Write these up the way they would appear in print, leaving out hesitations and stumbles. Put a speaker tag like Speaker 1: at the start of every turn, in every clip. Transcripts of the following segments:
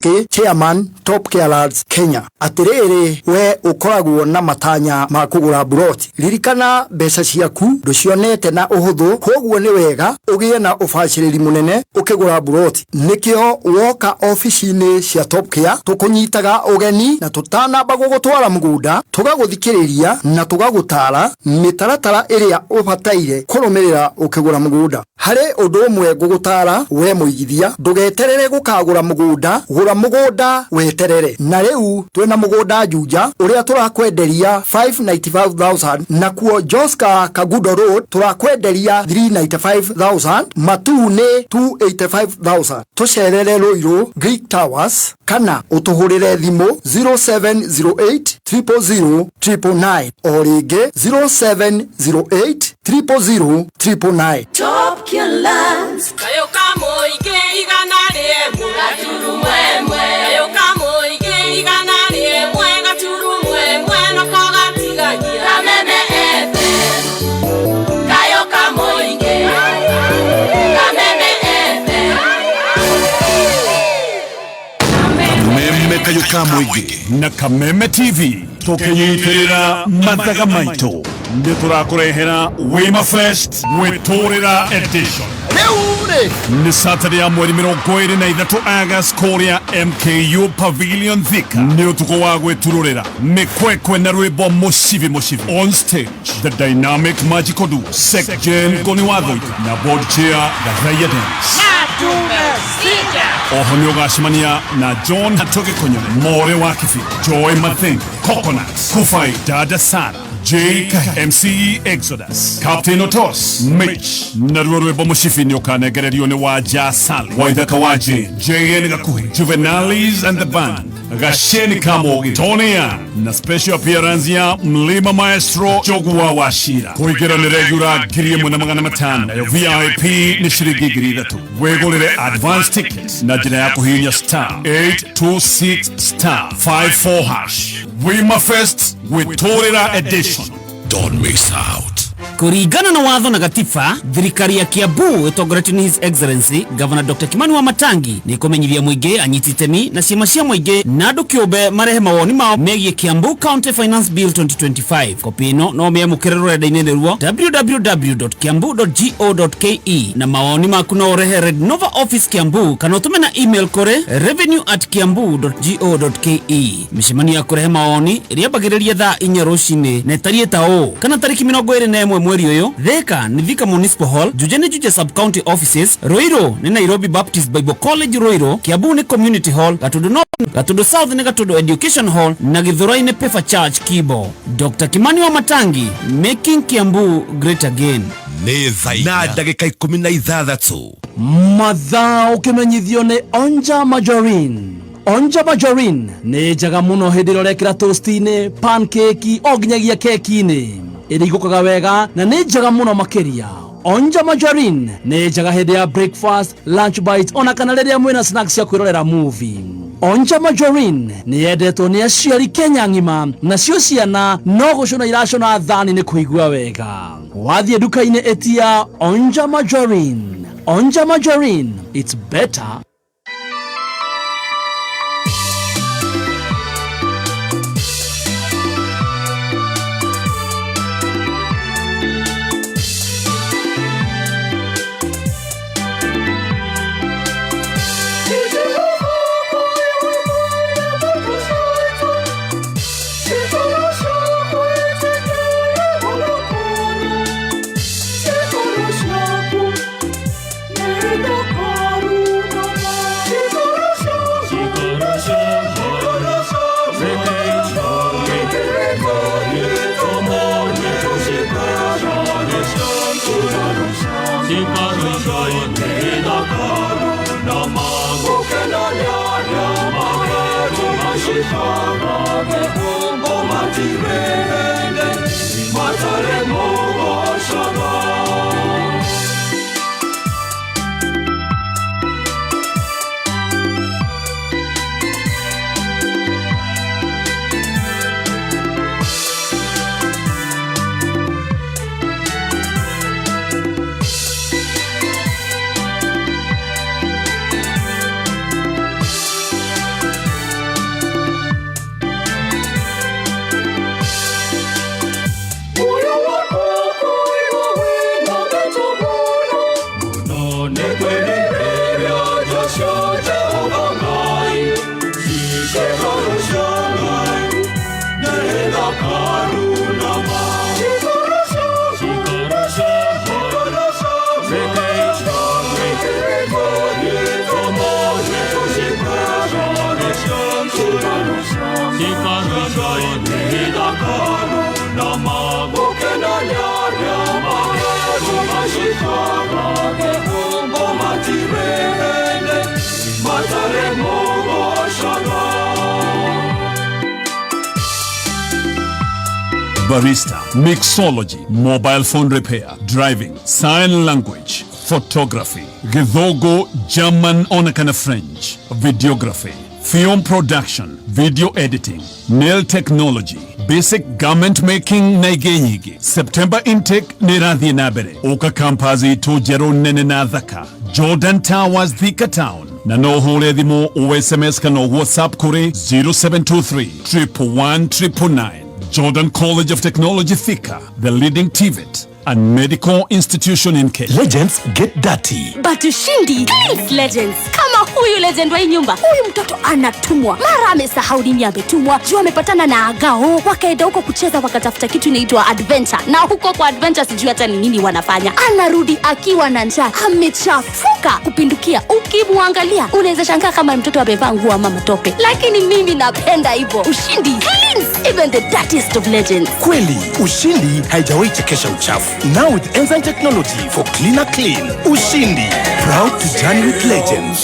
Speaker 1: Kariuki, Chairman, Top Care Lands Kenya. Atiriri, we ukoragwo na matanya ma kugura buroti, ririkana mbeca ciaku nducionete na uhuthu, koguo ni wega ugie na ubaciriri munene ukigura buroti. Nikio woka ofici-ini cia Top Care tukunyitaga ugeni na tutanamba gugutwara mugunda tugaguthikiriria na tugagutara mitaratara iria ubataire kurumirira ukigura mugunda. Hari undu umwe ngugutara we muigithia, ndugeterere gukagura mugunda, gura mugunda weterere. Na riu twina mugunda Juja uria turakwenderia 595,000, nakuo Joska Kagudo Road turakwenderia 395,000, Matuu ni 285,000. Tucerere Ruiru Greek Towers kana utuhurire thimu 0708 000 999, o ringi 0708 000 999.
Speaker 2: Top Care Lands.
Speaker 3: Kayo kamoige igana rĩmwe gaturumwemwe. Kayo kamoige igana rĩmwe gaturumwemwe nako gatigagia
Speaker 2: Kameme FM. Kayo kamoige. Kameme FM.
Speaker 4: Kameme kayo ka mũingĩ
Speaker 5: na Kameme TV tukinyitĩrĩra mathaga maitũ nĩ tũrakũrehera Wima Fest gwĩtũrĩra edition.
Speaker 1: Riu
Speaker 5: Nĩ Saturday ya mweri 23 August kũrĩa MKU Pavilion Thika. Nĩ ũtukũ wa gwĩturũrĩra mĩkwekwe na rwĩmbo mũcibi mũcibi. On stage, the dynamic magical duo Sek Jen Ngoni wa Thũita na board chair Gathaiya Dennis. Oho nĩ ũgacemania na John Hatoge Konyone, More wa Kibira, Joy Mathenge, Coconut, Kufai, Dada Sara, J Kahi, MC Exodus, Captain Otos, Mitch, naruo rwĩmbo mũcibi nĩ ũkanengererio nĩ Wanja Sali, Waithaka wa Jane, JN Gakuhi, Juvenalis and the Band, Gasheni Kamogi, Tony Young, na special appearance ya Mlima Maestro Jogua Wachira. Kũingĩra nĩ regular 1,500, nayo VIP nĩ ciringi 3,000. Wĩgũrĩre advance ticket na njĩra ya kũhihinya star 826 star 54 hash. Wima Fest gwĩtũrĩra edition.
Speaker 4: Don't miss out.
Speaker 6: Kuringana na watho na gatiba, thirikari ya Kiambu ĩtongoretio nĩ His Excellency Governor Dr. Kimani Wamatangi nĩ ĩkũmenyithia mũingĩ, anyiti itemi na ciama cia mũingĩ na andũ kĩũmbe marehe mawoni mao megiĩ Kiambu County Finance Bill 2025. Kopi ĩno no mĩamũkĩre rũrenda-inĩ rũo www.kiambu.go.ke, na mawoni maku no ũrehe Red Nova Office Kiambu kana ũtũme na email kũrĩ revenue@kiambu.go.ke. Mĩcemanio ya kũrehe mawoni ĩrĩambagĩrĩria thaa 4 rũcinĩ na ĩtariĩ ta ũũ: kana tarĩki 21 mweri ũyũ, Thika nĩ Thika Municipal Hall, Juja nĩ Juja Sub County Offices, Ruiru nĩ Nairobi Baptist Bible College Ruiru, Kiambu nĩ Community Hall, Gatundu North, Gatundu South nĩ Gatundu Education Hall na Githurai nĩ Pefa Church Kibo. Dr. Kimani Wamatangi, making Kiambu great again.
Speaker 4: Nĩ thaa na ndagĩka 16.
Speaker 7: Mathaa ũkĩmenyithio nĩ Onja Margarine. Onja Margarine nĩ njega mũno hĩndĩ ĩrĩa ũrekĩra toast-inĩ, pancake o nginyagia keki-inĩ. Ĩrigũkaga wega na nĩ njega mũno makĩria. Onja Margarine nĩ njega hĩndĩ ya breakfast, lunch bite ona kana rĩrĩa mwĩna snacks cia kwĩrorera movie. Onja Margarine nĩ yendetwo nĩ aciari Kenya ng'ima, nacio ciana no gũcũna iracũna thani nĩ kũigua wega. Wathiĩ nduka-inĩ ĩtia Onja Margarine. Onja Margarine, it's better.
Speaker 5: Barista, mixology, mobile phone repair, driving, sign language, photography, Githogo, German ona kana French, videography, film production, video editing, nail technology, basic garment making na ingĩ nyingĩ. September intake nĩ ĩrathiĩ na mbere. Ũka campus itũ njerũ nene na thaka, Jordan Towers, Thika Town, na no ũhũre thimũ o SMS kana WhatsApp kũrĩ 0723 111 999. Jordan College of Technology Thika, the leading TVET and medical institution in Kenya.
Speaker 4: Legends get dirty.
Speaker 2: But Ushindi cleans legends. Kama huyu legend wa hii nyumba, huyu mtoto anatumwa mara amesahau nini ametumwa, juu amepatana na agao, wakaenda huko kucheza, wakatafuta kitu inaitwa adventure, na huko kwa adventure sijui hata ni nini wanafanya. Anarudi akiwa na njaa, amechafuka kupindukia. Ukimwangalia unaweza shangaa kama mtoto amevaa nguo ama matope, lakini mimi napenda hivyo. Ushindi cleans even the dirtiest of legends.
Speaker 4: Kweli, Ushindi haijawahi chekesha uchafu. Now with enzyme technology for cleaner clean. Ushindi, proud to journey with legends.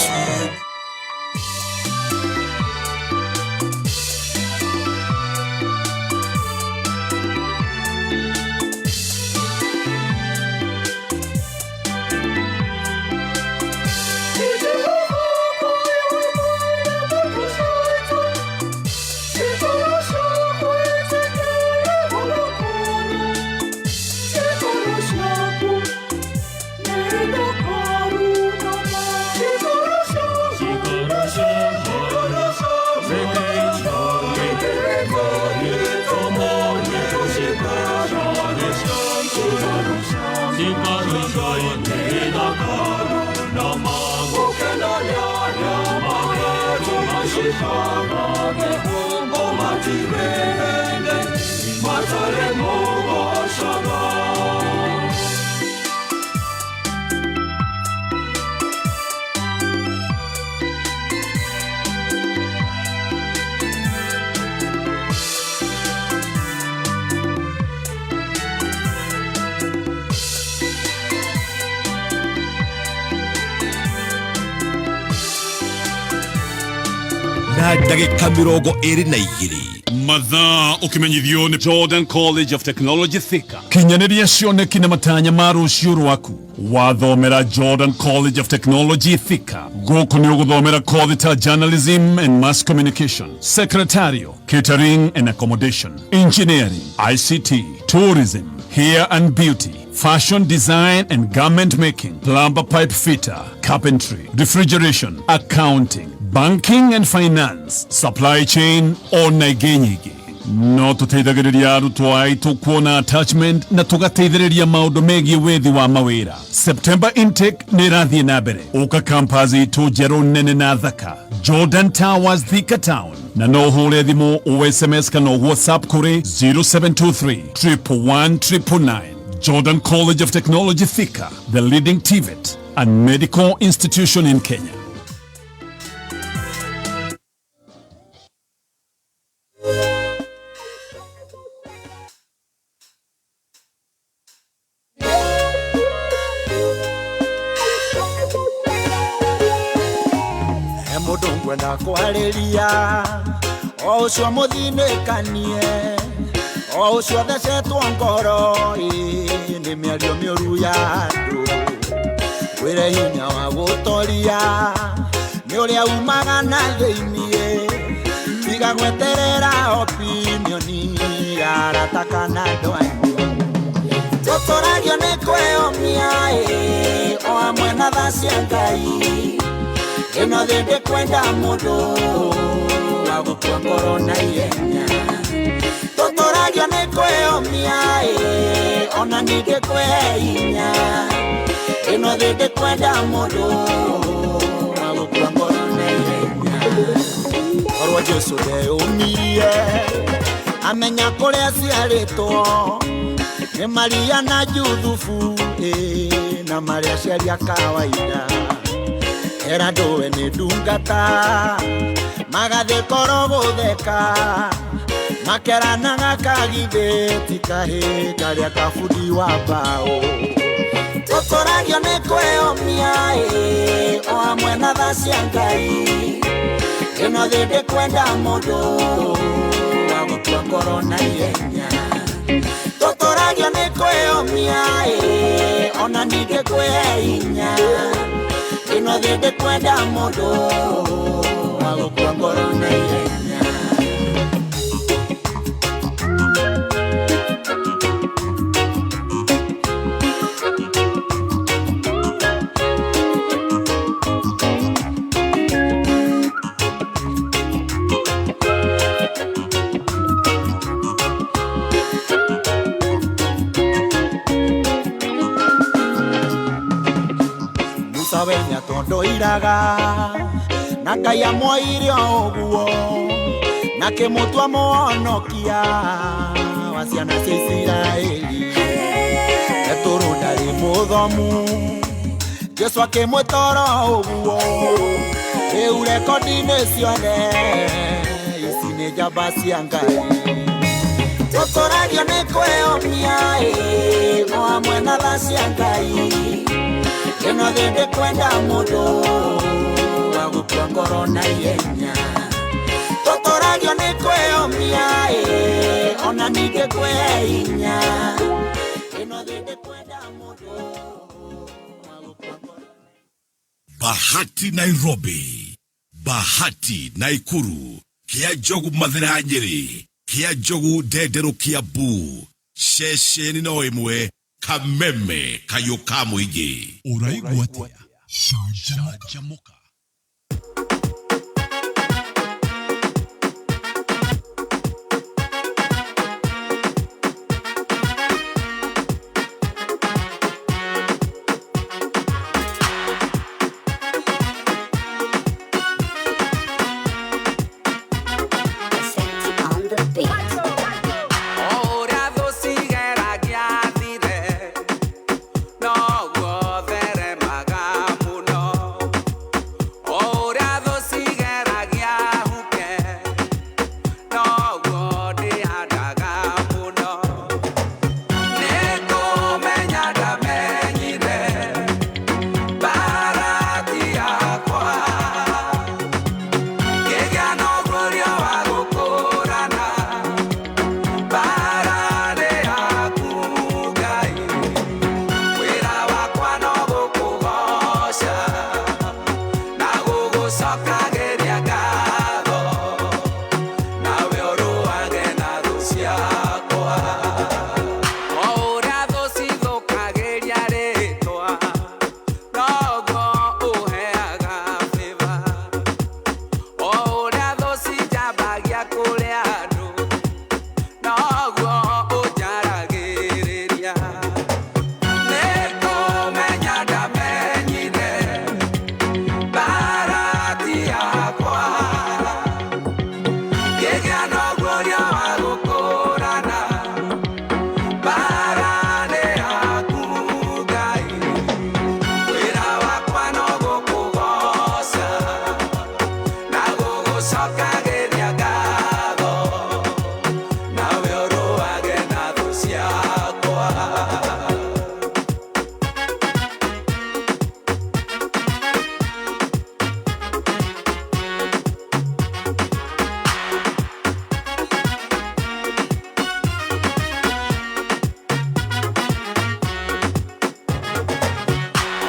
Speaker 4: Na ndagĩka 22.
Speaker 5: Mathaa ũkĩmenyithio nĩ Jordan College of Technology Thika. Kinyanĩria cioneki na matanya ma rũciũ rwaku. Wathomera Jordan College of Technology Thika, gũkũ nĩ ũgũthomera kothi ta journalism and mass communication, secretarial, catering and accommodation, engineering, ICT, tourism, hair and beauty, fashion design and garment making, plumber pipe fitter, carpentry, refrigeration, accounting, banking and finance, supply chain ona ingĩ nyingĩ. No tũteithagĩrĩria arutwo aitũ kuona attachment na tũgateithĩrĩria maũndũ megiĩ wethi wa mawĩra. September intake nĩ ĩrathiĩ na mbere. Ũka campus itũ njerũ nene na thaka, Jordan Towers, Thika Town, na no ũhũre thimũ o SMS kana WhatsApp kũrĩ 0723 111 999. Jordan College of Technology Thika, the leading TVET and medical institution in Kenya.
Speaker 8: He mũndũ ngwenda kwarĩria, o ũcio mũthinĩkanie, o ũcio thecetwo ngoro ĩ, nĩ mĩario mĩũru ya andũ. Wĩre hinya wa gũtoria nĩ ũrĩa umaga na thĩiniĩ, tiga gweterera opinioni ya arata kana andũ anyu. Tũtũragio nĩ kwĩyomia ĩ, o hamwe na tha cia Ngai. Ĩno thĩ ndĩkwenda mũndũ wa gũkua ngoro na ihenya. Tũtũragio nĩ kwĩyomia ĩ, ona ningĩ kwĩhe hinya. Ĩno thĩ ndĩkwenda mũndũ wa gũkua ngoro na ihenya. Korwo Jesũ ndeyũmirie amenya kũrĩa aciarĩtwo nĩ Maria na Juthubu ĩ, na marĩa aciari a kawaida. Era ndũwe nĩ ndungata magathiĩ koro gũtheka, makeranaga kagithĩ ti kahĩ karĩa kabundi wa mbaũ. Tũtũragio nĩ kwĩyomia ĩ, o hamwe na tha cia Ngai. Ĩno thĩ ndĩkwenda mũndũ wa gũkua ngoro na ihenya. Tũtũragio nĩ kwĩyũmia ĩ, ona ningĩ kwĩhe hinya. Ĩno thĩ ndĩkwenda mũndũ wa gũkua ngoro na ihenya. Musa we nĩatondoiraga na Ngai amwoire o ũguo na kĩmũtua mũhonokia wa ciana cia Isiraeli. Petũrũ ndarĩ mũthomu, Jesũ akĩmwĩta oro ũguo. Rĩu rekondi-inĩ ciothe ici nĩ njamba cia Ngai. Tũtũragio nĩ kwĩyũmia ĩ, o hamwe na tha cia Ngai. Ĩno thĩ ndĩkwenda mũndũ wa gũkua ngoro na ihenya. Tũtũragio nĩ kwĩyũmia ĩ, ona ningĩ kwĩhe hinya. Ĩno thĩ ndĩkwenda mũndũ wa gũkua ngoro.
Speaker 4: Bahati Nairobi, Bahati Naikuru, Kia Njogu Mathira Nyeri, Kia Njogu Ndenderũ Kiambu, ceceni no ĩmwe Kameme kayũ ka mũingĩ.
Speaker 5: Ũraigua atĩa? Canjamũka.
Speaker 2: On the beat.
Speaker 9: Ora thũ cigeragia thire, noguo theremaga mũno. Ora thũ cigeragia huke, noguo ndĩhandaga mũno. Nĩngũmenya ndamenyire mbara ti yakwa, ngĩgĩa na ũguũrio wa gũkũrana. Mbara nĩ yaku Ngai, wĩra wakwa no gũkũgoca na gũgũcokagĩria ngatho, nawe ũrũage na thũ ciakwa. O ũrĩa thũ cithũkagĩria rĩtwa, noguo ũheaga favor. O ũrĩa thũ cinjambagia kũrĩ andũ, noguo ũnjaragĩrĩria. Nĩngũmenya ndamenyire mbara ti yakwa, ngĩgĩa na ũguũrio wa gũkũrana. Mbara nĩ yaku Ngai, wĩra wakwa no gũkũgoca na gũgũcokagĩria ngatho, nawe ũrũage na thũ ciakwa.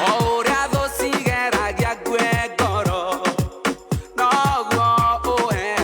Speaker 9: O ũrĩa thũ cigeragia ngue ngoro, noguo ũheaga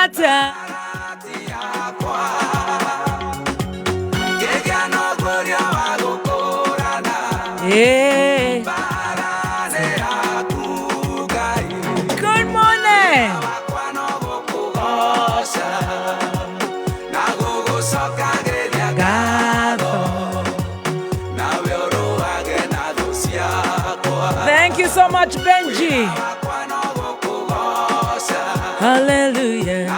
Speaker 10: Mata. Yeah. Good morning. Thank you so much, Benji. Hallelujah.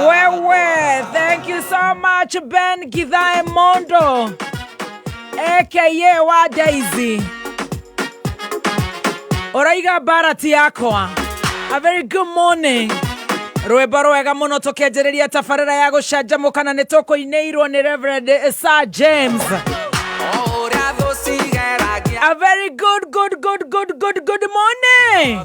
Speaker 10: Wewe, thank you so much, Ben Githae Mondo, aka wa Daisy. Oraiga barati yakwa. A very good morning. Rwĩmbo rwega mũno tũkĩanjĩrĩria tabarĩra ya gũcanjamũka na nĩ tũkũinĩirwo nĩ Reverend Sir James. A very good, good, good, good, good, good morning.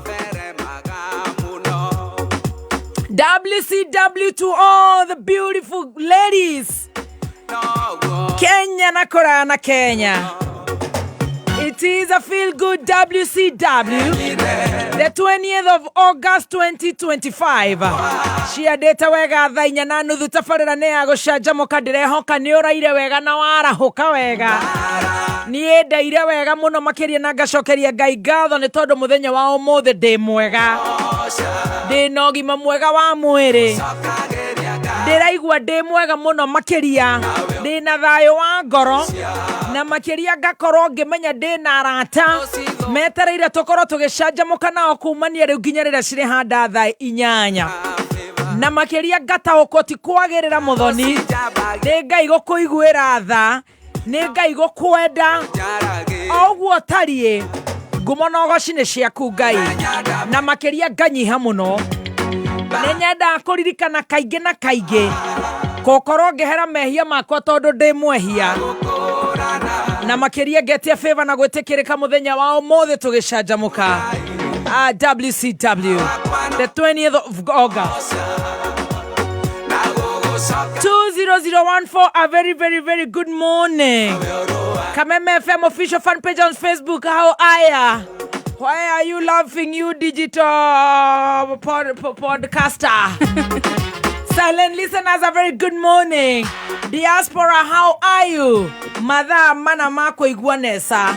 Speaker 10: WCW to all the beautiful ladies. Kenya na Korea na Kenya. It is a feel good WCW. The 20th of August 2025. Ciandĩte wega thaa inya na nuthu tabarĩra nĩ ya gũcanjamũka ndĩrehoka nĩ ũraire wega na warahũka wega. Niĩ ndaire wega mũno makĩria na ngacokeria Ngai ngatho nĩ tondũ mũthenya wa ũmũthĩ ndĩ mwega. Ndĩ na ũgima mwega wa mwĩrĩ. Ndĩraigua ndĩ mwega mũno makĩria. Ndĩ na thayũ wa ngoro na makĩria ngakorwo ngĩmenya ndĩ na arata metereire tũkorwo tũgĩcanjamũka nao kumania rĩu nginya rĩrĩa cirĩhanda thaa inyanya. Na makĩria ngataũkwo ti kwagĩrĩra mũthoni nĩ Ngai gũkũiguĩra tha, nĩ Ngai gũkwenda o ũguo ũtariĩ. Ngumo na ũgoci nĩ ciaku Ngai, na makĩria nganyiha mũno. Nĩ nyendaga kũririkana kaingĩ na kaingĩ gũkorwo ngĩhera mehia makwa tondũ ndĩ mwehia, na makĩria ngetia favor na gwĩtĩkĩrĩka mũthenya wa ũmũthĩ tũgĩcanjamũka. WCW, the 20th of August 20014. A very, very, very good morning. Kameme FM official fan page on Facebook. How are ya? Why are you laughing, you digital podcaster? Silent listeners, a very good morning. Diaspora, how are you? Mathaa mana ma kũigua nesa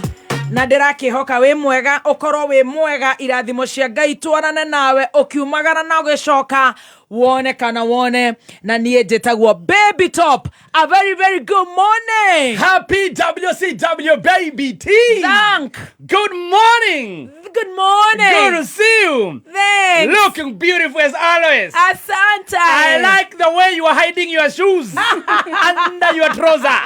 Speaker 10: na ndĩrakĩhoka wĩ mwega, ũkorwo wĩ mwega, irathimo cia Ngai twarane nawe ũkiumagara na ũgĩcoka wone kana wone. Na niĩ njĩtagwo Baby Top. A very, very good morning.
Speaker 11: Happy WCW, Baby T.
Speaker 10: Thank.
Speaker 11: Good morning.
Speaker 10: Good morning.
Speaker 11: Good to see you.
Speaker 10: Thanks.
Speaker 11: Looking beautiful as always.
Speaker 10: Asante.
Speaker 11: I like the way you are hiding your shoes under your trouser.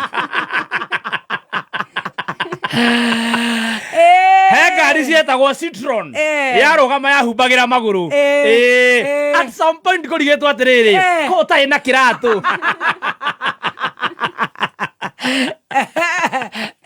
Speaker 11: He ngari cietagwo Citroen yarũgama yahumbagĩra magũrũ. At some point kũrigĩtwo atĩrĩrĩ, ko ũtarĩ na kĩratũ.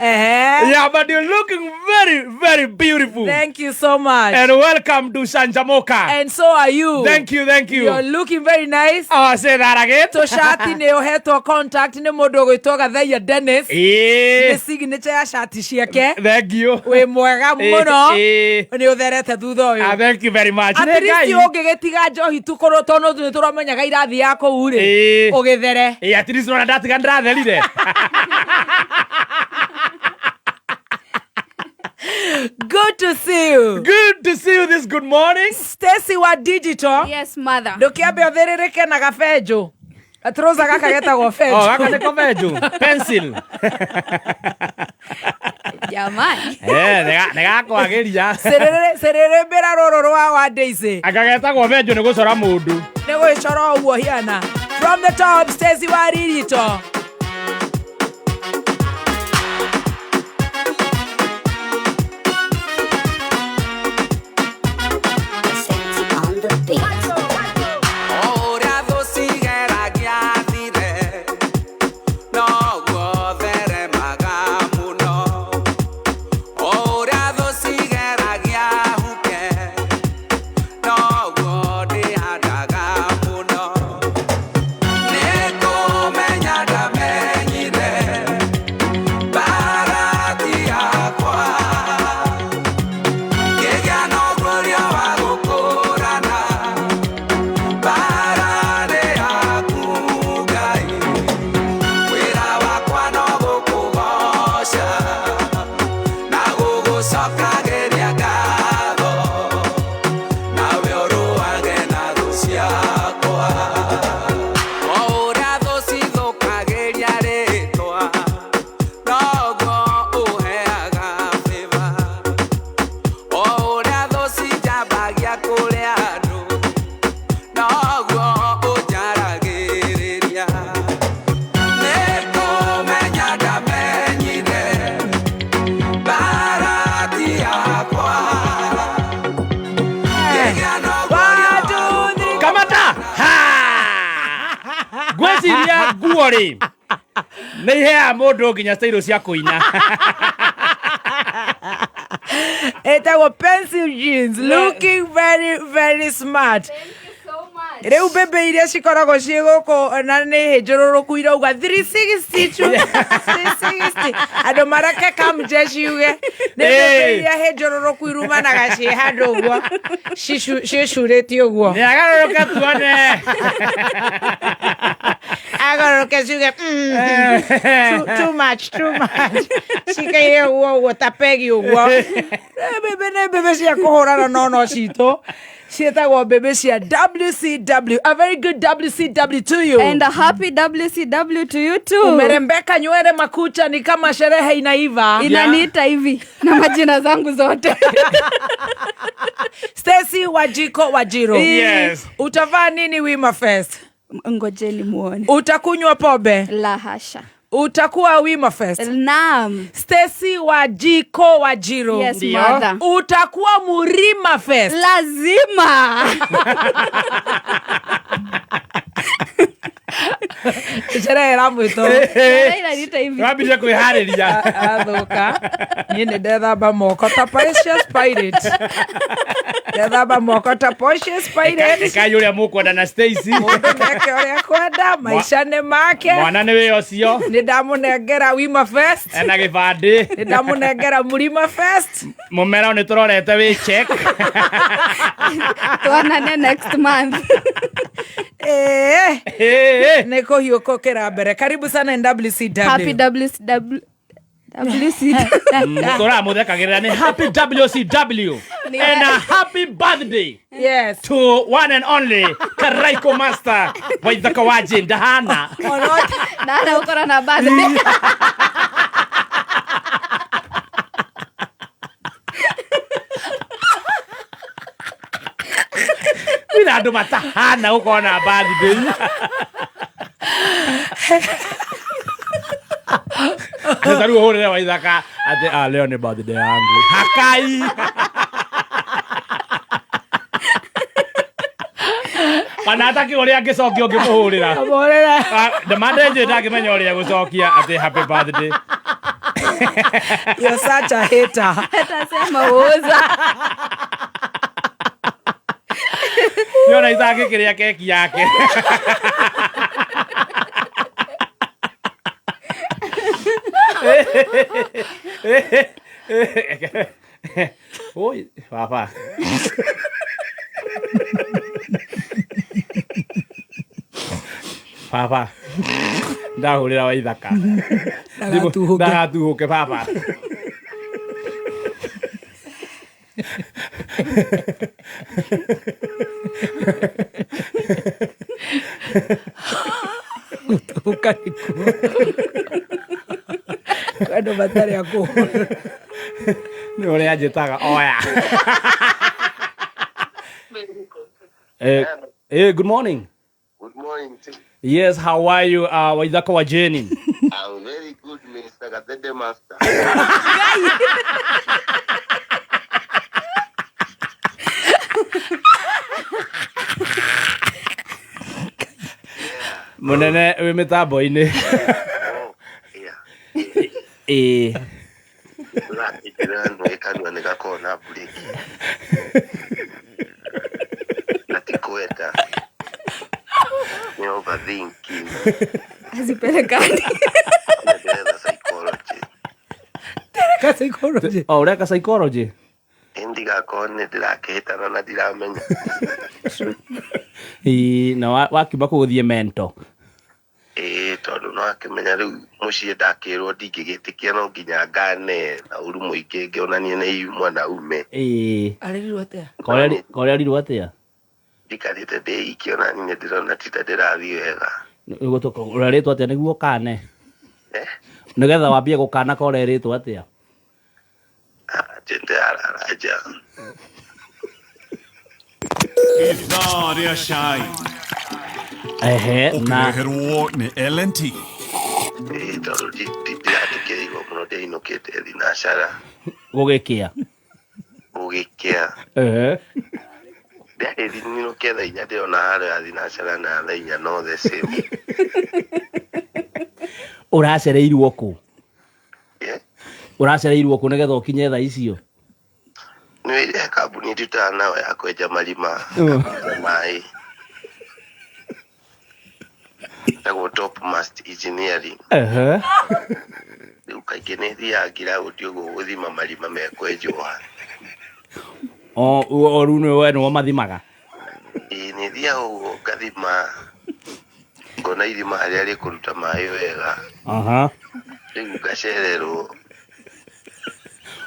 Speaker 11: Yeah, but you're looking very, very beautiful.
Speaker 10: Thank you so much.
Speaker 11: And welcome to Canjamũka.
Speaker 10: And so are you.
Speaker 11: Thank you, thank you.
Speaker 10: You're looking very nice.
Speaker 11: Oh, say that again.
Speaker 10: Tũcati nĩ ũhetwo contact nĩ mũndũ ũgwĩtwo Gathaiya Dennis. Nĩ signature ya cati ciake.
Speaker 11: Thank you.
Speaker 10: Wĩ mwega mũno. Nĩ ũtherete thutha ũyũ.
Speaker 11: Thank you very much.
Speaker 10: At least ũngĩgĩtiga njohi tu kũrũ tondũ nĩ tũramenyaga irathi ya kũu rĩ. Ũgĩthere.
Speaker 11: At least ona ndatiga ndĩratherire.
Speaker 10: Good to see you.
Speaker 11: Good to see you this good morning.
Speaker 10: Stacy wa digital.
Speaker 12: Yes, mother.
Speaker 10: Ndũkĩambe ũthĩrĩrĩke na gabenjũ. Gatroza gaka getagwo benjũ.
Speaker 11: Oh, gaka nĩko benjũ. Pencil.
Speaker 12: Jamani.
Speaker 11: Nĩ gakwagĩria.
Speaker 10: Cererembera rũrũ rwa wa Daisy.
Speaker 11: Anga getagwo benjũ nĩ gũcora mũndũ.
Speaker 10: Nĩ gwĩcora ũguo hiana. From the top, Stacy wa digital.
Speaker 9: Nĩngũcokagĩria ngatho nawe ũrũage na thũ ciakwa. O ũrĩa thũ cithũkagĩria rĩtwa noguo ũheaga favor. O ũrĩa thũ cinjambagia kũrĩ andũ noguo ũnjaragĩrĩria. Nĩngũmenya ndamenyire mbara ti yakwa. Ngĩgĩa na ũguũrio
Speaker 10: One, two, three.
Speaker 11: Kamata ha ngwĩciria nguo rĩ nĩ iheaga mũndũ nginya stairo cia kũina.
Speaker 10: Ĩtagwo pencil jeans, looking very very smart. Rĩu mbembe iria cikoragwo ciĩ gũkũ na nĩ hĩnjũrũrũku irauga 360 tu 360, andũ mareke kamje ciuge nĩ mbembe
Speaker 11: Ĩĩ.
Speaker 10: iria hĩnjũrũrũku irumanaga ciĩ handũ ũguo ciĩcurĩtie ũguo.
Speaker 11: Nĩ agarũrũke tuone.
Speaker 10: Agarũrũke ciuge too much, too much, cikaire ũguo ũguo ta pegi ũguo. Mbembe nĩ mbembe cia kũhũrana no no citũ ciĩtagwo mbembe cia WCW. A very good WCW to you.
Speaker 12: And a happy WCW to you too.
Speaker 10: Umerembeka nywele, makucha ni kama sherehe inaiva.
Speaker 12: Inaniita hivi na majina zangu zote.
Speaker 10: Stacy Wajiko Wajiro.
Speaker 11: Yes.
Speaker 10: Utavaa nini Wima Fest?
Speaker 12: Ngojeni muone.
Speaker 10: Utakunywa pombe?
Speaker 12: La hasha.
Speaker 10: Utakuwa Wima Fest?
Speaker 12: Naam.
Speaker 10: Stacy Wajiko Wajiro.
Speaker 12: Yes,
Speaker 11: Ndio.
Speaker 12: mother.
Speaker 10: Utakuwa Murima Fest?
Speaker 12: Lazima.
Speaker 10: Sherehe ĩramwĩtwo.
Speaker 12: Sherehe inaniita hivi.
Speaker 11: Wambirie kwĩharĩria.
Speaker 10: Athũka niĩ nĩ ndethamba moko ta Pontius Pilate, ndethamba moko ta Pontius Pilate.
Speaker 11: Ĩkai ũrĩa mũkwenda na Stacy.
Speaker 10: Mũndũ neke ũrĩa kwenda, maica nĩ make.
Speaker 11: Mwana nĩ wĩ ũcio.
Speaker 10: Nĩ ndamũnengera Wima Fest.
Speaker 11: Ena gĩbandĩ.
Speaker 10: Nĩ ndamũnengera Murima Fest.
Speaker 11: Mũmero nĩ tũrorete wĩ check.
Speaker 12: Tuonane next month.
Speaker 10: Ĩĩ.
Speaker 11: Ĩĩ.
Speaker 10: Nĩ kũhiũkũkĩra mbere. Karibu sana WCW.
Speaker 12: Happy WCW. WCW.
Speaker 11: Tũramũthekagĩrĩra nĩ happy WCW and a happy birthday
Speaker 10: Yes.
Speaker 11: to one and only Karaiko Master Waithaka wa Jane ndahana.
Speaker 12: Dada uko na birthday.
Speaker 11: Kwĩna andũ matahana gũkorwo na birthday. Atĩ ta rĩu ũhũrĩre Waithaka atĩ ah, leo nĩ birthday yangu hakai kana atakĩ ũrĩa angĩcokia ũngĩmũhũrĩra.
Speaker 10: Mũhũrĩre.
Speaker 11: Ndamande njũĩ ndangĩmenya ũrĩa gũcokia atĩ happy birthday.
Speaker 10: You're such a hater.
Speaker 12: Atasema uza.
Speaker 11: Nĩona itangĩkĩrĩa keki yake. Oi, baba. Baba. Ndahũrĩra Waithaka.
Speaker 10: Ndagatuhũke.
Speaker 11: Ndagatuhũke baba.
Speaker 10: Gũtuhũka nĩkuo andũ matarĩ a kũhũra.
Speaker 11: Nĩ ũrĩa anjĩtaga oya. Good morning.
Speaker 13: Good morning.
Speaker 11: Yes, how are you, Waithaka wa Jane?
Speaker 13: I'm very good, Mr. Gatede Master.
Speaker 11: Mũnene wĩ mĩtambo-inĩ. Ĩĩ.
Speaker 13: Ndĩranwĩ kanua nĩ gakoragwo na mburĩki. Na ti kwenda. Nĩ overthinking.
Speaker 12: Hazipelekani.
Speaker 13: Na ndĩretha psychology.
Speaker 10: Ndĩreka psychology.
Speaker 11: Oh, ũreka psychology?
Speaker 13: Ĩ ndigakorwo nĩ ndĩrakĩhĩtana na ndiramenya.
Speaker 11: Ĩĩ, na wakiuma kũu ũthiĩ mental.
Speaker 13: Ĩĩ, Tondũ no akĩmenya rĩu mũciĩ ndakĩrwo ndingĩgĩtĩkia no nginya ngane na ũru mũingĩ ngĩonanie nĩ mwanaume.
Speaker 6: Ĩĩ.
Speaker 10: Arerirwo atĩa?
Speaker 6: Korerirwo atĩa?
Speaker 13: Ndikarĩte ndĩ iki ona niĩ ndĩrona tita ndĩrathiĩ wega.
Speaker 6: Ũrerĩtwo atĩa nĩguo ũkane? Nĩgetha wambie gũkana korerĩtwo atĩa?
Speaker 13: Atĩ ndĩrarara nja.
Speaker 5: Ithaa rĩa cai.
Speaker 6: Ehe, na
Speaker 5: Ũkĩreherwo nĩ L&T.
Speaker 13: Ĩĩ, tondũ ndiratukĩrĩirwo mũno ndĩinũkĩte thinacara
Speaker 6: gũgĩkĩa.
Speaker 13: Gũgĩkĩa.
Speaker 6: Ehe.
Speaker 13: Ndĩarĩ ninũke thaa 4 ndĩrona harĩa thinacara na thaa 4 no the same.
Speaker 6: Ũracereirwo kũ? Ũracereirwo kũ nĩgetha ũkinye thaa icio?
Speaker 13: Nĩ he kambuni ndutaga nayo ya kwenja marima ya maĩ ĩtagwo Top Mast Engineering.
Speaker 6: Ehe.
Speaker 13: Rĩu kaingĩ nĩ thiaga ngiraũndi ũguo gũthima marima mekwenjwo.
Speaker 6: O o rĩu nĩ we nĩwe mathimaga.
Speaker 13: Ĩĩ, nĩ thiaga ũguo ngathima ngona irima harĩa rĩkũruta maĩ wega.
Speaker 6: Aha.
Speaker 13: Rĩu ngacererwo.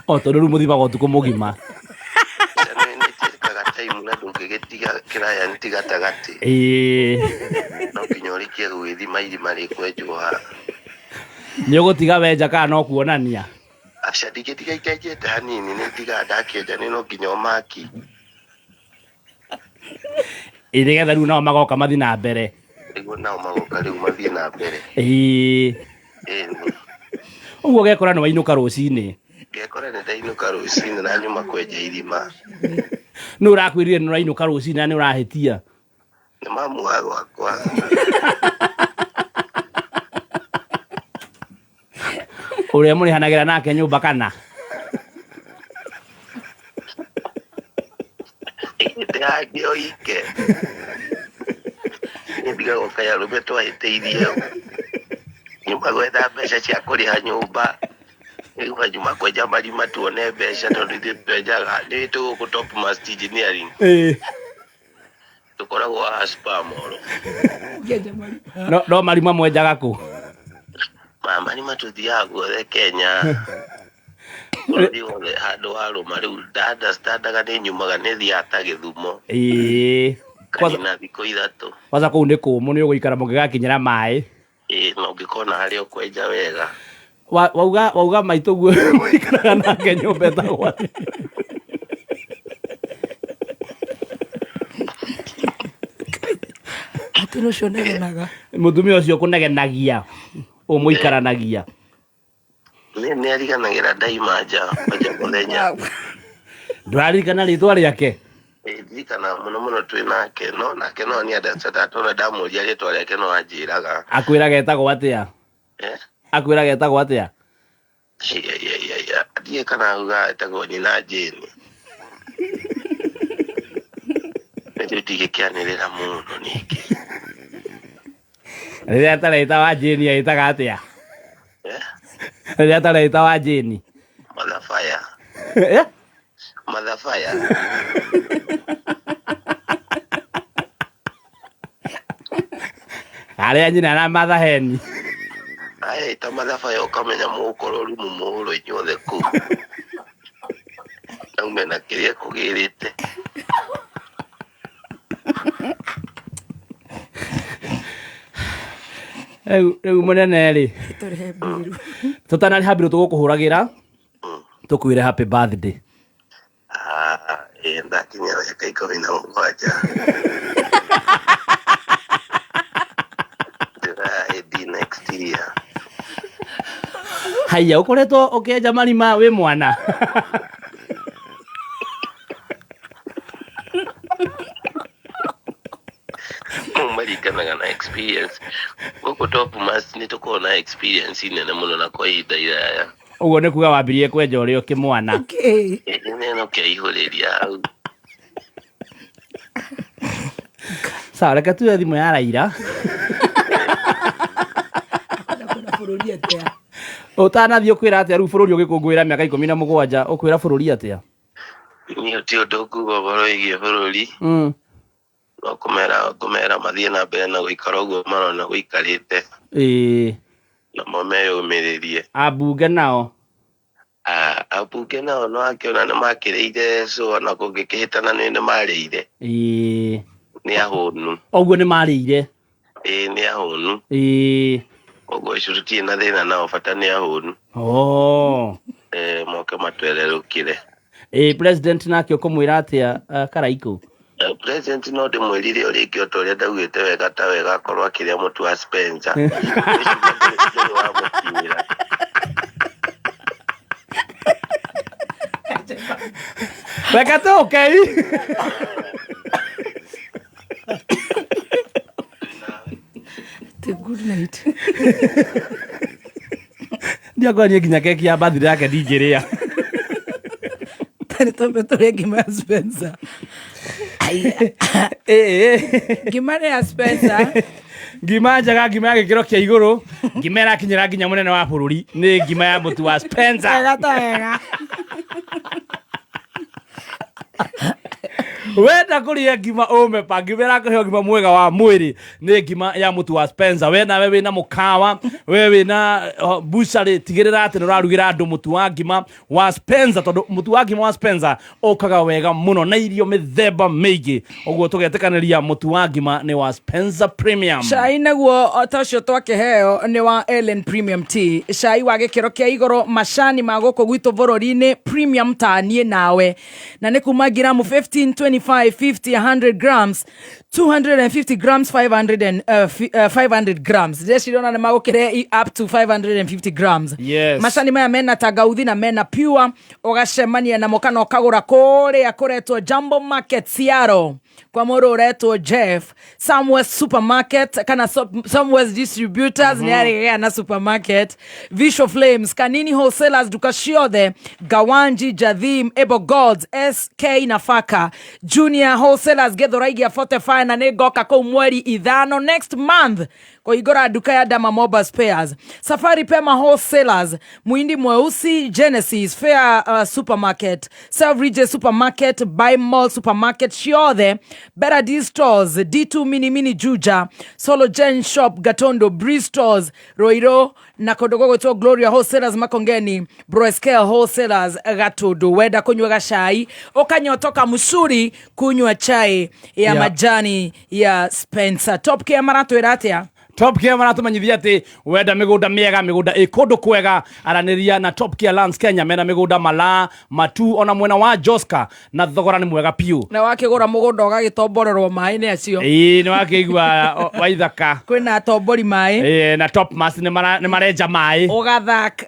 Speaker 6: O tondũ rĩu mũthimaga ũtukũ mũgima.
Speaker 13: Njĩkaga time na ndũngĩgĩtiga kĩraya nĩ gatagatĩ.
Speaker 6: Ĩĩ.
Speaker 13: No nginya ũrĩkie gũgĩthima irima rĩkwenjwo haha.
Speaker 6: Nĩ ũgũtiga wenja kana no kuonania?
Speaker 13: Aca ndingĩtiga itenjete hanini, nĩ ndigaga ndakĩenja nĩ no nginya ũmaki.
Speaker 6: Ĩ nĩgetha rĩu nao magoka mathiĩ na mbere.
Speaker 13: Nĩguo nao magoka rĩu mathiĩ na mbere.
Speaker 6: Ĩĩ.
Speaker 13: Ĩĩ.
Speaker 6: Ũguo ũgekora nĩ wainũka rũcinĩ.
Speaker 13: Ngekora nĩ ndainũka rũcinĩ na nyuma kwenja irima.
Speaker 6: Nũ ũrakwĩrire nĩ ũrainũka rũcinĩ na nĩ ũrahĩtia?
Speaker 13: Nĩ mamu wa gwakwa.
Speaker 6: Ũrĩa mũrĩhanagĩra nake nyũmba kana?
Speaker 13: Ndĩrangĩ oike. Nĩ ndigagwo kaĩ arũme twahĩtĩirie. Nyuma gwetha mbeca cia kũrĩha nyũmba. Rĩu nyuma kwenja marima tuone mbeca tondũ ithuĩ twenjaga nĩ tũgũkũ Top Mast Engineering.
Speaker 6: Ĩĩ.
Speaker 13: Tũkoragwo haha Spar Mall.
Speaker 6: No no marima mwenjaga kũ?
Speaker 13: Ma marima tũthiaga guothe Kenya. Bũrũri wothe handũ warũma rĩu nda-understandaga nĩ nyumaga nĩ thiaga ta Gĩthumo.
Speaker 6: Ĩĩ. Kwanza
Speaker 13: Kanina thikũ 3.
Speaker 6: kwanza kũu nĩ kũmũ nĩ ũgũikara mũngĩgakinyĩra maĩ.
Speaker 13: Ĩĩ, na ũngĩkona harĩa ũkwenja wega.
Speaker 6: Wauga wauga maitũ guo mũikaraga nake nyũmba ĩtagwo atĩa?
Speaker 10: Atĩ nĩ ũcio negenaga.
Speaker 6: Mũtumia ũcio ũkũnegenagia ũmũikaranagia.
Speaker 13: Nĩ ariganagĩra ndaima nja kwanja mũthenya.
Speaker 6: Ndũraririkana rĩtwa rĩake?
Speaker 13: Ĩĩ, ndirikanaga mũno mũno twĩ nake no nake no nĩ understand tondũ ndamũria rĩtwa rĩake no anjĩraga.
Speaker 6: Akwĩraga etagwo atĩa?
Speaker 13: Eh?
Speaker 6: Akwĩraga etagwo atĩa?
Speaker 13: Ai, ndiũĩ kana augaga etagwo nyina Jane. Rĩu ndingĩkĩanĩrĩra mũno ningĩ.
Speaker 6: Rĩrĩa atareta wa Jane agĩtaga atĩa? Rĩrĩa atareta wa Jane.
Speaker 13: Mathabaya.
Speaker 6: Eh?
Speaker 13: Mathabaya.
Speaker 6: Arĩa nyina na mathaheni.
Speaker 13: Aita mathabaya ũkamenya mũgũkorwo rumu mũhũrwo inyuothe kũu. Naume na kĩrĩa kũgĩrĩte.
Speaker 6: Rĩu rĩu mũnene rĩ.
Speaker 10: Tũrĩhe mbiru.
Speaker 6: Tũtanarĩha mbiru tũgũkũhũragĩra. Tũkwĩre happy birthday.
Speaker 13: Ah, ĩĩ, ndakinyia mĩaka 17. Ndĩra AD next year.
Speaker 6: Haiya ũkoretwo ũkĩenja marima wĩ mwana.
Speaker 13: Mau maringanaga na experience. Gũkũ Top Mast nĩ tũkoragwo na experience nene mũno na kwa ihinda iraya.
Speaker 6: Ũguo nĩ kuga wambirie kwenja ũrĩ o kĩmwana.
Speaker 13: Ĩĩ, nĩ ũkeihũrĩria hau.
Speaker 6: Sawa, reke tuoe thimũ ya Raila.
Speaker 10: Bũrũri atĩa?
Speaker 6: Ũtanathiĩ ũkwĩra atĩa rĩu bũrũri ũgĩkũngũĩra mĩaka 17 ũkwĩra bũrũri atĩa?
Speaker 13: Niĩ ti ũndũ nguga ũhoro wĩgiĩ bũrũri. No kũmera ngũmera mathiĩ na mbere na gũikara ũguo marona gũikarĩte
Speaker 11: Ĩĩ.
Speaker 13: namo meyũmĩrĩrie.
Speaker 11: Ambunge nao?
Speaker 13: Ah, ambunge nao no akĩona nĩ makĩrĩire, so ona kũngĩkĩhĩtana nĩ marĩire.
Speaker 11: Ĩĩ.
Speaker 13: Nĩ ahũnu.
Speaker 11: Ũguo nĩ marĩire.
Speaker 13: Ĩĩ, nĩ ahũnu.
Speaker 11: Ĩĩ.
Speaker 13: Ũguo icio tũtirĩ na thĩna nao, bata nĩ ahũnu.
Speaker 11: Oh.
Speaker 13: Eh, moke matwererũkĩre.
Speaker 11: Ĩĩ, president nake ũkũmwĩra atĩa, Karaikũ?
Speaker 13: Eh, president no ndĩmwĩrire o rĩngĩ o ta ũrĩa ndaugĩte, wega ta wega akorwo akĩrĩa mũtu wa Spencer. Ngwĩciria ndũrĩ wamũkinyĩra.
Speaker 11: Reke tũkei.
Speaker 10: The good night.
Speaker 11: Ndiakora niĩ nginya keki ya birthday yake ndingĩrĩa.
Speaker 10: Tarĩ twambe tũrĩe ngima ya Spencer.
Speaker 11: Ĩĩ.
Speaker 10: Ngima nĩ ya Spencer.
Speaker 11: Ngima njega, ngima ya gĩkĩro kĩa igũrũ, ngima ĩrakinyĩra nginya mũnene wa bũrũri nĩ ngima ya mũtu wa Spencer.
Speaker 10: Wega ta wega.
Speaker 11: Wenda kũrĩa ngima ũme pa, ngima ĩrakũhe ũgima mwega wa mwĩrĩ nĩ ngima ya mũtu wa Spencer. We nawe wĩna mũkawa, we wĩna bucharĩ, tigĩrĩra atĩ nĩ ũrarugĩra andũ mũtu wa ngima wa Spencer, tondũ mũtu wa ngima wa Spencer ũkaga wega mũno na irio mĩthemba mĩingĩ. Ũguo tũgetĩkanĩria mũtu wa ngima nĩ wa Spencer Premium.
Speaker 10: Cai naguo o ta ũcio twakĩheo nĩ wa Ellen Premium Tea, cai wa gĩkĩro kĩa igũrũ, macani ma gũkũ gwitũ bũrũri-inĩ premium ta niĩ nawe, na nĩ kuma ngiramu 15, 25, 50, 100 grams, 250 grams, 500 and, 500 grams. Ndĩreciria ona nĩ magũkĩre up to 550 grams.
Speaker 11: Yes.
Speaker 10: Macani maya mena tangauthi na mena pure, ũgacemania namo kana ũkagũra kũrĩa kũretwo Jambo Market Seattle kwa mũndũ ũretwo Jeff, Samwest Supermarket kana Samwest Distributors, nĩ arĩgĩa na supermarket, Visual Flames, Kanini Wholesalers, duka ciothe, Gawanji, Jathim, Able Gods, SK Nafaka, Junior Wholesalers, Githurai 45, na nĩ ngoka kũu mweri 5 next month kũhingũra nduka ya Dama Mobile Spares, Safari Pema Wholesalers, Muindi Mweusi, Genesis, Fair Supermarket, Selfridges Supermarket, Buy Mall Supermarket ciothe, Better D Stores, D2 Mini Mini Juja, Solo Gen Shop, Gatondo, Breeze Stores, Roiro, na kũndũ gũgwĩtwo Gloria Wholesalers Makongeni, Broeskel Wholesalers Gatundu. Wenda kũnyua gacai ũkanyotoka mũcuri, kunywa chai ya majani ya Spencer. Top Care maratwĩra atĩa?
Speaker 11: Top Care maratũmenyithia atĩ wenda mĩgũnda mĩega, mĩgũnda ĩ kũndũ kwega, aranĩria na Top Care Lands Kenya. Mena mĩgũnda Malaa, Matu, ona mwena wa Joska, na thogora nĩ mwega piũ.
Speaker 10: Na wakĩgũra mũgũnda ũgagĩtomborerwo maĩ nĩ acio.
Speaker 11: Ĩĩ, nĩ wakĩigua waithaka.
Speaker 10: Kwĩna atombori maĩ.
Speaker 11: Ĩĩ, na Top Mas nĩ marenja maĩ.
Speaker 10: Ũgathaka,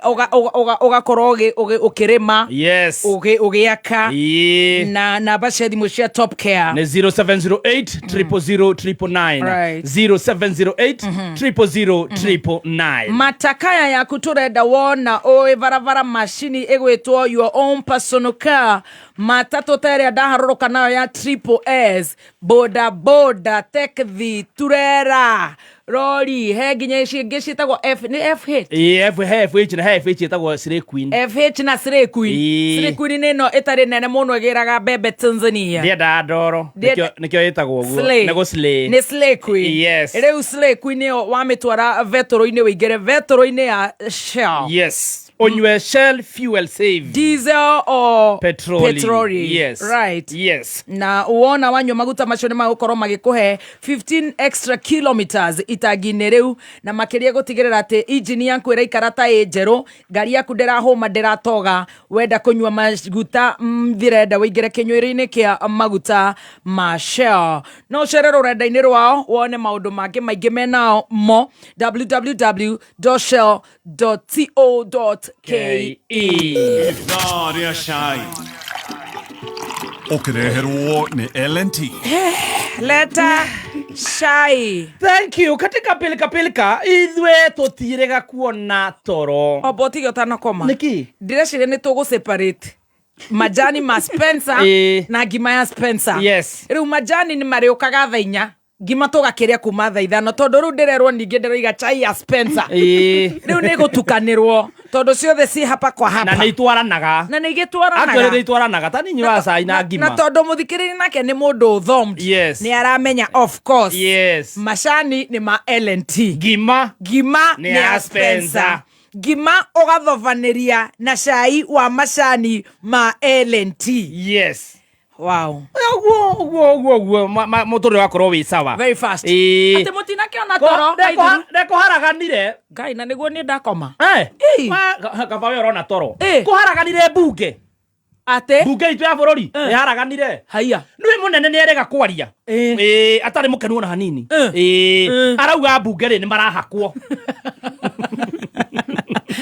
Speaker 10: ũgakorwo ũkĩrĩma.
Speaker 11: Yes.
Speaker 10: Ũgĩaka.
Speaker 11: Ĩĩ.
Speaker 10: Na namba cia thimũ cia Top Care
Speaker 11: nĩ 0708 000 999.
Speaker 10: Right.
Speaker 11: 0708 000 999.
Speaker 10: Matakaya yaku turenda wona ũĩ barabara macini ĩgwĩtwo your own personal car, matatũ ta ĩrĩa ndaharũrũka nayo ya Triple S, boda boda, tekthi, turera, rori, he nginya ici ingĩ ciĩtagwo F, nĩ FH?
Speaker 11: Ĩĩ, F, he FH na he FH ĩtagwo Slay Queen.
Speaker 10: FH na Slay Queen.
Speaker 11: Ĩĩ.
Speaker 10: Slay Queen nĩ ĩno ĩtarĩ nene mũno ĩgĩraga mbembe Tanzania.
Speaker 11: Ndiendaga ndoro.
Speaker 10: Ndienda-
Speaker 11: Nĩkĩo ĩtagwo ũguo.
Speaker 10: Slay.
Speaker 11: Nĩ gũ slay.
Speaker 10: Nĩ Slay Queen.
Speaker 11: Yes.
Speaker 10: Rĩu Slay Queen ĩyo wamĩtwara betũrũ-inĩ, wĩingĩre betũrũ-inĩ ya Shell.
Speaker 11: Yes. Ũnyue Shell Fuel Save.
Speaker 10: Diesel or
Speaker 11: Petroli.
Speaker 10: Petroli.
Speaker 11: Yes.
Speaker 10: Right.
Speaker 11: Yes.
Speaker 10: Na wona wanyua maguta macio nĩ magũkorwo magĩkũhe 15 extra kilometers itangi-inĩ rĩu, na makĩria gũtigĩrĩra atĩ injini yaku ĩraikara ta ĩ njerũ, ngari yaku ndĩrahũma, ndĩratoga. Wenda kũnyua maguta, ndĩrenda ũingĩre kĩnyuĩro-inĩ kĩa maguta ma Shell. No ũcere rũrenda-inĩ rwao wone maũndũ mangĩ maingĩ menao mo, www.shell.co.ke.
Speaker 5: Ithaa rĩa cai ũkĩreherwo nĩ L&T.
Speaker 10: Leta cai.
Speaker 11: Thank you. Katika pilika pilika ithuĩ tũtirĩga kuona toro.
Speaker 10: Omba ũtige ũtanakoma.
Speaker 11: Nĩkĩ?
Speaker 10: Ndĩreciria nĩ tũgũ separate majani ma Spencer
Speaker 11: Ĩĩ.
Speaker 10: na ngima ya Spencer.
Speaker 11: Yes.
Speaker 10: Rĩu majani nĩ marĩũkaga thaa 4. Ngima tũgakĩrĩa kuma thaa 5, tondũ rĩu ndĩrerwo ningĩ ndĩroiga chai ya Spencer. Rĩu nĩ gũtukanĩrwo tondũ ciothe ci hapa kwa
Speaker 11: Na
Speaker 10: hapa.
Speaker 11: nä itwaranaga.
Speaker 10: Na nĩ
Speaker 11: Actually nä
Speaker 10: igĩtwaranaga.
Speaker 11: Itwaranaga ta ninyuaga cai na ngima.
Speaker 10: Na tondũ mũthikĩrĩria nake nĩ mũndũ ũthomed, nĩ aramenya of course macani nĩ ma L&T,
Speaker 11: ngima
Speaker 10: ngima
Speaker 11: nĩ
Speaker 10: nĩ
Speaker 11: ya
Speaker 10: ya
Speaker 11: Spencer.
Speaker 10: Spencer, ngima ũgathovanĩria na cai wa macani ma L&T. Wow.
Speaker 11: Ũguo ũguo ũguo ũguo mũtũrĩre wakorwo wĩ sawa.
Speaker 10: Very fast.
Speaker 11: Ĩĩ.
Speaker 10: Atĩ mũtinakĩona toro.
Speaker 11: Ndekũharaganire.
Speaker 10: Ngai, na nĩguo niĩ ndakoma.
Speaker 11: Kaba we ũrona toro. Kũharaganire mbunge.
Speaker 10: Atĩ
Speaker 11: mbunge itũ ya bũrũri ĩharaganire.
Speaker 10: Haiya.
Speaker 11: Nĩwe mũnene nĩ erega kwaria. Ĩĩ, atarĩ mũkenu ona hanini. Ĩĩ, arauga mbunge rĩ nĩ marahakwo.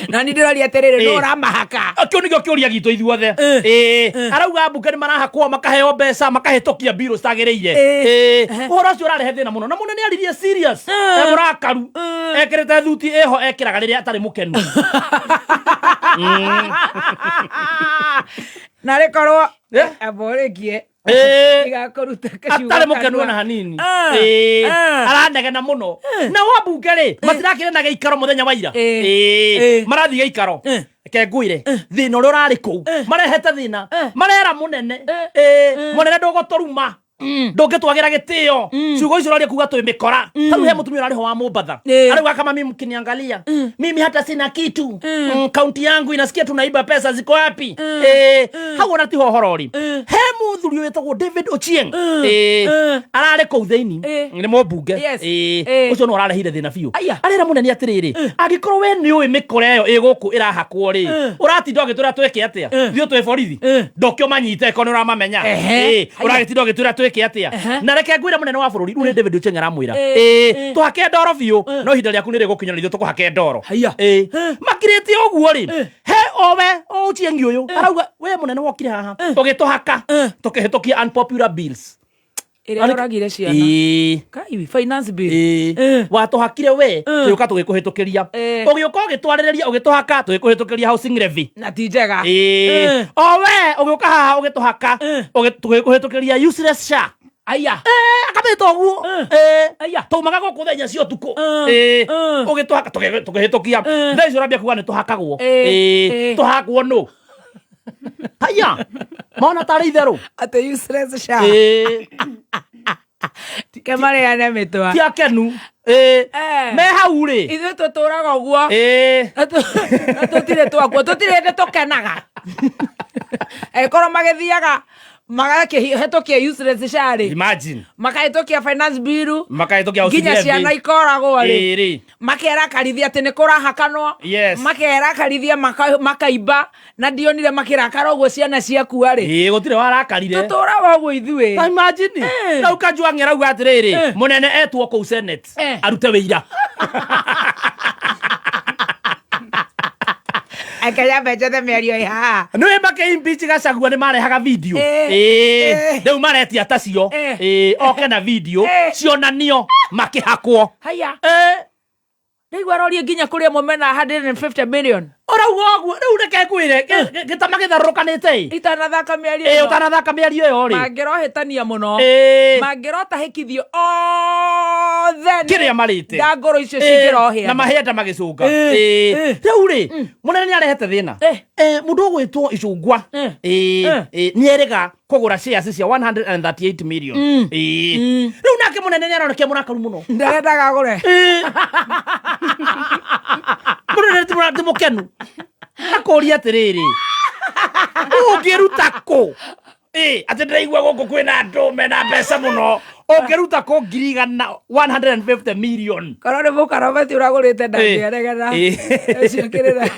Speaker 10: Na nĩ ndĩroria atĩrĩrĩ,
Speaker 11: Ĩĩ.
Speaker 10: nũ ũramahaka?
Speaker 11: Kĩu nĩkĩo kĩũria gitũ ithuothe. Ĩĩ, arauga mbunge nĩ marahakwo, makaheo mbeca, makahĩtũkia mbirũ citagĩrĩire. Ĩĩ, ũhoro ũcio ũrarehe thĩna mũno, na mũnene aririe serious, e mũrakaru, ekĩrĩte thuti ĩho ekĩraga rĩrĩa atarĩ mũkenu.
Speaker 10: Na rĩkorwo amborĩkie igakũruta kaciugo
Speaker 11: Atarĩ mũkenu
Speaker 10: kanua.
Speaker 11: ona hanini. Ĩĩ, aranegena mũno. Nao ambunge rĩ matirakĩrĩ na gĩikaro mũthenya wa ira. Ĩĩ, marathiĩ gĩikaro. Reke ngwĩre thĩna ũrĩa ũrarĩ kũu marehete thĩna, marera mũnene. Ĩĩ, mũnene ndũgũtũruma, ndũngĩtwagĩra gĩtĩo, ciugo icio ũraria kuga twĩ mĩkora. Tarĩu he mũtumia ũrarĩ ho wa Mombatha, arauga kama mimi mkiniangalia mimi hata sina kitu, kaunti yangu inasikia tunaiba pesa, ziko wapi? Hau ona tiho ũhoro rĩ, he mũthuri wĩtagwo David Ochieng. Ararĩ kũu thĩini, nĩ mũmbunge. Ũcio no ũrarehire thĩna biũ. Arera mũnene atĩrĩrĩ, angĩkorwo we nĩ ũĩ mĩkora ĩyo ĩ gũkũ ĩrahakwo rĩ, ũratinda ũgĩtwĩra twĩke atĩa? Ithuĩ twĩ borithi, ndũke ũmanyite ko nĩ ũramamenya. Ũragĩtinda ũgĩtwĩra twĩke atĩa? Na reke ngwĩre mũnene wa bũrũri rĩu nĩ David Ochieng aramwĩra. Tũhake ndoro biũ, no ihinda rĩaku nĩ rĩgũkinya na ithuĩ tũkũhake ndoro. Makirĩte ũguo rĩ, he owe o Ochieng ũyũ arauga we mũnene wokire haha ũgĩtũhaka tũkĩhĩtũkia unpopular bills
Speaker 10: Ĩrĩa ĩroragire ciana. Kai, finance bill.
Speaker 11: Watũhakire we, tũgĩũka tũgĩkũhĩtũkĩria, ũgĩũka ũgĩtwarĩrĩria ũgĩtũhaka tũgĩkũhĩtũkĩria housing levy.
Speaker 10: Na ti njega.
Speaker 11: O we ũgĩũka haha ũgĩtũhaka tũgĩkũhĩtũkĩria useless SHA.
Speaker 10: Aya.
Speaker 11: Akamĩta ũguo. Taumaga gũkũ thaa 4 cia ũtukũ. Ũgĩtũhaka tũkĩhĩtũkia. Thaa icio ũrambia kuga nĩ tũhakagwo. Tũhakwo nũ? Haya, mona tarĩ itherũ.
Speaker 10: Atĩ useless SHA. Ke mareane mĩtwa.
Speaker 11: Ti akenu. Me hau rĩ.
Speaker 10: Ithuĩ tũtũraga ũguo. Na tũtirĩ twakuo, tũtirĩ hĩndĩ tũkenaga. Angĩkorwo magĩthiaga magakĩhĩtũkia useless SHA rĩ,
Speaker 11: Imagine.
Speaker 10: makahĩtũkia finance bill,
Speaker 11: Makahĩtũkia housing
Speaker 10: nginya
Speaker 11: levy.
Speaker 10: ciana ikoragwo rĩ,
Speaker 11: Rĩ.
Speaker 10: makerakarithia atĩ nĩ kũrahakanwo, makerakarithia makaimba, na ndionire makĩrakara ũguo ciana ciakua rĩ.
Speaker 11: Ĩĩ, gũtirĩ warakarire.
Speaker 10: Tũtũraga ũguo ithuĩ.
Speaker 11: Ta imagine. Rĩu Kajwang' arauga atĩrĩrĩ, mũnene etwo kũu Senate arute wĩira.
Speaker 10: Akenya mbenjethe mĩario ĩ haha.
Speaker 11: Nĩwe makĩimpeach Gachagua nĩ marehaga video. Ĩĩ, rĩu maretia tacio. Ĩĩ, oke na video cionanio makĩhakwo.
Speaker 10: Haya. Rĩu arorie nginya kũrĩ amwe mena 150 million.
Speaker 11: Ũrauga ũguo rĩu reke ngwĩre gĩtama gĩtharũrũkanĩte ĩ.
Speaker 10: Itanathaka mĩario
Speaker 11: Ĩĩ,
Speaker 10: ĩno.
Speaker 11: ũtanathaka mĩario ĩyo rĩ.
Speaker 10: Mangĩrohĩtania mũno. Mangĩrotahĩkithio othe nĩ
Speaker 11: Kĩrĩa marĩte.
Speaker 10: ndangũrũ icio
Speaker 11: Ĩĩ,
Speaker 10: cingĩrohĩa.
Speaker 11: Na mahĩenda magĩcũnga. Ĩĩ. Rĩu rĩ, mũnene nĩ arehete thĩna. Mũndũ ũgwĩtwo Icungwa. Ĩĩ, ĩĩ, nĩ erĩga kũgũra shares cia 138 million. Ĩĩ. Rĩu nake mũnene nĩ aronekea mũrakaru mũno.
Speaker 10: Ndarendaga agũre.
Speaker 11: Mũnene ti mũkenu. Akũria atĩrĩrĩ, ũngĩruta kũ? Ĩĩ, atĩ ndĩraigua gũkũ kwĩna andũ mena mbeca mũno. Ũngĩruta kũ ngiri igana 150 million?
Speaker 10: Korwo nĩ mũkarabati ũragũrĩte ndangĩaregana. Ũcio kĩrĩra.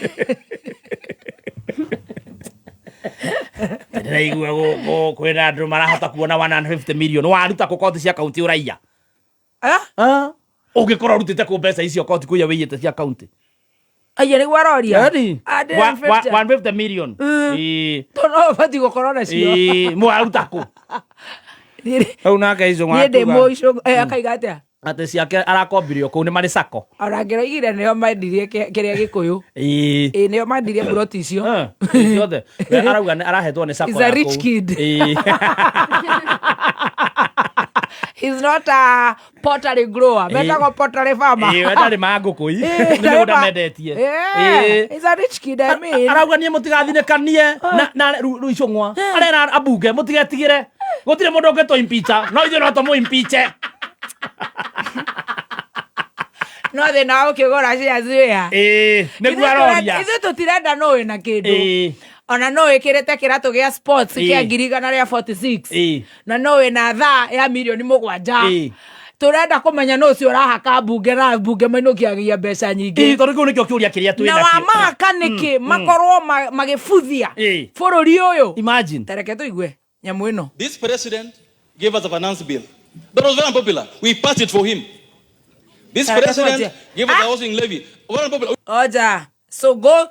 Speaker 11: Ndĩraigua gũkũ kwĩna andũ marahota kuona 150 million. Waruta kũ koti cia kaunti ũraiya? Ũngĩkorwo ũrutĩte kũ mbeca icio koti kũiya wĩiyĩte cia kaunti?
Speaker 10: Aya nĩguo aroria.
Speaker 11: Yaani, 150 million. Ĩĩ.
Speaker 10: Tondũ no ũbatiĩ gũkorwo nacio.
Speaker 11: Ĩĩ, mwaruta kũ? Rĩu nake Icũng'wa
Speaker 10: Niĩ ndĩ
Speaker 11: akiuga
Speaker 10: mũicũng'wa. Akaiga atĩa?
Speaker 11: Atĩ ciake arakombire o kũu nĩ marĩ sacco.
Speaker 10: Ona ngĩroigire nĩo mendirie kĩrĩa gĩkũyũ.
Speaker 11: Ĩĩ.
Speaker 10: Ĩĩ, nĩo mendirie buroti icio.
Speaker 11: Ciothe. We arauga arahĩtwo nĩ sacco
Speaker 10: He's a
Speaker 11: ya
Speaker 10: rich
Speaker 11: kũu.
Speaker 10: kid.
Speaker 11: Ĩĩ.
Speaker 10: He's not a pottery grower. Metagwo pottery farmer.
Speaker 11: Ĩĩ, we ndarĩ ma ngũkũ i.
Speaker 10: Ĩĩ,
Speaker 11: Nĩ mĩgũnda
Speaker 10: ndarĩ ma-
Speaker 11: mendetie.
Speaker 10: Yeah,
Speaker 11: Ĩĩ.
Speaker 10: he's a rich kid, I mean.
Speaker 11: Arauga niĩ mũtigathinĩkanie na icũng'wa arera ambunge mũtigetigĩre gũtirĩ mũndũ ũngĩtũ impeacha no ithuĩ no tũmũ impeache.
Speaker 10: No thĩna wa gũkĩgũra shares wĩa.
Speaker 11: Ĩĩ, nĩguo aroria.
Speaker 10: Ithuĩ tũtirenda no wĩna kĩndũ.
Speaker 11: Ĩĩ.
Speaker 10: Ona no wĩkĩrĩte kĩratũ gĩa sports
Speaker 11: Ĩĩ.
Speaker 10: kĩa 146,000.
Speaker 11: Ĩĩ.
Speaker 10: Na no wĩna thaa ya mirioni 7.
Speaker 11: Ĩĩ.
Speaker 10: Tũrenda kũmenya no ũcio ũrahaka mbunge na mbunge mainũkiagia mbeca
Speaker 11: Ĩĩ,
Speaker 10: nyingĩ.
Speaker 11: tondũ kĩu nĩkĩo kĩũria kĩrĩa twĩ
Speaker 10: Na
Speaker 11: nakĩo.
Speaker 10: wamahaka nĩkĩ makorwo magĩbuthia
Speaker 11: Ĩĩ.
Speaker 10: bũrũri ũyũ.
Speaker 11: Imagine.
Speaker 10: Tareke tũigue nyamũ ĩno.
Speaker 14: This president gave us a finance bill that was very unpopular. We passed it for him. This
Speaker 10: Tareke
Speaker 14: president
Speaker 10: tuanzie.
Speaker 14: gave us a housing levy. Very unpopular.
Speaker 10: Oja. So go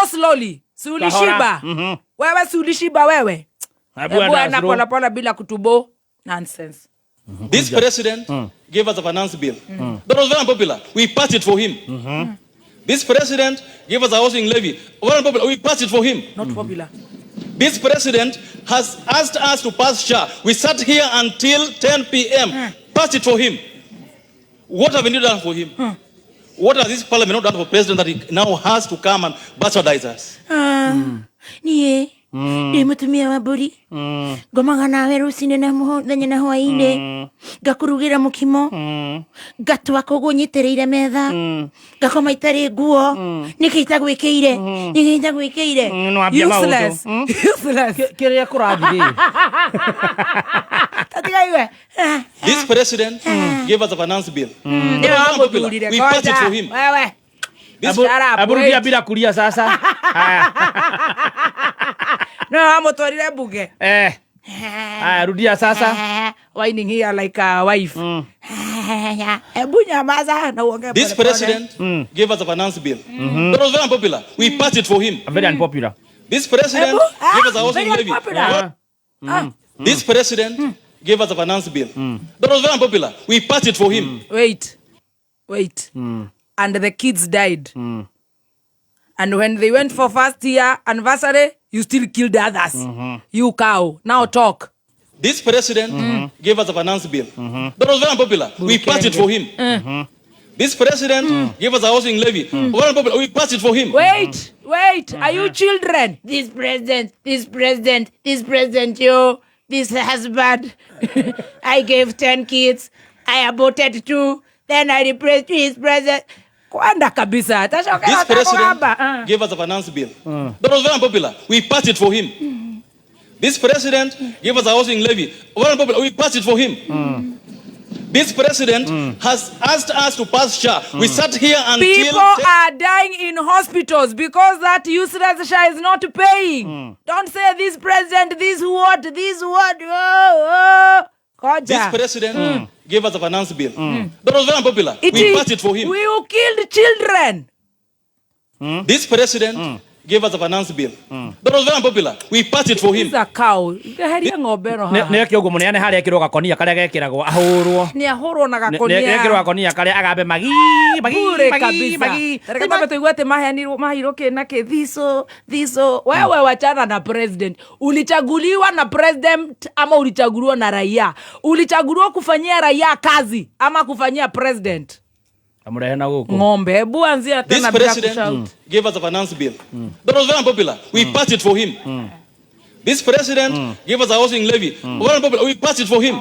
Speaker 10: slowly. Si ulishiba.
Speaker 11: Kahora. Mhm.
Speaker 10: Wewe si ulishiba wewe.
Speaker 11: Hebu
Speaker 10: Hebu
Speaker 11: enda
Speaker 10: enda
Speaker 11: slow.
Speaker 10: polepole bila kutubo. Nonsense.
Speaker 14: This president gave us a finance bill that was very unpopular. We passed it for him. This president gave us a housing levy. Very unpopular. We passed it for him.
Speaker 10: Not popular.
Speaker 14: This president has asked us to pass SHA. We sat here until 10 p.m. Passed it for him. What have you done for him? What has this parliament not done for president that he now has to come and bastardize us?
Speaker 15: Niĩ ndĩ mũtumia wa mbũri, ngomaga nawe rũcinĩ na mũthenya na hwaĩ-inĩ, ngakũrugĩra mũkimo, ngatwa koguo nyitĩrĩire metha, ngakoma itarĩ nguo. Nĩkĩ itagwĩkĩire? Nĩkĩ itagwĩkĩire?
Speaker 11: Nĩwambia maũndũ.
Speaker 10: Useless. Useless.
Speaker 11: Kĩrĩa kũrathiĩ rĩ?
Speaker 10: Tatiga iwe.
Speaker 14: This president gave us a finance bill.
Speaker 10: Nĩwe
Speaker 14: That was unpopular.
Speaker 10: wamũthurire.
Speaker 14: We passed it for
Speaker 10: Koja.
Speaker 14: him.
Speaker 10: Wewe.
Speaker 14: This
Speaker 10: Shut up,
Speaker 11: Hebu rudia
Speaker 10: wait.
Speaker 11: bila kulia sasa. Haya.
Speaker 10: Nĩwe wamũtwarire mbunge.
Speaker 11: Eh. Haya, rudia sasa.
Speaker 10: Whining here like a wife. Hebu nyamaza na uongee
Speaker 14: This
Speaker 10: pole pole.
Speaker 14: president gave us a finance bill. That was very unpopular. We passed it for him.
Speaker 11: Very unpopular.
Speaker 14: This president
Speaker 10: Ebu,
Speaker 14: gave us a housing
Speaker 10: very
Speaker 14: levy.
Speaker 10: unpopular.
Speaker 14: This president gave us a finance bill. That was very unpopular. We passed it for him.
Speaker 10: Wait. Wait. And the kids died. And when they went for first year anniversary, you still killed others. You cow. Now talk.
Speaker 14: This president gave us a finance bill. That was very unpopular. We passed it for him. This president gave us a housing levy. Very unpopular. We passed it for him.
Speaker 10: Wait, wait. Are you children?
Speaker 15: This president, this president, this president, yo, this husband. I gave 10 kids. I aborted 2. Then I replaced his president.
Speaker 10: Kwenda kabisa.
Speaker 14: This president gave us a finance bill. That was very unpopular. We passed it for him. This president gave us a housing levy. Very unpopular. We passed it for him. This president has asked us to pass SHA. We sat here until
Speaker 10: People are dying in hospitals because that useless SHA is not paying. Don't say this president, this what, this what. Oh, oh. Koja.
Speaker 14: This president gave us a finance bill. That was very unpopular.
Speaker 10: It
Speaker 14: We
Speaker 10: is-
Speaker 14: passed it for him.
Speaker 10: We killed children.
Speaker 14: This president gave us a finance bill. That was very unpopular. We passed it for him.
Speaker 10: This is a cow. Heria ng'ombe ĩno haha.
Speaker 11: Nä eke å guo må neane harä ekärwo gakonia karä a gekäragwo ahårwo.
Speaker 10: Nĩ ahũrwo na gakonia.
Speaker 11: Ekärwo gakonia karä agambe magi magi
Speaker 10: Bure
Speaker 11: magi
Speaker 10: kabisa.
Speaker 11: magi.
Speaker 10: Tareke twambe tuigue atĩ maheanirwo maheirwo kĩ na kĩ thiso thiso. Wewe wachana na president. Ulichaguliwa na president ama ulichaguliwa na raia? Ulichaguliwa kufanyia raia kazi ama kufanyia president?
Speaker 11: Amũrehe na gũkũ.
Speaker 10: Ng'ombe, hebu anzia
Speaker 14: This
Speaker 10: tena bila
Speaker 14: president
Speaker 10: kushout.
Speaker 14: gave us a finance bill. That was very unpopular. We passed it for him. This president gave us a housing levy. Very unpopular. We passed it for him.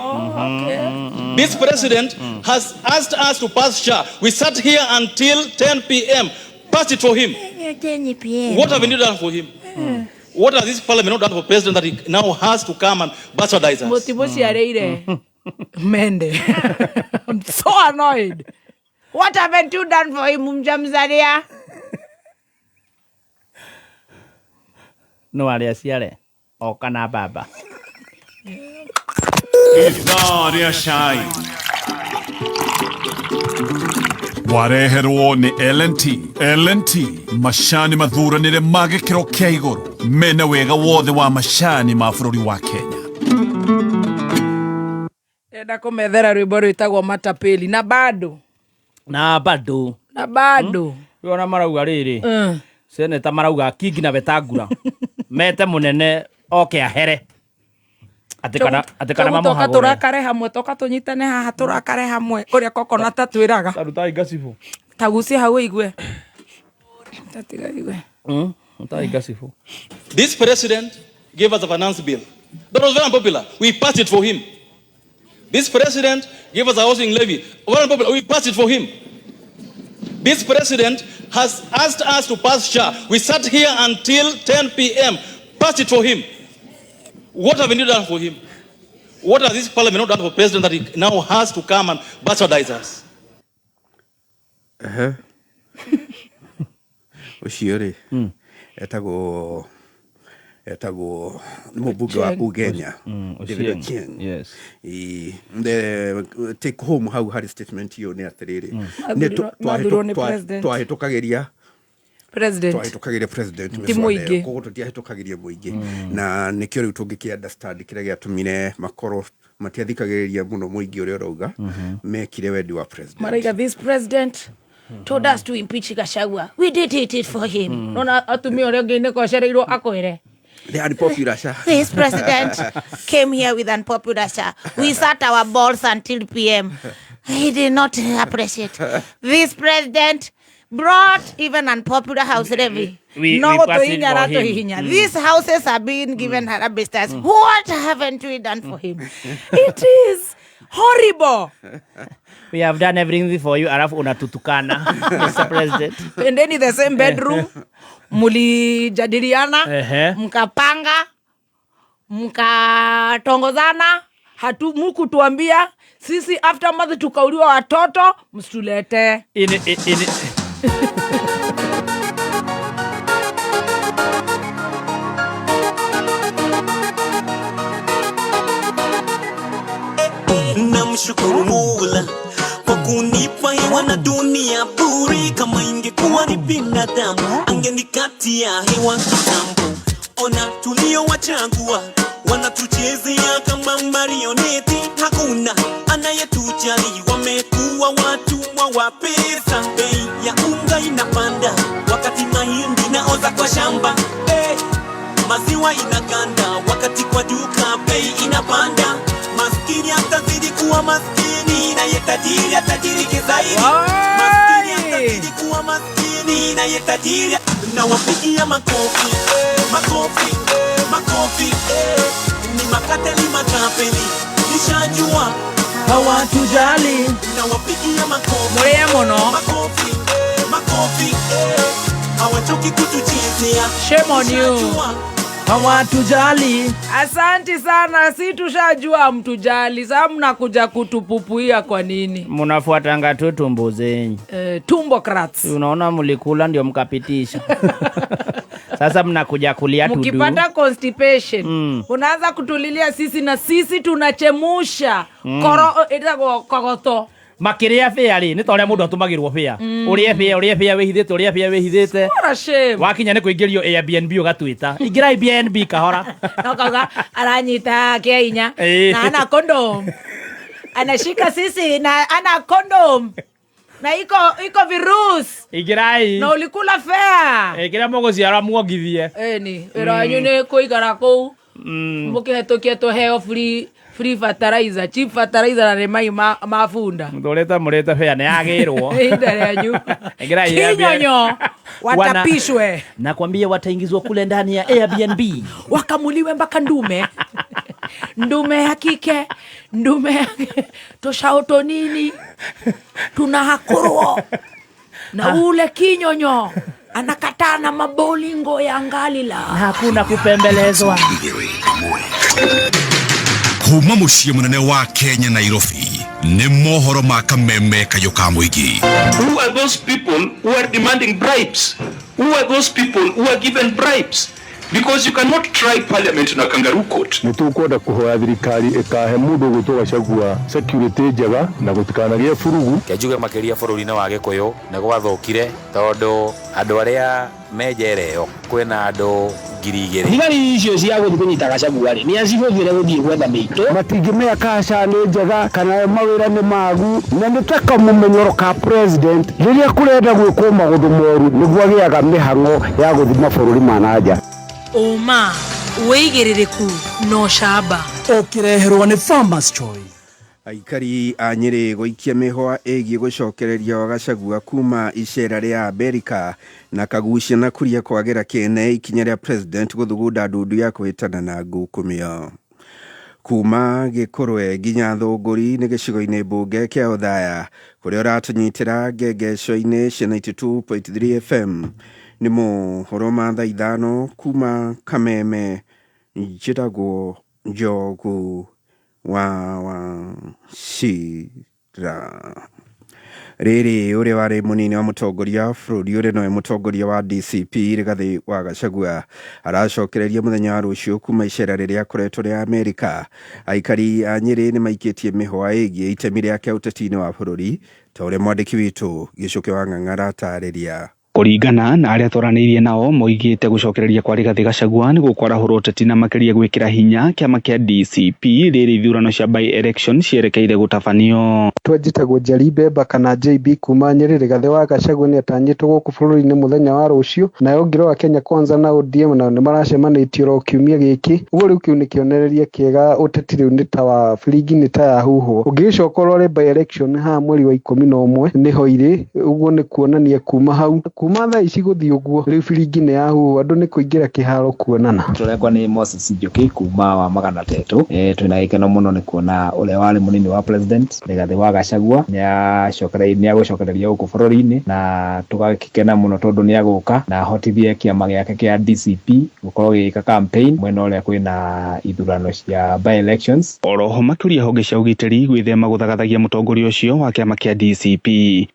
Speaker 14: This president has asked us to pass SHA. We sat here until 10 p.m. Passed it for him.
Speaker 15: 10 p.m.
Speaker 14: What have you done for him? What has this parliament not done for president that he now has to come and bastardize us?
Speaker 10: Mũtimũciarĩire mende. I'm so annoyed.
Speaker 15: What haven't you done for him, mjamzalia?
Speaker 11: No arä aciare oka na baba.
Speaker 5: Ithaa rĩa cai wareherwo nĩ L&T. L&T macani mathuranĩre ma gĩkĩro kĩa igũrũ mena wega wothe wa macani ma bũrũri wa Kenya.
Speaker 10: Ndĩrenda kũmethera rwĩmbo rwĩtagwo matapeli na bado
Speaker 11: Na bado.
Speaker 10: Na bado.
Speaker 11: Rĩu ona marauga rĩrĩ seneta marauga Kingi na Wetangula mete mũnene oke ahere. Atĩ kana- atĩ kana
Speaker 10: Toka
Speaker 11: mamũhagũre.
Speaker 10: tũrakare hamwe toka tũnyitane haha tũrakare hamwe ũrĩa kokonata twĩraga.
Speaker 11: Tarutai ngacibũ.
Speaker 10: Tagucie hau ũigue. Tatiga igue.
Speaker 11: Rutai ngacibũ.
Speaker 14: This president gave us a finance bill that was very unpopular. We passed it for him. This president gave us a housing levy. Very unpopular. We passed it for him. This president has asked us to pass SHA. We sat here until 10 p.m. Passed it for him. What have we done for him? What has this parliament not done for president that he now has to come and bastardize us?
Speaker 16: Ehe. Ũcio rĩ etagwo etagwo nĩ mũmbunge wa
Speaker 11: Ochieng.
Speaker 16: Ugenya David
Speaker 11: Ochieng.
Speaker 16: Ochieng.
Speaker 11: Yes.
Speaker 16: Ĩĩ. The take home hau harĩ statement ĩyo nĩ atĩrĩrĩ nĩ
Speaker 10: Mathurwo nĩ president.
Speaker 16: twahĩtũkagĩria
Speaker 10: President.
Speaker 16: twahĩtũkagĩria president
Speaker 10: Ti
Speaker 16: mĩswada
Speaker 10: mũingĩ.
Speaker 16: ĩyo koguo tũtiahĩtũkagĩria mũingĩ na nĩkĩo rĩu tũngĩkĩ understand kĩrĩa gĩatũmire makorwo matiathikagĩrĩria mũno mũingĩ ũrĩa ũrauga mekire wendi wa president.
Speaker 15: Maraiga this president told us to impeach Gachagua. We did it for him.
Speaker 10: Nona atumia ũrĩa ũngĩ nĩ kocereirwo akwĩre.
Speaker 16: The unpopular SHA.
Speaker 15: This president came here with unpopular SHA. We sat our balls until PM. He did not appreciate. This president brought even unpopular house levy.
Speaker 10: No
Speaker 6: We passed it
Speaker 10: gũtũhihinya
Speaker 6: for him.
Speaker 15: aratũhihinya. These houses are being given Harambee Stars. What haven't we done for him?
Speaker 10: It is horrible.
Speaker 6: We have done everything for you alafu unatutukana Mr. President.
Speaker 10: Endeni the same bedroom. Mulijadiliana.
Speaker 6: Ehe.
Speaker 10: Mkapanga, mkatongozana, hatu mukutuambia sisi aftermath tukauliwa watoto msitulete.
Speaker 6: In,
Speaker 17: Namshukuru Mola kwa kunipa hewa na dunia bure. Kama ingekuwa ni binadamu angenikatia hewa kitambo. Ona tuliowachagua wanatuchezea kama marioneti, hakuna anayetujali, wamekuwa watumwa wa pesa. Bei ya unga inapanda wakati mahindi naoza kwa shamba hey. Maziwa inaganda wakati kwa duka bei inapanda. Maskini atazidi kuwa maskini naye tajiri atajirike zaidi. Maskini atazidi kuwa maskini naye tajiri. Nawapigia makofi, makofi, makofi eh. Ni makateli matapeli nishajua
Speaker 11: Hawatujali.
Speaker 17: Nawapigia makofi,
Speaker 10: Mũrĩe mũno.
Speaker 17: makofi, makofi eh. Hawachoki kutuchezea.
Speaker 10: Shame on you.
Speaker 17: Nishajua.
Speaker 11: Hawatujali.
Speaker 10: Asanti sana, si tushajua mtujali. Sasa mnakuja kutupupuia kwa nini?
Speaker 6: Mnafuatanga tu tumbo zenyu.
Speaker 10: Tumbo crats.
Speaker 6: Unaona mlikula ndio mkapitisha. Sasa mnakuja kulia tudu.
Speaker 10: Mkipata constipation unaanza kutulilia sisi na sisi tunachemusha koro ĩtagwo kogoto.
Speaker 11: Makĩrĩa bĩa rĩ nĩ ta ũrĩa mũndũ atũmagĩrwo bĩa ũrĩe bĩa ũrĩe bĩa wĩhithĩte ũrĩe bĩa wĩhithĩte.
Speaker 10: What a shame.
Speaker 11: Wakinya nĩ kũingĩrio Airbnb ũgatwĩta ingĩra Airbnb kahora.
Speaker 10: No kauga aranyita kĩa hinya
Speaker 11: Ĩĩ.
Speaker 10: na ana condom anashika sisi na ana condom na iko iko virus
Speaker 11: Ingĩrai
Speaker 10: na ulikula fare.
Speaker 11: Kĩrĩa mũgũciara muongithie.
Speaker 10: Ĩni wĩra wanyu nĩ kũikara kũu mũkĩhetũkia tũheo free free fertilizer, cheap fertilizer na nĩ mai ma bunda.
Speaker 11: Mũtũrĩte mũrĩte bĩa nĩ yagĩrwo.
Speaker 10: Ihinda rĩanyu.
Speaker 11: Ingĩrai Airbnb.
Speaker 10: Kinyonyo watapishwe.
Speaker 6: Nakwambia wataingizwa kule ndani ya Airbnb.
Speaker 10: Wakamuliwe mpaka ndume. Ndume ya kike, ndume ya toshauto nini tunahakurwo na ule kinyonyo anakataa na mabolingo ya ngalila.
Speaker 6: Hakuna kupembelezwa.
Speaker 5: Kuma mũciĩ mũnene wa Kenya Nairobi nĩ mohoro ma kameme kayũ ka mũingĩ.
Speaker 18: Who are those people who are demanding bribes? Who are those people who are given bribes? Because you cannot try parliament na kangaroo court.
Speaker 19: Nä tå kwenda kå hoya thirikari ĩkahe mũndũ ũgwĩtwo Gachagua security njega na gũtikanagĩe burugu.
Speaker 20: Ke njuge makiria bũrũri-inĩ wa Gĩkũyũ nĩ gwathũkire tondũ andũ arĩa me njera ĩyo kwĩna andũ 2000.
Speaker 21: Thigari icio cia gũthiĩ kũnyita Gachagua rĩ nĩ acibũthĩre gũthiĩ gwetha mĩitũ.
Speaker 1: Matingĩmenya kaca nĩ njega kana mawĩra nĩ magu na nĩ ta kamũmenyero ka president rĩrĩa kũrenda gwĩkwo maũndũ moru nĩguo agĩaga mĩhang'o ya gũthiĩ mabũrũri ma na nja.
Speaker 10: Ũma. Wĩigĩrĩrĩku na ũcamba.
Speaker 7: Ũkĩreherwo nĩ Farmers Choice.
Speaker 16: Aikari a Nyĩrĩ gũikia mĩhwa ĩgiĩ gũcokereria Gachagua kuma icera rĩa Amerika na Kagucia na Kuria kwagĩra kĩene ikinya rĩa president gũthugunda ndundu ya kũhĩtana na ngukumio. Kuma Gĩkũrwe nginya Thũngũri nĩ gĩcigo-inĩ mbunge kĩa Othaya kũrĩa ũratũnyitĩra ngengeco-inĩ cia 92.3 FM. Nĩ mohoro ma thaa 5 kuma Kameme. Njĩtagwo Njogu wa Wachira. Rĩrĩ ũrĩa warĩ mũnini wa mũtongoria wa bũrũri ũrĩa nowe mũtongoria wa DCP Rigathĩ wa Gachagua aracokereria mũthenya wa rũciũ kuma icera rĩrĩa akoretwo rĩa Amerika. Aikari a Nyĩrĩ nĩ maikĩtie mĩhwa ĩgiĩ itemi rĩake ũteti-inĩ wa bũrũri ta ũrĩa mwandĩki witũ Gĩcũkĩ wa Ng'ang'a aratarĩria.
Speaker 3: Kũringana na arĩa twaranĩirie nao, moigĩte gũcokereria kwa Rigathĩ Gachagua nĩ gũkwarahũra ũteti na makĩria gwĩkĩra hinya kĩama kĩa DCP rĩrĩ ithurano cia by election cierekeire gũtabanio.
Speaker 22: Twenjitagwo Njeri Bemba kana JB kuma Nyeri. Rigathĩ wa Gachagua nĩ atanyĩtwo gũkũ bũrũri-inĩ mũthenya wa rũciũ, nayo ngĩrora Kenya Kwanza na ODM nao nĩ maracemanĩtie oro kiumia gĩkĩ. Ũguo rĩu kĩu nĩ kĩonereria kĩega, ũteti rĩu nĩ ta wa biringi, nĩ ta yahuhwo. Ũngĩgĩcoka ũrore by election haha mweri wa 11 nĩho irĩ, ũguo nĩ kuonania kuma hau, kuma thaa ici gũthiĩ ũguo rĩu biringi nĩ yahuhwo, andũ nĩ kũingĩra kĩharo kuonana.
Speaker 23: Tũrekwa nĩ Moses Njoki kuma wa Magana Tetũ. Twĩna gĩkeno mũno nĩ kuona ũrĩa warĩ mũnini wa president Rigathĩ wa Gachagua nĩ agũcokereria gũkũ bũrũri-inĩ, na tũgakĩkena mũno tondũ nĩ agũka na ahotithie kĩama gĩake kĩa DCP gũkorwo gĩgĩka campaign mwena ũrĩa kwĩna ithurano cia by elections.
Speaker 3: Oroho makĩũria honge cia ũgitĩri gwĩthema gũthagathagia mũtongoria ũcio wa kĩama kĩa DCP.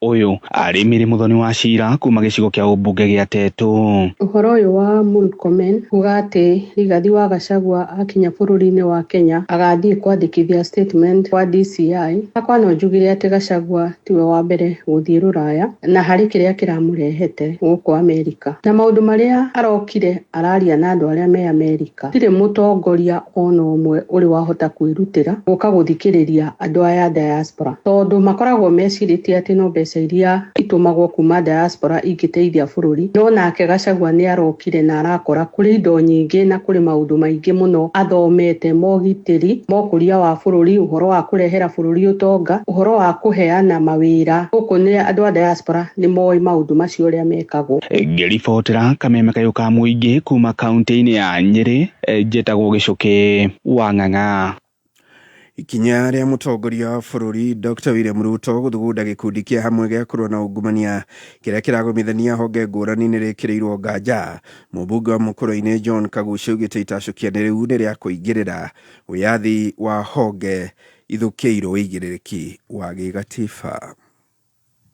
Speaker 3: Ũyũ arĩ Mary Mũthoni wa Cira kuma gĩcigo kĩa ũmbunge gĩa Tetũ.
Speaker 24: Ũhoro ũyũ wa Murkomen kuga atĩ Rigathĩ wa Gachagua akinya bũrũri-inĩ wa Kenya agathiĩ kwandĩkithia statement kwa DCI. Hakwa no njugire atĩ Gachagua tiwe wa mbere gũthiĩ rũraya na harĩ kĩrĩa kĩramũrehete gũkũ Amerika, na maũndũ marĩa arokire araria na andũ arĩa me Amerika. Tirĩ mũtongoria ona ũmwe ũrĩ wahota kwĩrutĩra gũka gũthikĩrĩria andũ aya diaspora, tondũ makoragwo mecirĩtie atĩ no mbeca iria itũmagwo kuma diaspora ingĩteithia bũrũri. No nake Gachagua nĩ arokire na arakora kũrĩ indo nyingĩ na kũrĩ maũndũ maingĩ mũno athomete, mogitĩri, mokũria wa bũrũri, ũhoro wa kũrehera bũrũri ũtonga, ũhoro wa kũheana mawĩra. Gũkũ nĩ andũ a diaspora nĩ moĩ maũndũ macio ũrĩa mekagwo.
Speaker 3: Ngĩribotera Kameme kayũ ka mũingĩ kuma kaunti-inĩ ya Nyĩrĩ, njĩtagwo Gĩcũkĩ wa Ng'ang'a.
Speaker 16: Ikinya rĩa mũtongoria wa bũrũri Dr. William Ruto gũthugunda gĩkundi kĩa hamwe gĩa kũrũa na ungumania kĩrĩa kĩragomithania honge ngũrani nĩ rĩkĩrĩirwo nganja. Mũmbunge wa Mũkũrũ-inĩ John Kagucia augĩte itacũkia rĩu nĩ rĩa kũingĩrĩra wĩyathi wa honge ithũkĩirwo ũigĩrĩrĩki wa gĩgatiba.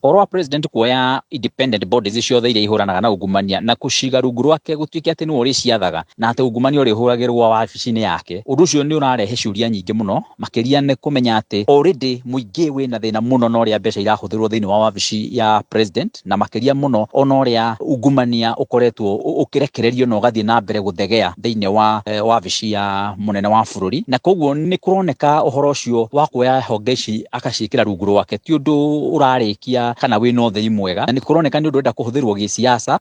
Speaker 25: Ũhoro wa president kuoya independent bodies ciothe iria ihũranaga na ungumania na kũciga rungu rwake gũtuĩke atĩ nĩwe ũrĩciathaga na atĩ ungumania ũrĩhũragĩrwo wabici-inĩ yake, ũndũ ũcio nĩ ũrarehe ciũria nyingĩ mũno, makĩria nĩ kũmenya atĩ already mũingĩ wĩna thĩna mũno na ũrĩa mbeca irahũthĩrwo thĩinĩ wa wabici ya president, na makĩria mũno ona ũrĩa ungumania ũkoretwo ũkĩrekererio na ũgathiĩ na mbere gũthegea thĩinĩ wa wabici ya mũnene wa bũrũri. Na koguo nĩ kũroneka ũhoro ũcio wa kuoya honge ici akaciĩkĩra rungu rwake ti ũndũ ũrarĩkia kana wĩna ũtheri mwega, na nĩ kũroneka nĩ ũndũ ũrenda kũhũthĩrwo gĩsiasa.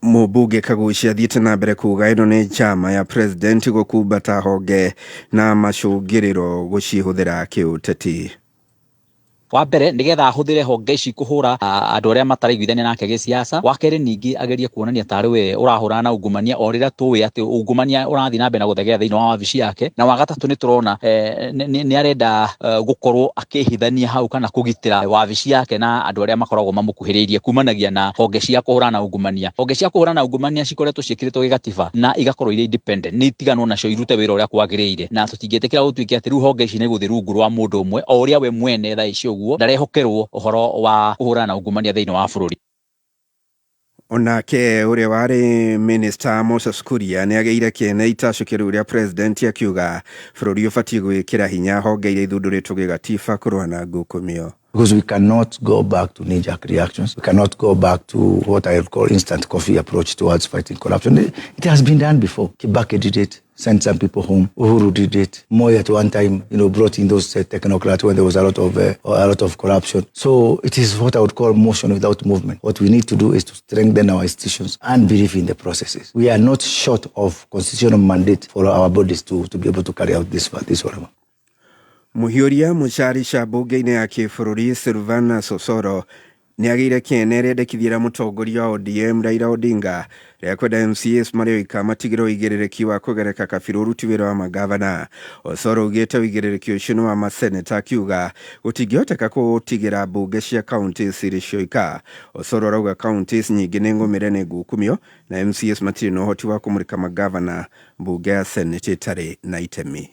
Speaker 16: Mũmbunge Kagucia athiĩte na mbere kuga ĩno nĩ njama ya president gũkumbata honge na macũngĩrĩro gũcihũthĩra kĩũteti.
Speaker 25: Wa mbere nĩgetha ahũthĩre honge ici kũhũra andũ arĩa mataraiguithania nake gĩsiasa. Wa kerĩ ningĩ agerie kuonania tarĩ we ũrahũrana na ungumania, o rĩrĩa tũĩ atĩ ungumania ũrathiĩ na mbere na gũthegea thĩinĩ wa wabici yake. Na wa gatatũ nĩ tũrona nĩ arenda gũkorwo akĩhithania hau kana kũgitĩra wabici yake na andũ arĩa makoragwo mamũkuhĩrĩirie kumanagia na honge cia kũhũrana na ungumania. Honge cia kũhũrana na ungumania cikoretwo ciĩkĩrĩtwo gĩgatiba na igakorwo irĩ independent, nĩ itiganwo nacio irute wĩra ũrĩa kwagĩrĩire, na tũtingĩtĩkĩra gũtuĩke atĩ rĩu honge ici nĩ gũthiĩ rungu rwa mũndũ ũmwe o ũrĩa we mwene thaa ici ũguo ndarehokerwo ũhoro wa kũhũrana na ungumania thĩinĩ wa bũrũri.
Speaker 16: Onake ũrĩa warĩ minister Moses Kuria nĩ agĩire kĩene itacũkĩ rĩu rĩa president, akiuga bũrũri ũbatiĩ gwĩkĩra hinya honge iria ithundũrĩtwo gĩgatiba kũrũa na ngukumio.
Speaker 26: Because we cannot go back to knee-jerk reactions. We cannot go back to what I would call instant coffee approach towards fighting corruption. It has been done before. Kibaki did it. sent some people home. Uhuru did it. Moi at one time, brought in those technocrats when there was a lot of corruption. So it is what I would call motion without movement. What we need to do is to strengthen our institutions and believe in the processes. We are not short of constitutional mandate for our bodies to be able to carry out this whatever.
Speaker 16: Muhiũria mũcarisha mbunge-inĩ ya kĩbũrũri Silvana Sosoro nĩagĩire kĩene rĩendekithia rĩa mũtongoria wa ODM Raila Odinga rĩa kwenda MCAs marĩ oika matigĩrwo ũigĩrĩrĩki wa kũgereka kabirũ ũruti wĩra wa magavana. Osoro augĩte ũigĩrĩrĩki ũcio nĩ wa maseneta, akiuga gũtingĩhoteka kũtigĩra mbunge cia kaunti cirĩ cioika. Osoro arauga kaunti nyingĩ nĩ ng'ũmĩre nĩ ngukumio na MCAs matirĩ na ũhoti wa kũmũrĩka magavana mbunge ya senate ĩtarĩ na itemi.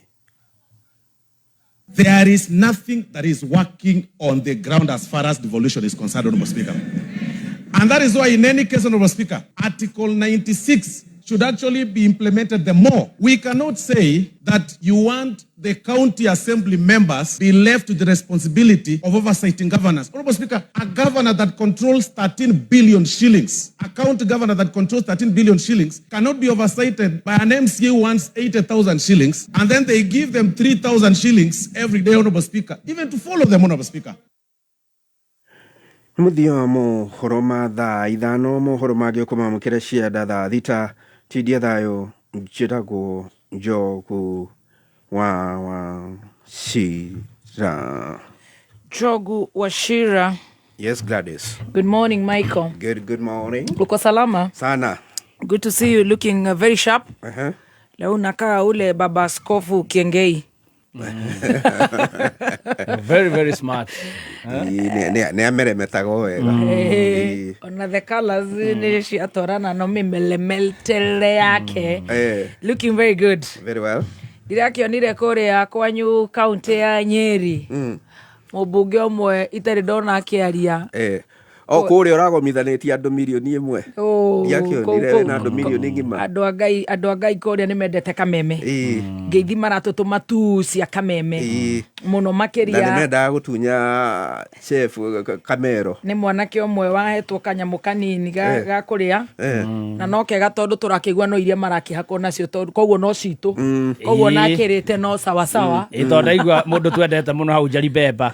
Speaker 2: There is nothing that is working on the ground as far as devolution is concerned, Honorable Speaker. And that is why, in any case, Honorable Speaker, Article 96 should actually be implemented the more. We cannot say that you want the county assembly members be left with the responsibility of oversighting governors. Honorable Speaker, a governor that controls 13 billion shillings, a county governor that controls 13 billion shillings cannot be oversighted by an MCA who wants 80,000 shillings, and then they give them 3,000 shillings every day, Honorable Speaker, even to follow them, Honorable Speaker.
Speaker 16: Mũthia wa mohoro ma thaa 5, mohoro mangĩ ũkũmamũkĩra cianda thaa 6. Tindia thayũ, njĩtagwo Njogu wa Wachira.
Speaker 10: Njogu Wachira.
Speaker 16: Yes, Gladys.
Speaker 10: Good morning, Michael.
Speaker 16: Good morning.
Speaker 10: Uko salama?
Speaker 16: Sana.
Speaker 10: Good to see you looking very sharp. Leo unakaa ule baba askofu Kiengei.
Speaker 11: Very, very smart.
Speaker 16: Nĩ ameremetago wega.
Speaker 10: Ona the colors nĩ ciatwarana no mĩmelemeltele yake. Looking very good.
Speaker 16: Very well.
Speaker 10: Ndirakĩonire kũrĩa kwanyu kaunti ya Nyeri. Mũmbunge ũmwe itarĩ ndona akĩaria.
Speaker 16: O kũrĩa ũragomithanĩtie andũ mirioni 1. Ndiakĩonire na andũ mirioni ng'ima.
Speaker 10: Andũ a Ngai kũrĩa nĩ mendete kameme. Ngeithi maratũtũma tu cia kameme. Mũno makĩria.
Speaker 16: Na nĩ mendaga gũtunya chef Kamero.
Speaker 10: Nĩ mwanake ũmwe wahetwo kanyamũ kanini ga kũrĩa. Na no kega tondũ tũrakĩigua no iria marakĩhakwo nacio tondũ koguo no citũ. Koguo nakĩrĩte no sawa sawa.
Speaker 11: Tondũ ndaigua mũndũ twendete mũno hau Jaribemba.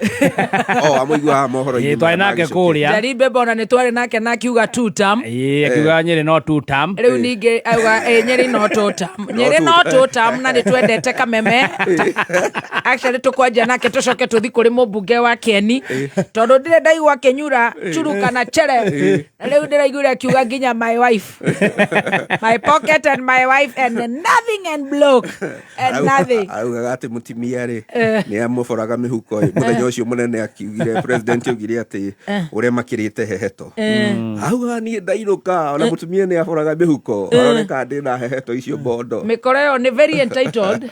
Speaker 16: O amũiguaga mohoro-inĩ.
Speaker 11: Twarĩ nake kũrĩa.
Speaker 10: Jaribemba ona nĩ twarĩ nake na akiuga two term.
Speaker 11: Akiuga Nyeri no two term.
Speaker 10: Rĩu ningĩ auga Nyeri no two term. Nyeri no two term na nĩ twendete kameme. Actually tũkwanjia nake tũcoke tũthi kũrĩ mũmbunge wa Kieni tondũ ndĩrĩ ndaigua akĩnyura churu kana chere. Rĩu ndĩraiguire akiuga nginya my wife, my pocket and my wife and nothing and block and nothing.
Speaker 16: Augaga atĩ mũtumia rĩ nĩ amũboraga mĩhuko. Mũthenya ũcio mũnene akiugire president augire atĩ ũrĩa makĩrĩte heheto. Auga niĩ ndainũka ona mũtumia nĩ aboraga mĩhuko aroneka ndĩ na heheto icio mbondo.
Speaker 10: Mĩkora ĩyo nĩ very entitled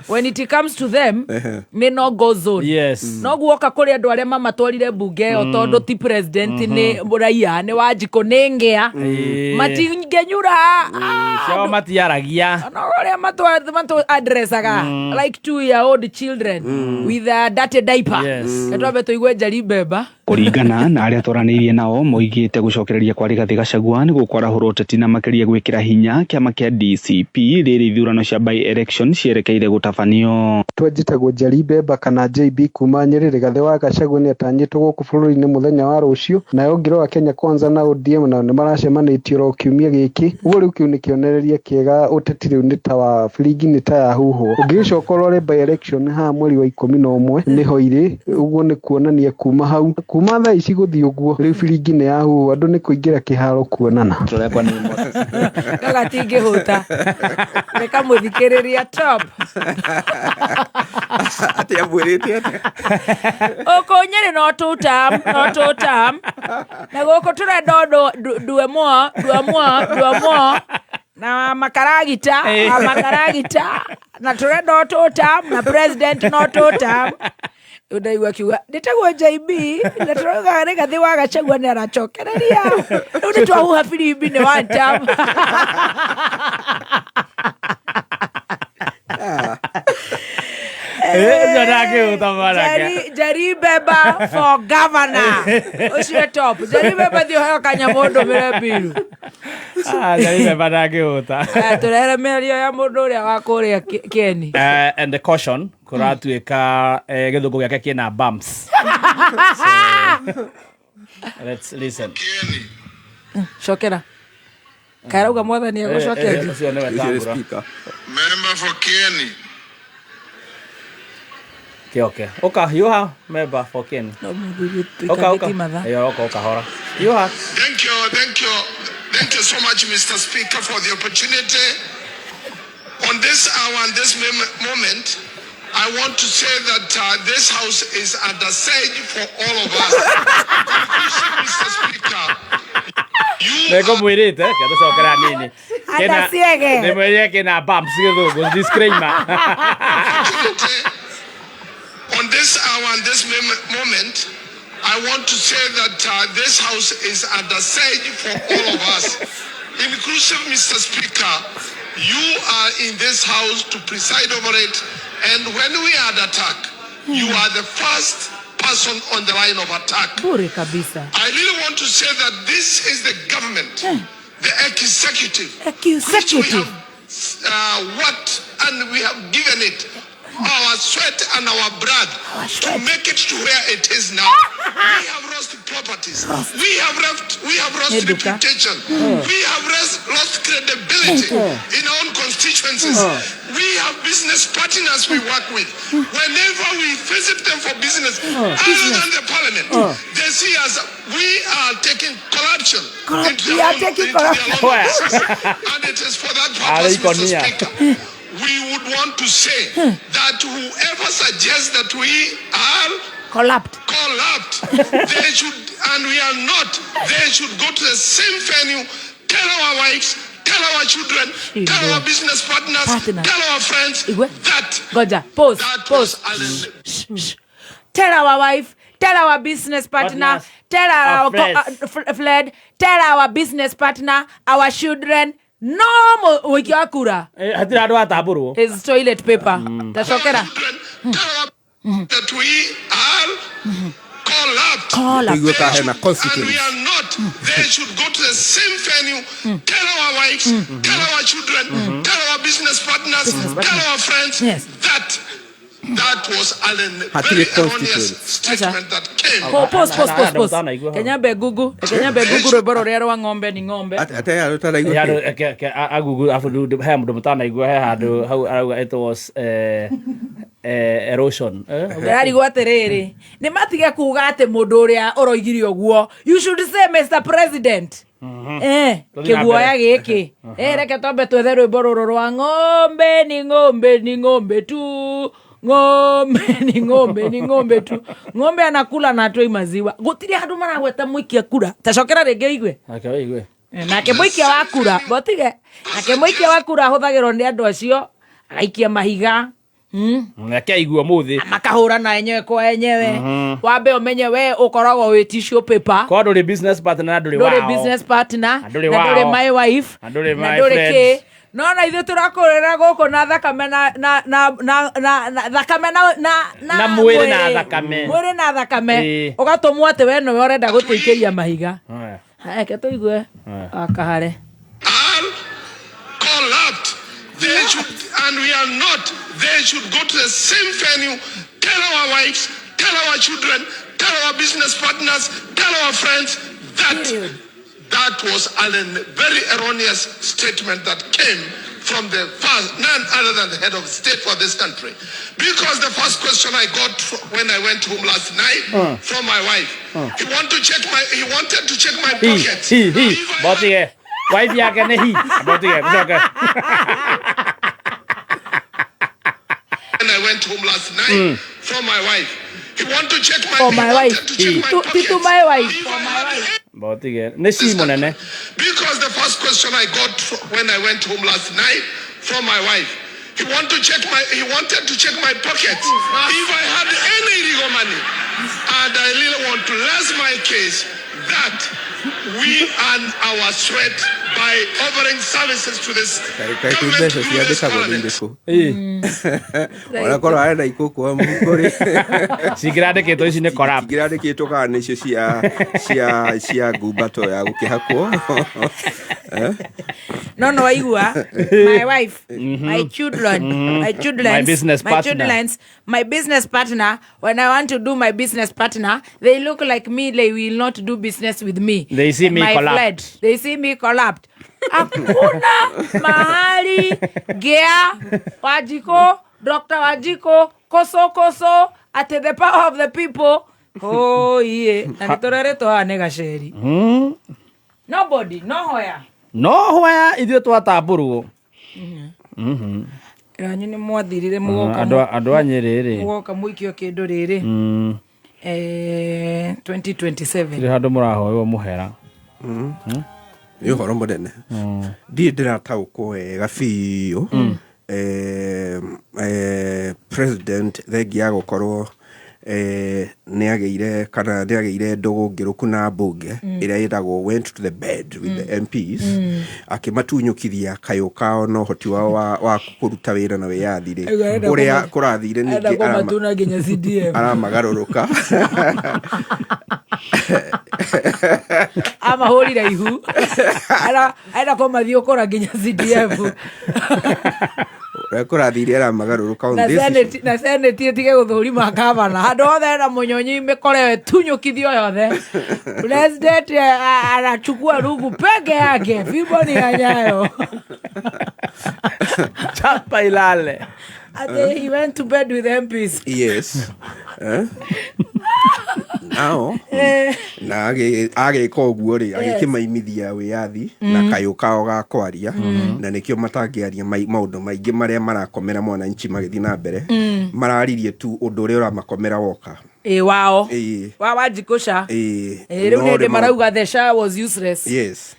Speaker 10: when it comes to them. Nĩ no go zone.
Speaker 11: Yes.
Speaker 10: No guoka kũrĩ andũ arĩa mamatwarire mbunge ĩyo tondũ ti president nĩ raia nĩ Wanjikũ nĩ ngĩa. Matingĩnyura.
Speaker 11: Ciao matiaragia.
Speaker 10: No ũrĩa matũ addressaga like 2-year-old children with a dirty diaper. Twambe tũigue Jaribemba.
Speaker 3: Kũringana na arĩa twaranĩirie nao moigĩte gũcokereria kwa Rigathĩ Gachagua nĩ gũkwarahũra ũteti na makĩria gwĩkĩra hinya kĩama kĩa DCP rĩrĩ ithurano cia by election cierekeire gũtabanio.
Speaker 22: Twenjitagwo Jaribemba kana JB kuma Nyeri. Rigathĩ wa Gachagua nĩ atanyĩtwo gũkũ bũrũri-inĩ mũthenya wa rũciũ. Nayo ngiro wa Kenya Kwanza na ODM nao nĩ maracemanĩtie oro kiumia gĩkĩ. Ũguo rĩu kĩu nĩ kĩonereria kĩega ũteti rĩu nĩ ta wa biringi nĩ ta ya huhwo. Ũngĩgĩcoka ũrore by election haha mweri wa 11 nĩho irĩ. Ũguo nĩ kuonania kuma hau kuma thaa ici gũthiĩ ũguo rĩu biringi nĩ ya huhwo, andũ nĩ kũingĩra kĩharo kuonana.
Speaker 10: Gagatingĩhũta rĩkamũthikĩrĩria top.
Speaker 16: Atĩ amwĩrĩte atĩa?
Speaker 10: Ũkũ Nyeri no two term, no two term. Na gũkũ tũrenda ũndũ duemwo na makaragita, na tũrenda two term na president no two term. Ndaigua akiuga ndĩtagwo JB na tũrauga Rigathĩ wa Gachagua nĩ aracokereria rĩu nĩ twahuha birimbi nĩ one term. Jaribemba for governor. Ũcio top. Jaribemba thiĩ ũheo kanyamũ ndũmĩre mbiru.
Speaker 11: Ah, Remember ndangĩhũta.
Speaker 10: Tũrehere mĩario ya mũndũ ũrĩa wa kũrĩa Keni.
Speaker 11: And the caution kũratuĩka gĩthũngũ gĩake kĩna bumps. Let's listen.
Speaker 10: Cokera. Karauga mwathani egũcokia.
Speaker 11: Ũcio nĩwe
Speaker 16: Ũcio nĩ
Speaker 11: Tambura.
Speaker 16: speaker.
Speaker 4: Member for Kieni.
Speaker 11: Kĩoke. Ũka hiũha member for Kieni.
Speaker 10: No mũthuri
Speaker 11: Ũka ũka.
Speaker 10: tũikarĩtie mathaa.
Speaker 11: Ĩyo ũka ũkahora. Hiũha.
Speaker 4: Thank you, thank you, thank you so much, Mr. Speaker, for the opportunity. On this hour and this moment, I want to say that this house is under siege for all of us. Mr. Speaker,
Speaker 11: Nĩngũmwĩrĩte ke tũcokera nini.
Speaker 10: Under siege.
Speaker 11: Ndĩmwĩrire kĩna bumps gĩthũngũ disclaimer.
Speaker 4: on this hour and this moment, I want to say that this house is under siege for all of us. Inclusive, Mr. Speaker, you are in this house to preside over it, and when we are under attack, you are the first person on the line of attack.
Speaker 10: Bure kabisa.
Speaker 4: I really want to say that this is the government, the executive,
Speaker 10: Executive.
Speaker 4: what, and we have given it our sweat and our blood to make it to where it is now. We have lost properties. We have lost
Speaker 10: Nĩ nduka.
Speaker 4: reputation. We have lost credibility in our own constituencies. We have business partners we work with. Whenever we visit them for business, other
Speaker 10: Business.
Speaker 4: than the parliament, they see us. We are taking corruption. Into
Speaker 10: We
Speaker 4: their
Speaker 10: are
Speaker 4: own-
Speaker 10: taking
Speaker 4: into their
Speaker 10: corruption.
Speaker 4: own offices. And it is for that
Speaker 11: Arĩ
Speaker 4: purpose, Mr.
Speaker 11: ikonia.
Speaker 4: Speaker, we would want to say that whoever suggests that we are
Speaker 10: Collapsed.
Speaker 4: collapsed, they should, and we are not, they should go to the same venue, tell our wives, tell our children, tell our business partners,
Speaker 10: Partner.
Speaker 4: tell our friends
Speaker 10: Igwe.
Speaker 4: that
Speaker 10: Ngoja. Pause.
Speaker 4: that
Speaker 10: Pause.
Speaker 4: was
Speaker 10: Shh, shh. Tell our wife, tell our business partner,
Speaker 11: Partners.
Speaker 10: tell our
Speaker 11: Our friends.
Speaker 10: friend, tell our business partner, our children, no mũikia wa kura
Speaker 11: Hatirĩ handũ hatambũrwo.
Speaker 10: is toilet paper. Tacokera.
Speaker 4: that we are collapsed.
Speaker 10: Collapsed.
Speaker 16: Tũigue ka hena
Speaker 4: And we
Speaker 16: constituents.
Speaker 4: are not. They should go to the same venue, tell our wives, tell our children, tell our business partners,
Speaker 10: Business
Speaker 4: tell
Speaker 10: partners.
Speaker 4: our friends
Speaker 10: Yes.
Speaker 4: that that was a very
Speaker 16: Hatirĩ
Speaker 4: erroneous
Speaker 16: constituents.
Speaker 4: statement that came.
Speaker 10: Pause, pause, pause, pause.
Speaker 11: Ndanaigua hau.
Speaker 10: Kenyambe gugu. Kenyambe gugu rwĩmbo rũrĩa rwa ng'ombe ni ng'ombe.
Speaker 16: Ate handũ ũtaraigua
Speaker 11: He
Speaker 16: kĩ?
Speaker 11: handũ agugu abu rĩu he mũndũ mũtanaigua he handũ hau arauga it was erosion.
Speaker 10: Ndĩrarigwo atĩrĩrĩ nĩ matige kuga atĩ mũndũ ũrĩa ũroigire ũguo you should say Mr. President.
Speaker 11: Tũthiĩ na
Speaker 10: Kĩguoya
Speaker 11: mbere.
Speaker 10: gĩkĩ. Reke twambe twethe rwĩmbo rũrũ rwa ng'ombe ni ng'ombe ni ng'ombe tu ng'ombe ni ng'ombe ni ng'ombe tu ng'ombe anakula na atoi maziwa gũtirĩ handũ maragweta mũikia kura tacokera rĩngĩ igue.
Speaker 11: Reke wĩigue.
Speaker 10: Nake mũikia wa kura botige nake mũikia wa kura ahũthagĩrwo nĩ andũ acio agaikia mahiga.
Speaker 11: Reke aigue ũmũthĩ.
Speaker 10: Makahũra na enyewe kwa enyewe. Wambe ũmenye we ũkoragwo wĩ tissue paper.
Speaker 11: Korwo ndũrĩ business partner na ndũrĩ
Speaker 10: ndũrĩ
Speaker 11: wao.
Speaker 10: business partner
Speaker 11: Na ndũrĩ
Speaker 10: na ndũrĩ
Speaker 11: wao.
Speaker 10: my wife
Speaker 11: Na ndũrĩ
Speaker 10: na
Speaker 11: my
Speaker 10: ndũrĩ
Speaker 11: friends.
Speaker 10: kĩ no na ithuĩ tũrakũrĩra gũkũ na thakame na na na na na na thakame na na
Speaker 11: Na mwĩrĩ na thakame.
Speaker 10: mwĩrĩ na thakame
Speaker 11: Ĩĩ.
Speaker 10: ũgatũmwo atĩ we nĩwe ũrenda gũtũikĩria mahiga.
Speaker 11: Aya.
Speaker 10: Reke tũigue
Speaker 11: Aya.
Speaker 10: akahare.
Speaker 4: Are collapsed. They should, and we are not. They should go to the same venue, tell our wives, tell our children, tell our business partners, tell our friends that that was a very erroneous statement that came from the first, none other than the head of state for this country. Because the first question I got when I went home last night from my wife, he wanted to check my, he wanted to check my
Speaker 11: He,
Speaker 4: pockets.
Speaker 11: he. Botige. Wife yake nĩ he. Botige. Gũcoke.
Speaker 4: When I went home last night from my wife, he wanted to check my,
Speaker 10: For
Speaker 4: he
Speaker 10: my
Speaker 4: wanted
Speaker 10: wife.
Speaker 4: to check my
Speaker 10: To, ti to
Speaker 4: pockets.
Speaker 10: my wife. For my wife.
Speaker 11: Botige. Nĩ ci mũnene.
Speaker 4: Because the first question I got when I went home last night from my wife, he wanted to check my, he wanted to check my pockets if I had any illegal money. And I really want to rest my case that we earn our sweat, by offering services to this
Speaker 16: Kaĩ kwĩ mbeca ciandĩkagwo nĩ irĩkũ onakorwo arenda ikũkũ wa mũhuko rĩ
Speaker 11: cingĩrandĩkĩtwo ici nĩ corrupt
Speaker 16: cingĩrandĩkĩtwo kana nĩcio cia cia cia ngumbato ya gũkĩhakwo. Eh?
Speaker 10: No waigua my wife, my children, my children,
Speaker 11: My business
Speaker 10: my
Speaker 11: partner.
Speaker 10: children, my business partner. When I want to do my business partner, they look like me, they will not do business with me.
Speaker 11: They see me
Speaker 10: My
Speaker 11: collapse.
Speaker 10: friend, they see me collapsed. Hakuna mahali gea Wajiko, Dr. Wajiko, koso koso at the power of the people. Oh yeah, na nĩtũreretwo haha nĩ gaceri. Nobody, no hoya.
Speaker 11: No hoya ithuĩ twatambũrwo.
Speaker 10: Ranyu nĩ mwathirire mũgoka.
Speaker 11: Andũ a Nyĩrĩ rĩ.
Speaker 10: Mũgoka mũikio kĩndũ rĩrĩ. 2027.
Speaker 11: Tirĩ handũ mũrahoywo mũhera.
Speaker 16: Nĩ ũhoro mũnene, ndirĩ ndĩrataũkwo wega biũ. President thengia ya gũkorwo nĩ agĩire kana nĩ agĩire ndũgũ ngĩrũku na mbunge ĩrĩa ĩtagwo went to the bed with the MPs, akĩmatunyũkithia kayũ kao na ũhoti wao wa kũruta wĩra na wĩyathi rĩ,
Speaker 10: Arenda
Speaker 16: ũrĩa kũrathire
Speaker 10: Arenda
Speaker 16: ningĩ
Speaker 10: kũmatuna nginya CDF.
Speaker 16: aramagarũrũka.
Speaker 10: Amahũrire ihu. Arenda kũmathiũkũra nginya CDF.
Speaker 16: Ũrĩa kũrathire aramagarũrũka on
Speaker 10: Na
Speaker 16: this issue.
Speaker 10: Senate, na Senate ĩtige gũthũrima gavana. Handũ hothe hena mũnyonyi mĩkora ĩyo ĩtunyũkithio yothe. President anachukua rungu peke yake, fimbo ni ya nyayo.
Speaker 11: Chapa ilale.
Speaker 10: Ati he went to bed with MPs.
Speaker 16: Yes. Eh? Nao na agĩka ũguo rĩ, agĩkĩmaimithia wĩyathi na kayũ kao ga kwaria, na nĩkĩo matangĩaria maũndũ maingĩ marĩa marakomera mwananchi magĩthiĩ na mbere. Mararirie tu ũndũ ũrĩa ũramakomera woka.
Speaker 10: Ĩ wao.
Speaker 16: Ĩĩ.
Speaker 10: Wa Wanjikũ.
Speaker 16: Ĩĩ.
Speaker 10: Ĩ rĩu
Speaker 16: No
Speaker 10: nĩ
Speaker 16: rĩ
Speaker 10: marauga the SHA was useless.
Speaker 16: Yes.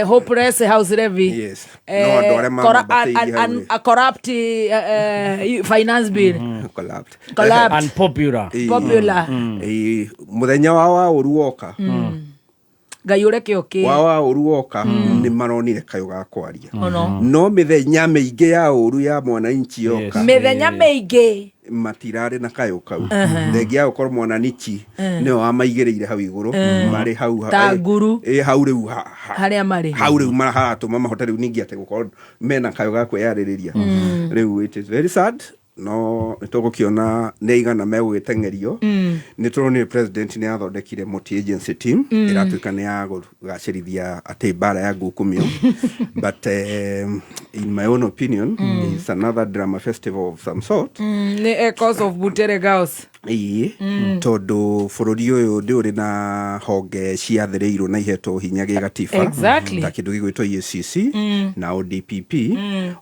Speaker 10: Hopeless house levy.
Speaker 16: Yes. No andũ arĩa mamambatĩirie hau rĩ.
Speaker 10: A corrupt finance bill.
Speaker 16: Collapsed.
Speaker 10: Collapsed.
Speaker 11: Unpopular.
Speaker 16: Ĩĩ.
Speaker 10: Popular.
Speaker 16: Ĩĩ. Mũthenya wa wa ũru woka.
Speaker 10: Ngai ũreke ũkĩ.
Speaker 16: Wa ũru woka nĩ maronire kayũ ga kwaria.
Speaker 10: Ono.
Speaker 16: No mĩthenya mĩingĩ ya ũru ya mwananchi yoka,
Speaker 10: Mĩthenya mĩingĩ.
Speaker 16: matirarĩ na kayũ kau, thengia ya gũkorwo mwananichi nĩwe wamaigĩrĩire hau igũrũ marĩ hau
Speaker 10: Ta nguru.
Speaker 16: Hau rĩu
Speaker 10: Harĩa marĩ.
Speaker 16: hau rĩu haratũma mahote rĩu ningĩ atĩ gũkorwo mena kayũ ga kwĩyarĩrĩria. Rĩu it is very sad, no nĩ tũgũkĩona nĩ aigana megũgĩteng'erio. Nĩ tũronire president nĩ athondekire multi agency team ĩratuĩka nĩ ya kũgacĩrithia atĩ mbara ya ngukumio, but in my own opinion it's another drama festival of some sort.
Speaker 10: Nĩ echoes of Butere Girls.
Speaker 16: Ĩĩ, tondũ bũrũri ũyũ ndĩ ũrĩ na honge ciathĩrĩirwo na ihetwo hinya gĩgatiba ta kĩndũ gĩgwĩtwo EACC na ODPP,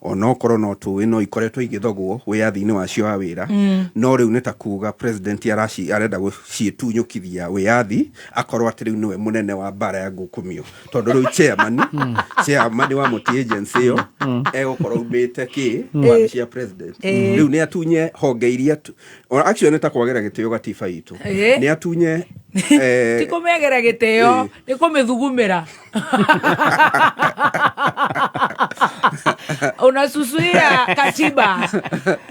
Speaker 16: onokorwo no tũĩ no ikoretwo igĩthogwo wĩyathi-inĩ wacio wa wĩra. No rĩu nĩ ta kuga president arenda gũciĩtunyũkithia wĩyathi, akorwo atĩ rĩu nĩwe mũnene wa mbara ya ngukumio, tondũ rĩu chairman wa multi agency ĩyo egũkorwo umĩte kĩ wabici ya president. Rĩu nĩ atunye honge iria or actually nĩ ta kwagĩra gĩtĩo gatiba itũ. Nĩ atunye
Speaker 10: Ti kũmĩagĩra gĩtĩo, nĩ kũmĩthugumĩra. Unasusuia katiba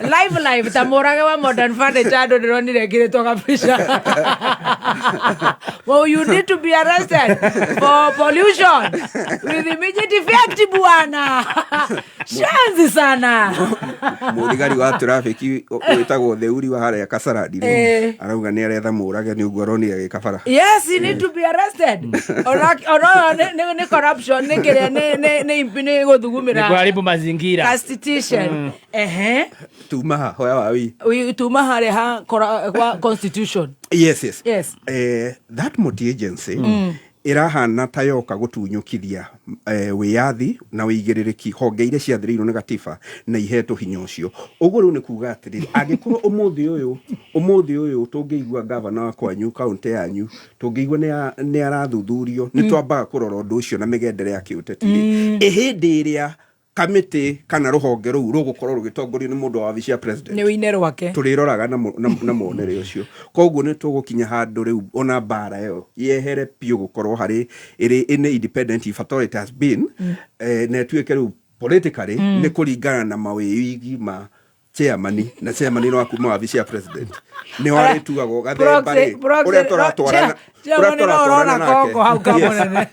Speaker 10: live live ta mũrage wa Modern Furniture. Andũ ndĩronire ngĩrĩtwo kabica, well, you need to be arrested for pollution with immediate effect, bwana shanzi sana.
Speaker 16: Mũthigari wa traffic wĩtagwo Theuri wa harĩa Kasarani rĩ, arauga nĩ aretha mũrage nĩ ũguo aronire gĩkabara.
Speaker 10: Yes, he need to be arrested. Ona nĩ corruption, nĩ kĩrĩa nĩ gũthugumĩra
Speaker 11: Nĩ kuharibu mazingira.
Speaker 10: Constitution. Ehe.
Speaker 16: Tuma ha hoya wa wi.
Speaker 10: Tuma harĩa ha kwa constitution.
Speaker 16: Yes.
Speaker 10: Yes.
Speaker 16: That multi agency ĩrahana ta yoka gũtunyũkithia wĩyathi na wĩigĩrĩrĩki honge iria ciathĩrĩirwo nĩ gatiba na ihetwo hinya ũcio. Ũguo rĩu nĩ kuga atĩrĩrĩ, angĩkorwo ũmũthĩ ũyũ tũngĩigua gavana wa kwanyu, kaũntĩ yanyu, tũngĩigua nĩ arathuthurio, nĩ twambaga kũrora ũndũ ũcio na mĩgendere ya kĩũteti rĩ, ĩ hĩndĩ ĩrĩa Kamĩtĩ kana rũhonge rũu rũgũkorwo rũgĩtongorio nĩ mũndũ wa wabici ya president.
Speaker 10: Nĩ wĩine rwake.
Speaker 16: Tũrĩroraga na muonere ũcio. Koguo nĩ tũgũkinya handũ rĩu ona mbara ĩyo yehere biũ gũkorwo harĩ ĩrĩ ĩnĩ independent, if at all it has been, na ĩtuĩke rĩu politically nĩ kũringana na mawĩigi ma chairman, na chairman no akuma wabici ya president nĩ warĩtuagwo gathemba rĩ ũrĩa tũratwarana, ũrĩa
Speaker 10: Chairman no
Speaker 16: tũratwarana
Speaker 10: ũrona
Speaker 16: nake.
Speaker 10: Kongo hau
Speaker 16: Yes.
Speaker 10: kamũnene.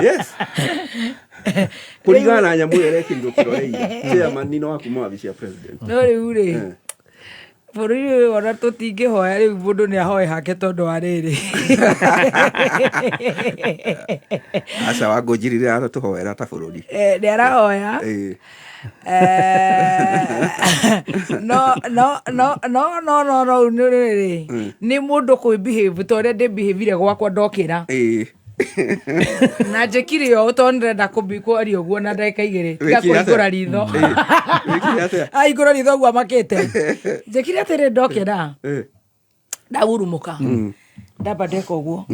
Speaker 16: Yes, kũringana na nyamũ ĩyo ĩrekĩrirwo kĩrore ira, chairman no akuma wabici ya president.
Speaker 10: No rĩu rĩ, bũrũri ũyũ ona tũtingĩhoya rĩu, mũndũ nĩ ahoe hake tondũ wa rĩrĩ.
Speaker 16: Aca, wangũnjirire aratũhoera ta bũrũri.
Speaker 10: Nĩ arahoya. No no no no no no no nĩ rĩrĩ, nĩ mũndũ kwĩ behave ta ũrĩa ndĩ behavire gwakwa ndokĩra na njĩkire ũũ tondũ ndĩrenda kwaria ũguo na ndagĩka 2 tiga
Speaker 16: Wĩkire atĩa?
Speaker 10: kũhingũra ritho.
Speaker 16: Wĩkire atĩa?
Speaker 10: Ahingũra ritho ũguo amakĩte. Njĩkire atĩrĩ, ndokĩra ndagurumũka, ndamba ndeka ũguo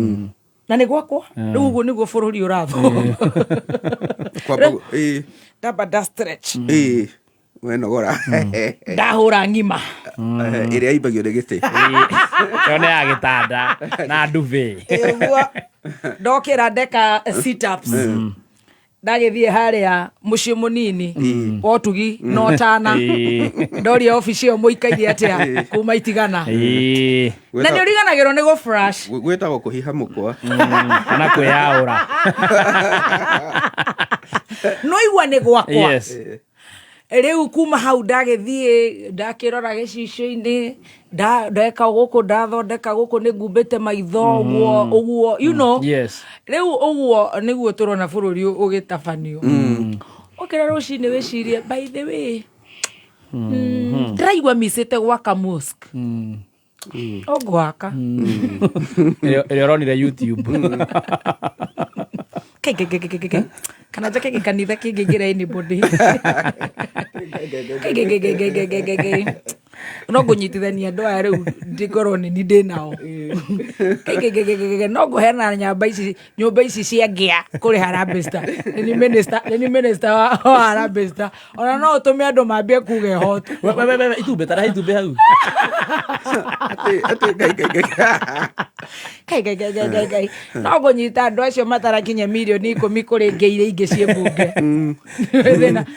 Speaker 10: na nĩ gwakwa. Rĩu ũguo nĩguo bũrũri ũrathwo.
Speaker 16: Kwamba
Speaker 10: Ndamba nda stretch.
Speaker 16: Wenogora.
Speaker 10: Ndahũra ng'ima.
Speaker 16: Ĩrĩa imbagio nĩ gĩtĩ.
Speaker 11: Ĩyo nĩ ya gĩtanda na ndube.
Speaker 10: Ũguo ndokĩra ndeka sit ups, ndagĩthiĩ harĩa mũciĩ mũnini wa ũtugi na ũtana, ndoria obici ĩyo mũikaire atĩa kuma itigana, na nĩ ũriganagĩrwo nĩ gũ flash.
Speaker 16: Gwĩtagwo kũhiha mũkwa.
Speaker 11: Kana kwĩyaũra.
Speaker 10: No igua nĩ gwakwa. Rĩu kuma hau ndagĩthiĩ ndakĩrora gĩcicio-inĩ, ndeka gũkũ, ndathondeka gũkũ, nĩ ngumbĩte maitho ũguo ũguo you know. Rĩu ũguo nĩguo tũrona bũrũri ũgĩtabanio. Ũkĩra rũcinĩ wĩcirie, by the way, ndĩraigua micĩte gwaka mosque, ũngwaka.
Speaker 11: Ĩrĩa ũronire YouTube.
Speaker 10: Kai, kai, kai, kai, kai, kai. Kana njake gĩkanitha kĩngĩingĩra anybody. Kai, kai, kai, kai, kai, kai, kai, kai, kai. No ngũnyitithania andũ aya rĩu ndĩngorwo nĩ ni ndĩ nao. Kai, kai, kai, kai, kai, kai. No ngũheana nyamba ici, nyũmba ici cia ngĩa kũrĩ Harambee Star. Nĩ ni minister, nĩ ni minister wa Harambee Star. Ona no ũtũme andũ mambie kuga ĩhotwo.
Speaker 11: We, itumbĩ tarahe itumbĩ hau.
Speaker 16: Atĩ ngai ngai ngai.
Speaker 10: Kai, kai, kai, kai, kai, kai. No ngũnyita andũ acio matarakinya mirioni 10 kũrĩ ngĩ iria ingĩ ciĩ mbunge.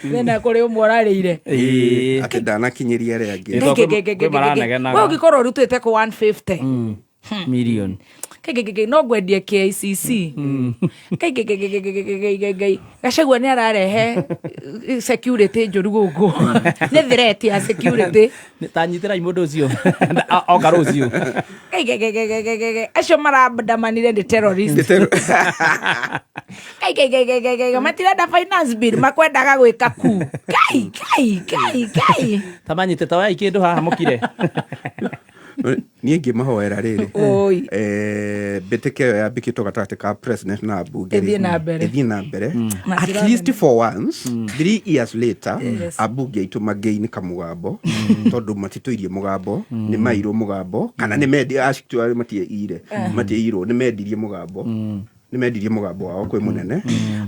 Speaker 10: Thĩna kũrĩ ũmwe ũrarĩire.
Speaker 16: Atĩ ndanakinyĩria arĩa angĩ.
Speaker 10: Kai, kai, kai, kai, kai, kai, kai. We ũngĩkorwo ũrutĩte kũ 150
Speaker 11: Million.
Speaker 10: Kai, kai, kai, kai, no ngwendie KICC. Kai, kai, kai, kai, kai, kai, kai, kai, kai, kai. Gachagua nĩ ararehe security njũru gũkũ, nĩ threat ya security.
Speaker 11: Ta nyitĩrai mũndũ ũcio oka rũciũ.
Speaker 10: Kai, kai, kai, kai, kai, kai, kai, kai. Acio marandamanire nĩ terrorist. Kai, kai, kai, kai, kai, kai, matirenda finance bill, makwendaga gwĩka ku. Kai, kai, kai, kai.
Speaker 11: Ta manyite ta oyai kĩndũ haha mũkire.
Speaker 16: Niĩ ngĩmahoera rĩrĩ,
Speaker 10: Oi.
Speaker 16: Mbĩtĩka ĩyo yambĩkĩtwo gatagatĩ ka president na mbunge rĩ,
Speaker 10: Ĩthiĩ na mbere.
Speaker 16: Ĩthiĩ na mbere.
Speaker 10: Na
Speaker 16: At
Speaker 10: njĩra
Speaker 16: least for once, 3 years later, ambunge aitũ mangĩinĩka mũgambo, tondũ matitũirie mũgambo, nĩ mairwo mũgambo kana nĩ mendi, actually matieire, matieirwo, nĩ mendirie mũgambo, nĩ mendirie mũgambo wao kwĩ mũnene.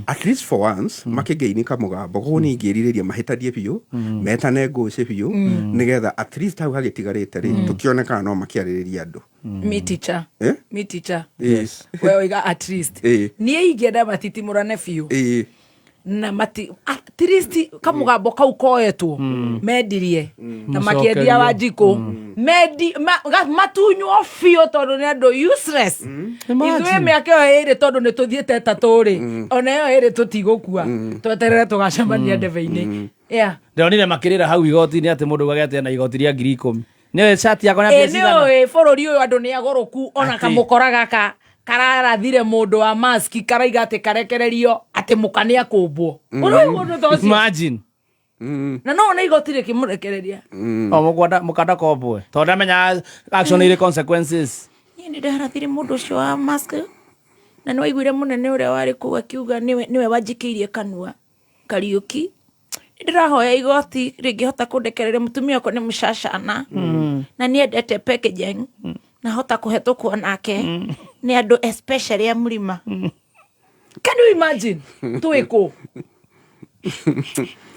Speaker 16: At least for once makĩngĩinĩka mũgambo. Koguo niĩ ingĩrirĩria mahĩtanie biũ, metane ngũcĩ biũ, nĩgetha at least hau hagĩtigarĩte rĩ, tũkĩone kana no makĩarĩrĩria andũ.
Speaker 10: Me teacher.
Speaker 16: Eh?
Speaker 10: Me teacher.
Speaker 16: Yes.
Speaker 10: We oiga at least. Niĩ ingĩenda matitimũrane biũ na mati at least kamũgambo kau koetwo mendirie na makĩendia Wanjikũ, mendi matunywo biũ tondũ nĩ andũ useless. Ithuĩ mĩaka ĩyo ĩrĩ, tondũ nĩ tũthiĩte ĩtatũ rĩ, ona ĩyo ĩrĩ tũtigũkua, tweterere tũgacemania ndebe-inĩ. Yeah.
Speaker 11: Ndĩronire makĩrĩra hau igoti-inĩ atĩ mũndũ ugage atĩ ena igoti rĩa 10,000 nĩ cati yakwa nĩ
Speaker 10: Ĩ,
Speaker 11: mbia
Speaker 10: nĩ
Speaker 11: cigana.
Speaker 10: ũĩ bũrũri ũyũ andũ nĩ agũrũku ona
Speaker 11: Atĩ.
Speaker 10: kamũkora gaka kararathire mũndũ wa maski karaiga atĩ karekererio atĩ mũka nĩ akũmbwo. Ũrĩ mũndũ ta ũcio?
Speaker 11: Imagine.
Speaker 10: Na no ona igoti rĩkĩmũrekereria.
Speaker 11: O mũkwanda mũkanda kombwe tondũ ndamenya action irĩ consequences.
Speaker 10: Niĩ nĩ ndarathire mũndũ ũcio wa mask na nĩ waiguire mũnene ũrĩa warĩ kũu akiuga nĩwe wanjikĩirie kanua Kariũki. Nĩ ndĩrahoya igoti rĩngĩhota kũndekereria, mũtumia wakwa nĩ mũcacana na nĩ endete packaging na hota kũhetũkwo nake nĩ andũ especially a mũrima. Can you imagine twĩ kũ?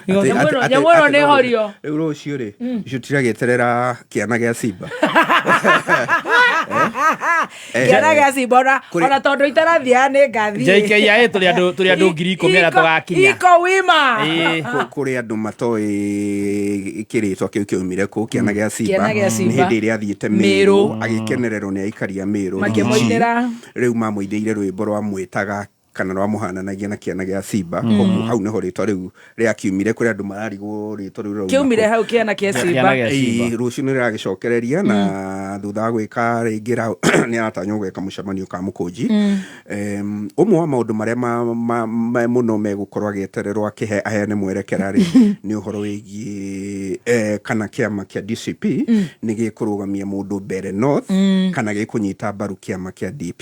Speaker 10: Nyamũ ĩno nĩ horio.
Speaker 16: Rĩu rũciũ rĩ, icio tiragĩeterera kĩana gĩa simba.
Speaker 10: Kĩana gĩa simba ona ona tondũ itarathiaga nĩ ngathiĩ.
Speaker 11: JKIA tũrĩ andũ 10,000 arĩa tũgakinya.
Speaker 10: Iko wima.
Speaker 16: Kũrĩ andũ matoĩ kĩrĩtwa kĩu kĩaumire kũ, kĩana gĩa simba.
Speaker 10: Kĩana gĩa
Speaker 16: Nĩ
Speaker 10: Simba.
Speaker 16: hĩndĩ ĩrĩa athiĩte
Speaker 10: Mĩrũ.
Speaker 16: Mĩrũ agĩkenererwo nĩ aikari a Mĩrũ.
Speaker 10: Makĩmũinĩra.
Speaker 16: Rĩu mamũinĩire rwĩmbo rwamwĩtaga kana rwamũhananagia na kĩana gĩa simba. Koguo hau nĩho rĩtwa rĩu rĩakiumire. Kũrĩ andũ mararigwo rĩtwa rĩu rĩrauma
Speaker 10: Kĩaumire
Speaker 16: kũ.
Speaker 10: hau kĩana kĩa simba.
Speaker 16: Ĩĩ, rũciũ nĩ rĩragĩcokereria na thutha wa gwĩka rĩngĩ nĩ aratanywo gwĩka mũcemanio ka mũkũnji. Ũmwe wa maũndũ marĩa mũno megũkorwo agĩetererwo akĩhe aheane mwerekera rĩ, nĩ ũhoro wĩgiĩ kana kĩama kĩa DCP nĩ gĩkũrũgamia mũndũ mbere North kana gĩkũnyita mbaru kĩama kĩa DP.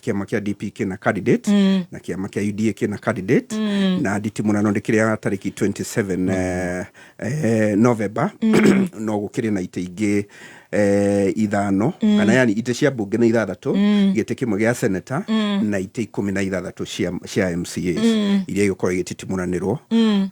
Speaker 16: Kĩama kĩa DP kĩna candidate na kĩama kĩa UDA kĩna candidate na nditimũrano ndĩkĩrĩa tarĩki 27 November no gũkĩrĩ na itĩ ingĩ ithano kana yani itĩ cia mbunge nĩ ithathatũ, gĩtĩ kĩmwe gĩa senator na itĩ 16 cia MCAs iria igũkorwo igĩtitimũranĩrwo.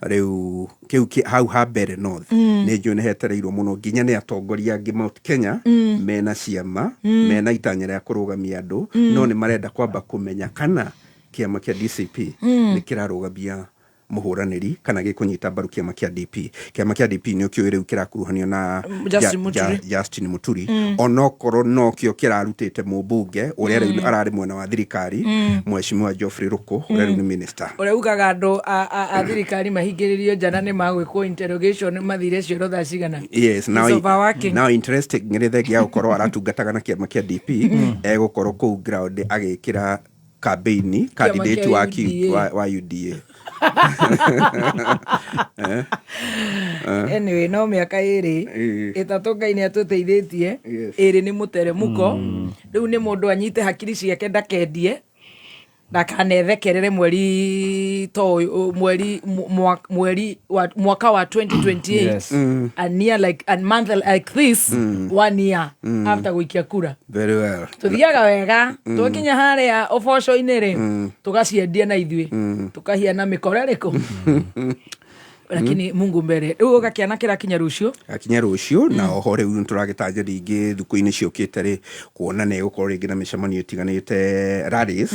Speaker 16: Rĩu kĩu hau ha mbere North nĩ njũĩ nĩ hetereirwo mũno nginya nĩ atongoria angĩ Mount Kenya mena ciama mena itanya rĩa kũrũgamia andũ, no nĩ marenda kwamba kũmenya kana kĩama kĩa DCP nĩ kĩrarũgamia mũhũranĩri kana gĩkũnyita mbaru kĩama kĩa DP. Kĩama kĩa DP nĩ ũkĩũĩ rĩu kĩrakuruhanio na
Speaker 10: Justin Muturi.
Speaker 16: Justin Muturi, onokorwo nokĩo kĩrarutĩte mũmbunge ũrĩa rĩu ararĩ mwena wa thirikari, Mheshimiwa Geoffrey Ruku, ũrĩa rĩu nĩ minister.
Speaker 10: Ũrĩa ugaga andũ a thirikari mahingĩrĩrio nja na nĩ magwĩkwo interrogation mathire cioro thaa cigana.
Speaker 16: Yes, now,
Speaker 10: It's overworking.
Speaker 16: now interesting nĩ thengia ya gũkorwo aratungataga na kĩama kĩa DP, egũkorwo kũu ground agĩkĩra campaign candidate
Speaker 10: kĩa
Speaker 16: wa,
Speaker 10: UDA.
Speaker 16: wa UDA.
Speaker 10: Anyway, no mĩaka ĩrĩ ĩtatũ Ngai nĩ atũteithĩtie. Ĩrĩ nĩ mũteremuko. Rĩu nĩ mũndũ anyite hakiri ciake, ndakendie, ndakanethekerere mweri to ũyũ, mweri mweri wa mwaka wa 2028. A year like a month like this one year after gũikia kura.
Speaker 16: Very well.
Speaker 10: Tuthiaga wega twakinya harĩa ũboco-inĩ rĩ, tũgaciendia na ithuĩ tũkahiana mĩkora ĩrĩkũ, lakini Mungu mbere. Rĩu ũgakĩana kĩrakinya rũciũ.
Speaker 16: Gakinya rũciũ, na oho rĩu nĩ tũragĩtanya rĩngĩ thukũ-inĩ ciũkĩte rĩ, kuona nĩ egũkorwo rĩngĩ na mĩcemanio ĩtiganĩte, rallies,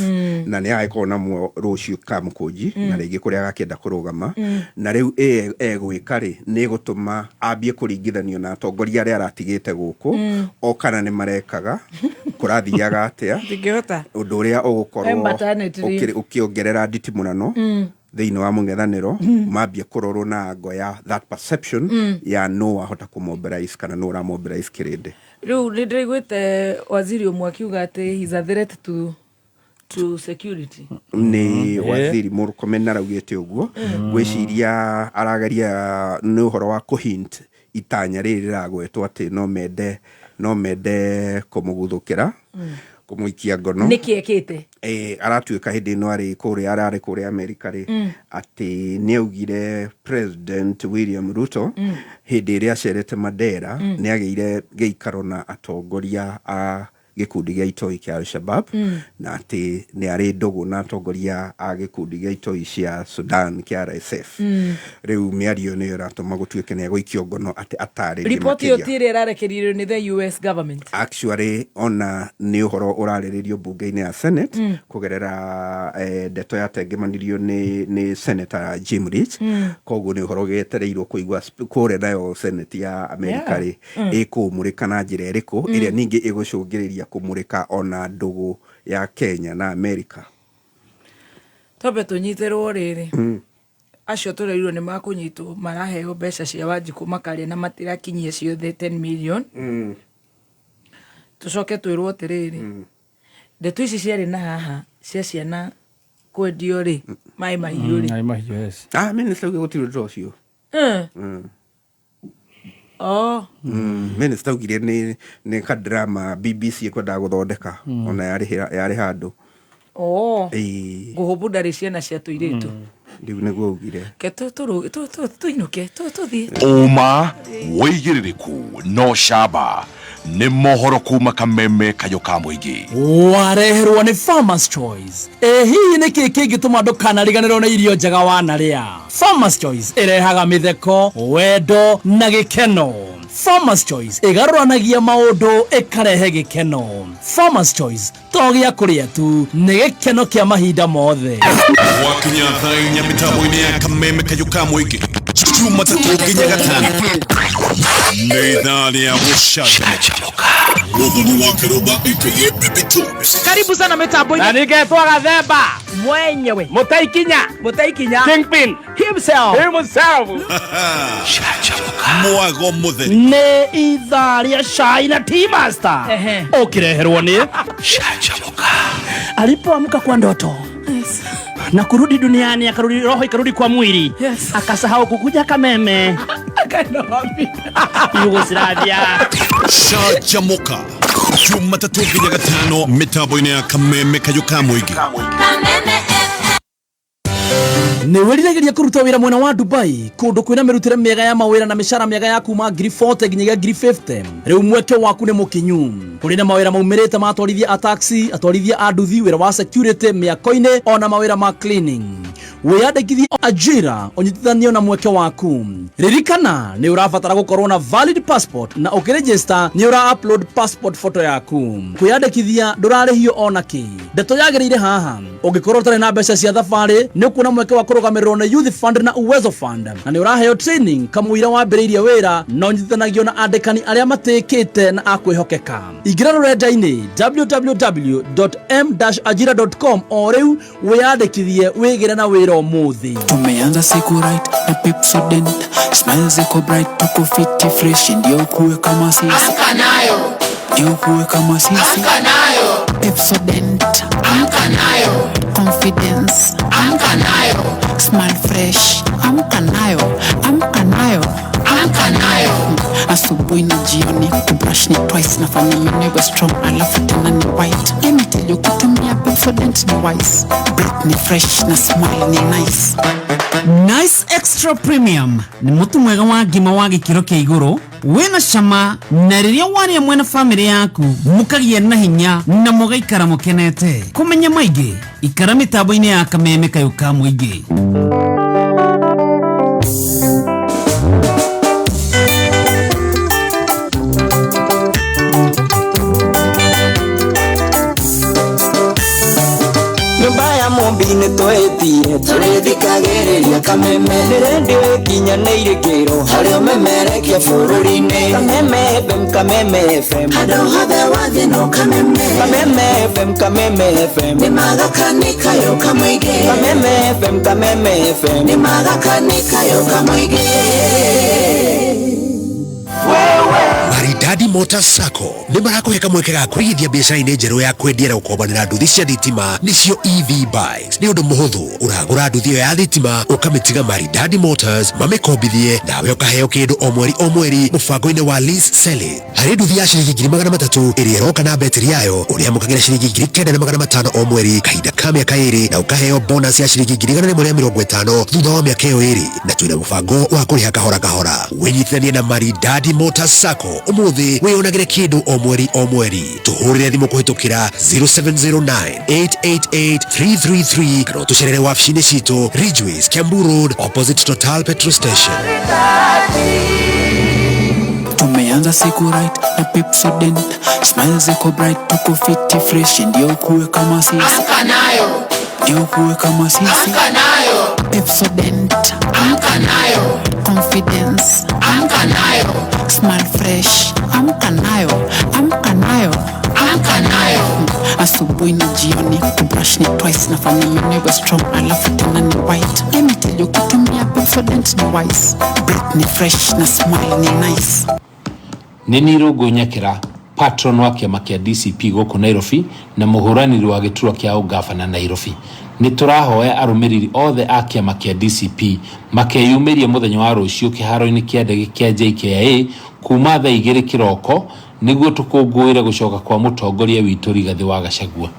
Speaker 16: na nĩ agagĩkorwo namo rũciũ Kamũkũnji na rĩngĩ kũrĩa agakĩenda kũrũgama. Na rĩu egwĩka rĩ, nĩ ĩgũtũma ambie kũringithanio na atongoria arĩa aratigĩte gũkũ, o kana nĩ marekaga kũrathiaga atĩa.
Speaker 10: Ndingĩhota.
Speaker 16: Ũndũ ũrĩa ũgũkorwo
Speaker 10: Em maternity leave.
Speaker 16: ũkĩongerera nditimũrano thĩinĩ wa mũng'ethanĩro, mambia kũrorwo na ngo ya that perception ya no wahota kũmobilize kana no ũramobilize kĩrĩndĩ.
Speaker 10: Rĩu nĩ ndĩraiguĩte waziri ũmwe akiuga atĩ he's a threat to security.
Speaker 16: Nĩ waziri Murkomen araugĩte ũguo. Ngwĩciria arageria nĩ ũhoro wa kũhint itanya rĩrĩ rĩragwetwo atĩ no mende kũmũguthũkĩra, kũmũikia ngono.
Speaker 10: Nĩkĩ ekĩte?
Speaker 16: Aratuĩka hĩndĩ ĩno arĩ kũrĩa ararĩ kũrĩa Amerika rĩ, atĩ nĩ augire President William Ruto hĩndĩ ĩrĩa acerete Mandera nĩ agĩire gĩikaro na atongoria a gĩkundi gĩa itoi kĩa Al-Shabab na atĩ nĩ arĩ ndũgũ na atongoria a gĩkundi gĩa itoi cia Sudan kĩa RSF. Rĩu mĩario nĩyo ĩratũma gũtuĩke nĩ egũikio ngono atĩ atarĩrie
Speaker 10: Riboti ĩyo
Speaker 16: makĩria.
Speaker 10: ti ĩrĩa ĩrarekeririo nĩ the US government.
Speaker 16: Actually, ona nĩ ũhoro ũrarĩrĩrio mbunge-inĩ ya Senate kũgerera ndeto yatengemanirio nĩ Senator Jim Rich. Koguo nĩ ũhoro gĩetereirwo kũigua kũrĩa nayo Senate ya America rĩ, ĩkũmũrĩka na njĩra ĩrĩkũ, ĩrĩa ningĩ ĩgũcũngĩrĩria kũmũrĩka ona ndũgũ ya Kenya na America.
Speaker 10: Twambe tũnyitĩrwo rĩrĩ, acio tũrerirwo nĩ makũnyitwo maraheo mbeca cia Wanjikũ makarĩa na matirakinyia ciothe 10 million. Tũcoke twĩrwo atĩrĩrĩ, ndeto ici ciarĩ na haha cia ciana kwendio rĩ, maĩ mahiũ rĩ.
Speaker 11: Maĩ mahiũ, yes.
Speaker 16: Ah, minister auge gũtirĩ ũndũ ũcio.
Speaker 10: Oh.
Speaker 16: Minister augire nĩ kadrama BBC ĩkwendaga gũthondeka, ona yarĩ handũ.
Speaker 10: Oh.
Speaker 16: Ĩĩ.
Speaker 10: Ngũhũmbũ ndarĩ ciana cia tũirĩtu.
Speaker 16: Rĩu nĩguo augire.
Speaker 10: Ke tũinũke tũthiĩ.
Speaker 5: Ũma, wĩigĩrĩrĩku no camba. Nĩ mohoro kuma kameme kayũ ka mũingĩ.
Speaker 7: Wareherwo nĩ Farmers Choice. Ĩ hihi nĩ kĩĩ kĩngĩtũma ndũkanariganĩrwo nĩ irio njega wanarĩa? Farmers Choice ĩrehaga mĩtheko, wendo na gĩkeno. Farmers Choice ĩgarũranagia maũndũ ĩkarehe gĩkeno. Farmers Choice to gĩa kũrĩa tu, nĩ gĩkeno kĩa mahinda mothe.
Speaker 5: Gwakinya thaa inya mĩtambo-inĩ ya kameme kayũ ka mũingĩ Jumatatũ nginya gatano nĩ ithaa rĩa gũcanjamũka. Mũthoni wa Kĩrũmba aka Bibi Jones.
Speaker 10: Karibu sana mitambo-inĩ.
Speaker 11: Na ningetwo Gathemba
Speaker 10: mwenyewe.
Speaker 11: Mũtaikinya.
Speaker 10: Mũtaikinya.
Speaker 11: Kingpin.
Speaker 10: Himself.
Speaker 11: Himself.
Speaker 5: Mwago mũtheri.
Speaker 7: Nĩ ithaa rĩa cai na tea master. Ũkĩreherwo nĩ alipoamka kwa ndoto na kurudi duniani, akarudi roho ikarudi kwa mwili, akasahau kukuja Kameme.
Speaker 10: Akaenda wapi?
Speaker 7: Yugoslavia.
Speaker 5: Canjamũka Jumatatũ nginya gatano mĩtambo-inĩ ya kameme kayũ ka mũingĩ.
Speaker 7: Nĩ wĩriragĩria kũruta wĩra mwena wa Dubai, kũndũ kwĩna mĩrutĩre mĩega ya mawĩra na mĩcara mĩega ya kuma 40,000 nginyagia 50,000. Rĩu mweke waku nĩ mũkinyu. Kũrĩ na mawĩra maumĩrĩte ma atwarithia a taxi, atwarithia a nduthi, wĩra wa security mĩako-inĩ ona mawĩra ma cleaning. Wĩyandĩkithie ajira ũnyitithanio na mweke waku. Ririkana nĩ ũrabatara gũkorwo na valid passport na ũkĩregister nĩ ũra upload passport photo yaku. Kwĩyandĩkithia ndũrarĩhio ona kĩ. Ndeto yagĩrĩire haha, ũngĩkorwo ũtarĩ na mbeca cia thabarĩ nĩ ũkuona mweke wa kũrũgamĩrĩrwo nĩ Youth Fund na Uwezo Fund, na nĩ ũraheo training kamũira wambĩrĩirie wĩra na ũnyitithanagio na andĩkani arĩa matĩkĩte na a kwĩhokeka. Ingĩra rũrenda-inĩ www.m-ajira.com o rĩu wĩyandĩkithie wĩgĩre na wĩra ũmũthĩ.
Speaker 8: Tumeanza siku right na Pepsodent, smile ziko bright, tuko fiti fresh, ndio kuwe kama sisi,
Speaker 9: Amka nayo,
Speaker 8: ndio kuwe kama sisi.
Speaker 9: Amka nayo,
Speaker 8: Pepsodent,
Speaker 9: amka nayo,
Speaker 8: confidence,
Speaker 9: amka nayo,
Speaker 8: smile fresh, amka nayo, amka nayo,
Speaker 9: amka nayo.
Speaker 8: Asubuhi na jioni kubrush ni twice, nafanya meno iwe strong alafu tena ni white. Let me tell you, kutumia Pepsodent ni wise, breath ni fresh na smile ni nice.
Speaker 6: Nice Extra Premium nĩ mũtu mwega wa ngima wa gĩkĩro kĩa igũrũ wĩna cama, na rĩrĩa warĩa mwena bamĩrĩ yaku mũkagĩa na hinya na mũgaikara mũkenete. Kũmenya maingĩ, ikara mĩtambo-inĩ ya kameme kayũ ka mũingĩ.
Speaker 12: Nyũmba ya mũmbi nĩ twĩtire tũrĩthikagĩrĩria Kameme, nĩ rendio ĩkinyanĩire kĩro harĩ ũmemerekia bũrũri-inĩ. Kameme FM, Kameme FM,
Speaker 9: Handũ hothe wathiĩ no Kameme.
Speaker 12: Kameme FM, Kameme FM,
Speaker 9: Nĩ magakanika yo kamũingĩ.
Speaker 12: Kameme FM, Kameme FM,
Speaker 9: Nĩ magakanika yo kamũingĩ.
Speaker 13: Maridadi Motors Sacco nĩ marakũhe kamweke ga kũigithia biacara-inĩ njerũ ya kwendia na gũkombanĩra nduthi cia thitima nĩcio EV bikes. Nĩ ũndũ mũhũthũ, ũragũra nduthi ĩyo ya thitima ũkamĩtiga Maridadi Motors mamĩkombithie nawe ũkaheo kĩndũ o mweri o mweri mũbango-inĩ wa lease selling. Harĩ nduthi ya ciringi 300,000 ĩrĩa ĩroka na betiri yayo ũrĩamũkagĩra ciringi 9,500 o mweri kahinda ka mĩaka 2 na ũkaheo bonus ya ciringi 150,000 thutha wa mĩaka ĩyo 2, na twĩna mũbango wa kũrĩha kahora kahora. Wĩnyitithanie na Maridadi Motors Sacco ũmũthĩ wĩyonagĩre kĩndũ o mweri o mweri. Tũhũrĩre thimũ kũhĩtũkĩra 0709 888 333 kana ũtũcerere wabici-inĩ citũ Ridgeways, Kiambu Road opposite Total petrol station.
Speaker 8: Tumeanza siku right na Pepsodent, smile ziko bright, tuko fiti fresh, ndio kuwe kama sisi,
Speaker 9: Amka nayo,
Speaker 8: ndio kuwe kama sisi.
Speaker 9: Amka nayo,
Speaker 8: Pepsodent,
Speaker 9: amka nayo,
Speaker 8: confidence,
Speaker 9: amka nayo,
Speaker 8: smile fresh, amka nayo, amka nayo,
Speaker 9: amka nayo.
Speaker 8: Asubuhi na jioni kubrush ni twice, nafanya meno iwe strong alafu tena ni white. Let me tell you, kutumia Pepsodent ni wise, breath ni fresh na smile ni nice.
Speaker 14: Nĩ niĩ Irũngũ Nyakĩra, patron wa kĩama kĩa DCP gũkũ Nairobi na mũhũranĩri wa gĩturwa kĩa ũngabana Nairobi. Nĩ tũrahoya arũmĩrĩri othe a kĩama kĩa DCP makeyumĩrie mũthenya wa rũciũ kĩharo-inĩ kĩa ndege kĩa JKIA kuma thaa 2 kĩroko nĩguo tũkũngũĩre gũcoka kwa mũtongoria witũ Rigathĩ wa Gachagua.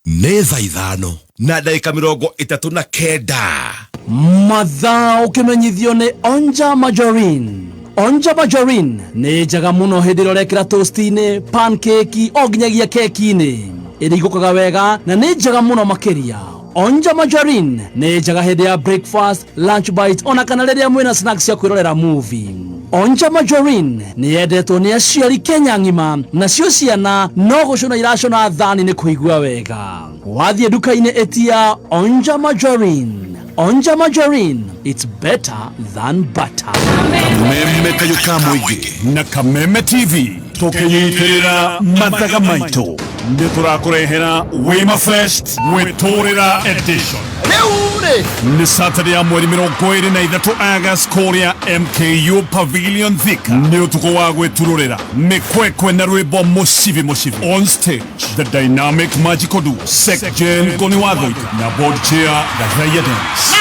Speaker 13: Nĩ thaa 5 na ndagĩka 39.
Speaker 7: Mathaa ũkĩmenyithio nĩ Onja Margarine. Onja Margarine nĩ njega mũno hĩndĩ ĩrĩa ũrekĩra toast-inĩ, pancake o nginyagia keki-inĩ. Ĩrigũkaga wega na nĩ njega mũno makĩria. Onja Margarine nĩ njega hĩndĩ ya breakfast, lunch bite ona kana rĩrĩa mwĩna snacks cia kwĩrorera movie. Onja Margarine nĩ yendetwo nĩ aciari Kenya ng'ima, nacio ciana no gũcũna iracũna thani nĩ kũigua wega. Wathiĩ nduka-inĩ ĩtia Onja Margarine. Onja Margarine, it's better than butter.
Speaker 5: Kameme kayũ ka mũingĩ na Kameme TV tũkĩnyitĩrĩra mathaga maitũ nĩ tũrakũrehera Wima Fest gwĩtũrĩra edition.
Speaker 1: Rĩu rĩ,
Speaker 5: Nĩ Saturday ya mweri 23 August kũrĩa MKU Pavilion Thika. Nĩ ũtukũ wa gwĩturũrĩra mĩkwekwe na rwĩmbo mũcibi mũcibi. On stage, the dynamic magical duo Sek Jen Ngoni wa Thũika na board chair Gathaiya Dennis.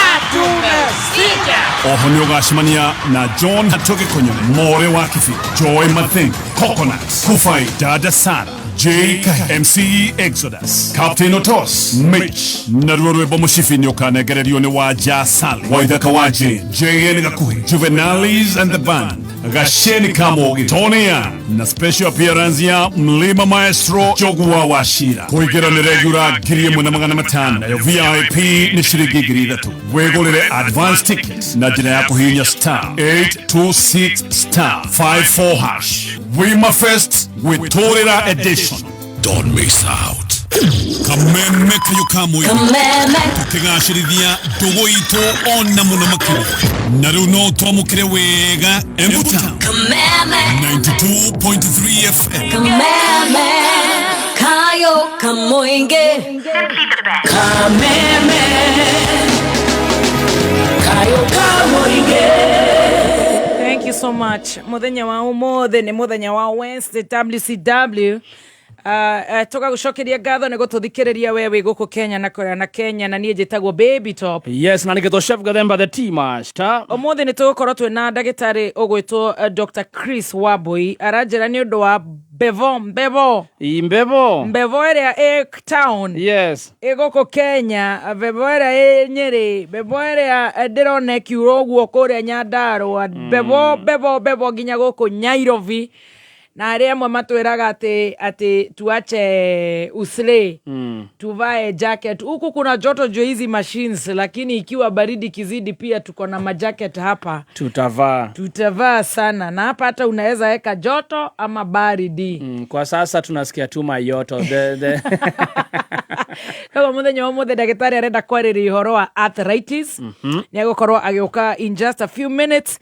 Speaker 5: Oho nĩ ũgacemania na John Hatoge Konyone, More wa Kibi, Joy Matheng, Coconuts, Kufai Dada Sara, J Kahi, MC Exodus, Captain Otos, Mitch, naruo rwĩmbo mũcibi nĩ ũkanengererio nĩ Wanja Sali, Waithaka wa Jane, JN Gakuhi, Juvenalis and the Band, Gasheni Kamogi, Tony Young, na special appearance ya Mlima Maestro Jogua wa Shira. Kũingĩra nĩ regular 1,500, nayo VIP nĩ ciringi 3,000. Wĩgũrĩre advance tickets na njĩra ya kũhihinya star 826 star 54 hash. Wima Fest gwĩtũrĩra edition. Don't miss out. Kameme kayũ ka mũingĩ
Speaker 9: Kameme.
Speaker 5: Tũkĩgacĩrithia ndũgũ itũ ona mũno makĩria, na rĩu no twamũkĩre wega Embu Town.
Speaker 9: Kameme.
Speaker 5: 92.3 FM.
Speaker 9: Kameme. Kayo Kamoinge. Kameme. Kayo Kamoinge.
Speaker 10: Thank you so much. Muthenya wa umuthi ni muthenya wa Wednesday, WCW. Tũgagũcokeria ngatho nĩ gũtũthikĩrĩria we wĩ gũkũ Kenya na kũrĩa na Kenya, na niĩ njĩtagwo Baby Top.
Speaker 11: Yes, na nĩgetwo Chef Gathemba the tea master.
Speaker 10: Ũmũthĩ nĩ tũgũkorwo twĩna ndagĩtarĩ ũgwĩtwo Dr. Chris Wambui. Aranjĩra nĩ ũndũ wa mbevo mbevo
Speaker 11: Imbevo.
Speaker 10: Mbevo ĩrĩa ĩ town.
Speaker 11: Yes.
Speaker 10: Ĩ gũkũ Kenya, mbevo ĩrĩa ĩ Nyĩrĩ, mbevo ĩrĩa ndĩrona ĩkiura ũguo kũrĩa Nyandarũa, mbevo mbevo mbevo nginya gũkũ Nyairobi, na arĩa amwe matwĩraga atĩ tuache usle, tuvae jacket. Huku kuna joto juu hizi machines, lakini ikiwa baridi kizidi pia tuko na majacket hapa.
Speaker 11: Tutavaa.
Speaker 10: Tutavaa sana, na hapa hata unaweza weka joto ama baridi.
Speaker 11: Kwa sasa tunasikia tu mayoto the
Speaker 10: Koguo muthenya wa ũmũthĩ ndagĩtarĩ arenda kwarĩria ũhoro wa arthritis. Nĩ egũkorwo agĩũka in just a few minutes,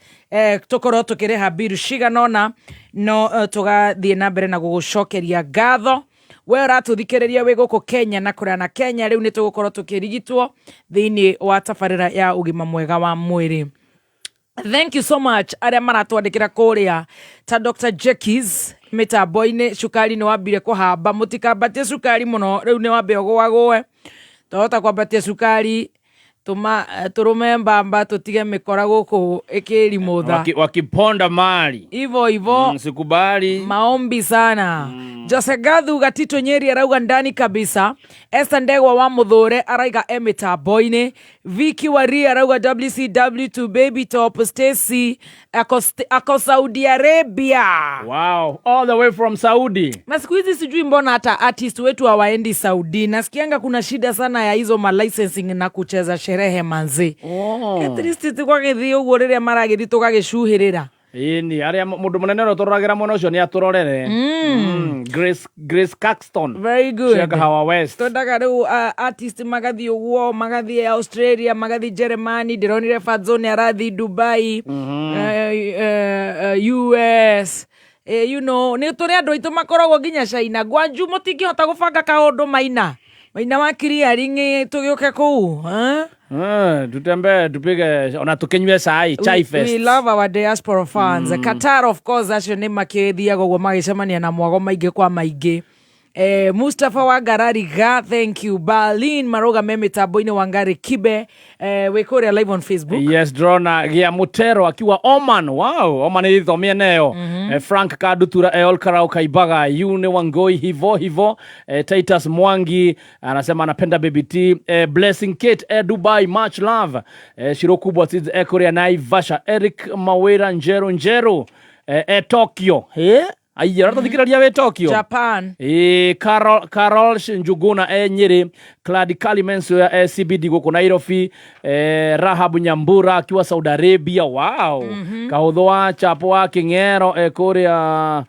Speaker 10: tũkorwo tũkĩrĩha mbiru cigana ũna, no tũgathiĩ na mbere na gũgũcokeria ngatho we ũratũthikĩrĩria wĩ gũkũ Kenya na kũrĩa na Kenya. Rĩu nĩ tũgũkorwo tũkĩrigitwo thĩinĩ wa tabarĩra ya ũgima mwega wa mwĩrĩ. Thank you so much arĩa maratwandĩkĩra kũrĩa ta Dr. Jackies mĩtambo-inĩ. Cukari nĩ wambire kũhamba, mũtikambatie cukari mũno, rĩu nĩ wambe ũgũagũe, twahota kwambatia cukari tũma tũrũme mbamba tũtige mĩkora gũkũ ĩkĩrimũtha.
Speaker 11: Wakiponda mali.
Speaker 10: Ivo ivo.
Speaker 11: Sikubali.
Speaker 10: Maombi sana. Jose Gathu Gatito Nyeri arauga ndani kabisa. Esther Ndegwa wa Muthure araiga e mĩtambo-inĩ. Vicky Wari arauga WCW to Baby Top. Stacy ako Saudi Arabia.
Speaker 11: Wow, all the way from Saudi.
Speaker 10: Na siku hizi sijui mbona hata artist wetu hawaendi Saudi. Nasikianga kuna shida sana ya hizo ma licensing na kucheza sherehe manzi. At least twagĩthiĩ ũguo rĩrĩa maragĩthiĩ tũgagĩcuhĩrĩra.
Speaker 11: Ĩni arĩa mũndũ mũnene ũrĩa tũroragĩra mwena ũcio nĩ atũrorere. Grace Caxton.
Speaker 10: Very good.
Speaker 11: Cia Kahawa West.
Speaker 10: Twendaga rĩu artist magathiĩ ũguo, magathiĩ Australia, magathiĩ Germany. Ndĩronire Fadzone arathiĩ Dubai, US. Nĩ tũrĩ andũ aitũ makoragwo nginya China. Gwanju mũtingĩhota gũbanga kaũndũ maina maina wa clearing tũgĩũke kũu, eh?
Speaker 11: Tutembee tupige ona tukinywe cai chai fest.
Speaker 10: We love our diaspora fans. Qatar, of course, acio nĩ makĩthiaga ũguo magĩcemania na mwago maingĩ kwa maingĩ. Mustafa wa Ngarariga, thank you. Berlin Maroga me mitambo-inĩ wa Ngari Kibe, wĩ kũrĩa live on Facebook.
Speaker 11: Yes, ndĩrona gĩa Mutero akiwa Oman. Wow, Oman ithomie neyo. Frank Kadutura, Olkarau Kaibaga, Yune Wangoi, hivo hivo. Titus Mwangi anasema anapenda Baby T. Blessing Kate, Dubai, much love. Shiro kubwa Tids, Korea Naivasha. Eric Mawera Njeru Njeru, Tokyo. Aiya, ũratũthikĩrĩria wĩ Tokyo?
Speaker 10: Japan.
Speaker 11: Carol Njuguna Nyeri, Clad Kalimenso CBD gũkũ Nairobi, Rahab Nyambura akiwa Saudi Arabia. Wow. Kahũthũ wa Chapo wa King'ero, kũrĩa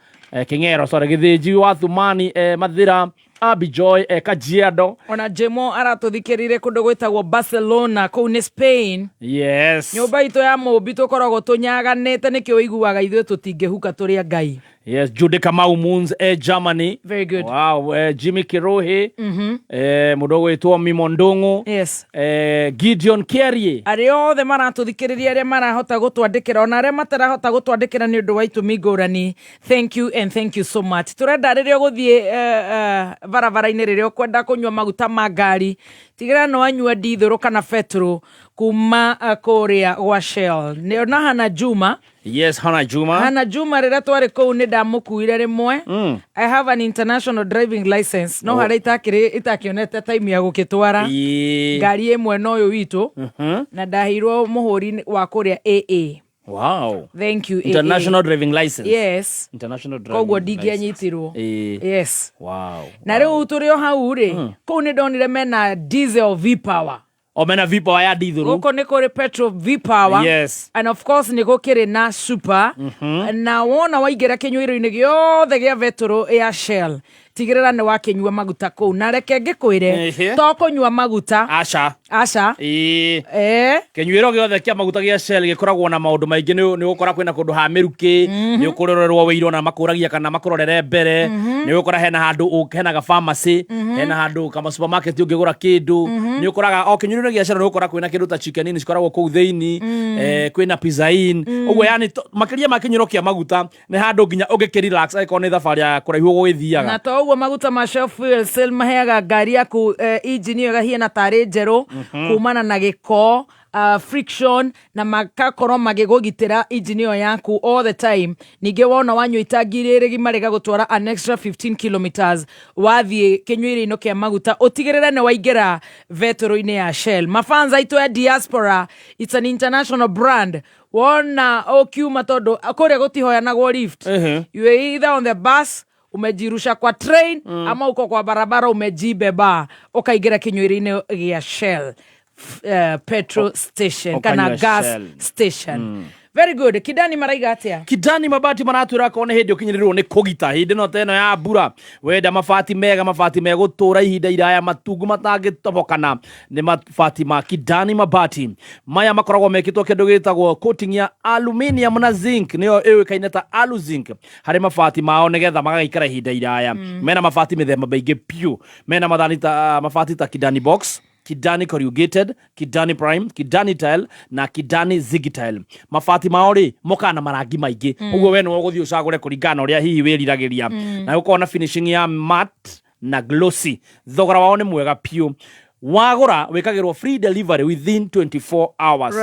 Speaker 11: King'ero, sorry, Gĩthĩnji wa Thumani, Mathira, Abi Joy, Kajiado.
Speaker 10: Ona Jemo aratũthikĩrĩire kũndũ gwĩtagwo Barcelona, kũu nĩ Spain.
Speaker 11: Yes.
Speaker 10: Nyũmba itũ ya mũmbi tũkoragwo tũnyaganĩte, nĩkĩo ũiguaga ithuĩ tũtingĩhuka tũrĩ a Ngai.
Speaker 11: Yes, Jude Kamau Moons, Germany.
Speaker 10: Very good.
Speaker 11: Wow, Jimmy Kirohi, mũndũ ũgwĩtwo Mimo Ndung'u.
Speaker 10: Yes.
Speaker 11: Gideon Kiarie.
Speaker 10: Arĩa othe maratũthikĩrĩria, arĩa marahota gũtwandĩkĩra, ona arĩa matarahota gũtwandĩkĩra nĩ ũndũ wa itũmi ngũrani, thank you and thank you so much. Tũrenda rĩrĩa ũgũthiĩ barabara-inĩ, rĩrĩa ũkwenda kũnyua maguta ma ngari, tigĩrĩra nĩ wanyua ndithũrũ kana betũrũ kuma kũrĩa gwa Shell. Nĩ ona Hana Juma.
Speaker 11: Yes, Hana Juma.
Speaker 10: Hana Juma, rĩrĩa twarĩ kũu nĩ ndamũkuire rĩmwe. I have an international driving license, no harĩa itakĩonete time ya gũkĩtwara ngari ĩmwe na ũyũ witũ, na ndaheirwo mũhũri wa kũrĩa AA. Thank you, AA.
Speaker 11: International driving license.
Speaker 10: Yes.
Speaker 11: International driving
Speaker 10: Koguo
Speaker 11: license.
Speaker 10: ndingĩanyitirwo. Yes. Na rĩu tũrĩ o hau rĩ, kũu nĩ ndonire mena diesel V Power.
Speaker 11: O mena V Power ya ndithũrũ.
Speaker 10: Gũkũ nĩ kũrĩ petrol V Power.
Speaker 11: Yes.
Speaker 10: And of course nĩ gũkĩrĩ na super. Na wona waingĩra kĩnyuĩro-inĩ gĩothe gĩa betũrũ ya Shell, tigĩrĩra nĩ wakĩnyua maguta kũu. Na reke ngĩkwĩre, to kũnyua maguta.
Speaker 11: Aca.
Speaker 10: Aca.
Speaker 11: Kĩnyuĩro gĩothe kĩa maguta gĩa Shell gĩkoragwo na maũndũ maingĩ. Nĩ ũgũkora kwĩna kũndũ ha mĩrukĩ, nĩ ũkũrorerwo wĩirwo na makũragia kana makũrorere mbere. Nĩ ũgũkora hena handũ hena ga pharmacy, hena handũ kama supermarket ũngĩgũra kĩndũ. Nĩ ũkoraga o kĩnyuĩro gĩa Shell nĩ ũgũkora kwĩna kĩndũ ta Chicken Inn cikoragwo kũu thĩinĩ, kwĩna Pizza Inn. Ũguo yani makĩria ma kĩnyuĩro kĩa maguta nĩ handũ nginya ũngĩkĩ relax angĩkorwo nĩ thabarĩ ya kũraihu ũgũgĩthiaga.
Speaker 10: Na to ũguo, maguta ma Shell Fuel Cell maheaga ngari yaku engine ĩyo ĩgahiana tarĩ njerũ kumana na gĩko, friction, na makakorwo magĩgũgitĩra engine ĩyo yaku all the time. Ningĩ wona wanyua itangi rĩrĩ gima, rĩgagũtwara an extra 15 kilometers. Wathiĩ kĩnyuĩro-inĩ kĩa maguta, ũtigĩrĩre nĩ waingĩra betũrũ-inĩ ya Shell. Mafans aitũ ya diaspora, it's an international brand. Wona ũkiuma, tondũ kũrĩa gũtihoyanagwo lift, you are either on the bus, umejirusha kwa train, ama uko kwa barabara umejibeba, ukaingĩra kĩnyuĩro-inĩ gĩa Shell petrol station kana
Speaker 11: Ũkanyua
Speaker 10: gas
Speaker 11: Shell.
Speaker 10: station. Very good. Kidani maraiga atĩa?
Speaker 11: Kidani Mabati maratwĩra akorwo nĩ hĩndĩ ũkinyĩrĩrwo nĩ kũgita hĩndĩ ĩno ta ĩno ya mbura, wenda mabati mega, mabati megũtũra ihinda iraya, matungu matangĩtobokana, nĩ mabati ma Kidani Mabati. Maya makoragwo mekĩtwo kĩndũ gĩtagwo coating ya aluminium na zinc, nĩyo ĩũĩkaine ta aluzinc harĩ mabati mao, nĩgetha magagĩikara ihinda iraya. Mena mabati mĩthemba mĩingĩ piũ. Mena mathani ta mabati ta Kidani Box, Kidani Corrugated, Kidani Prime, Kidani Tile na Kidani Zigitile. Mabati mao rĩ mokaga na marangi maingĩ, ũguo we nĩwe ũgũthiĩ ũcagũre kũringana na ũrĩa hihi wĩriragĩria. Na gũkorwo na finishing ya matte na glossy. Thogora wao nĩ mwega piũ. Wagũra wĩkagĩrwo free delivery within 24 hours.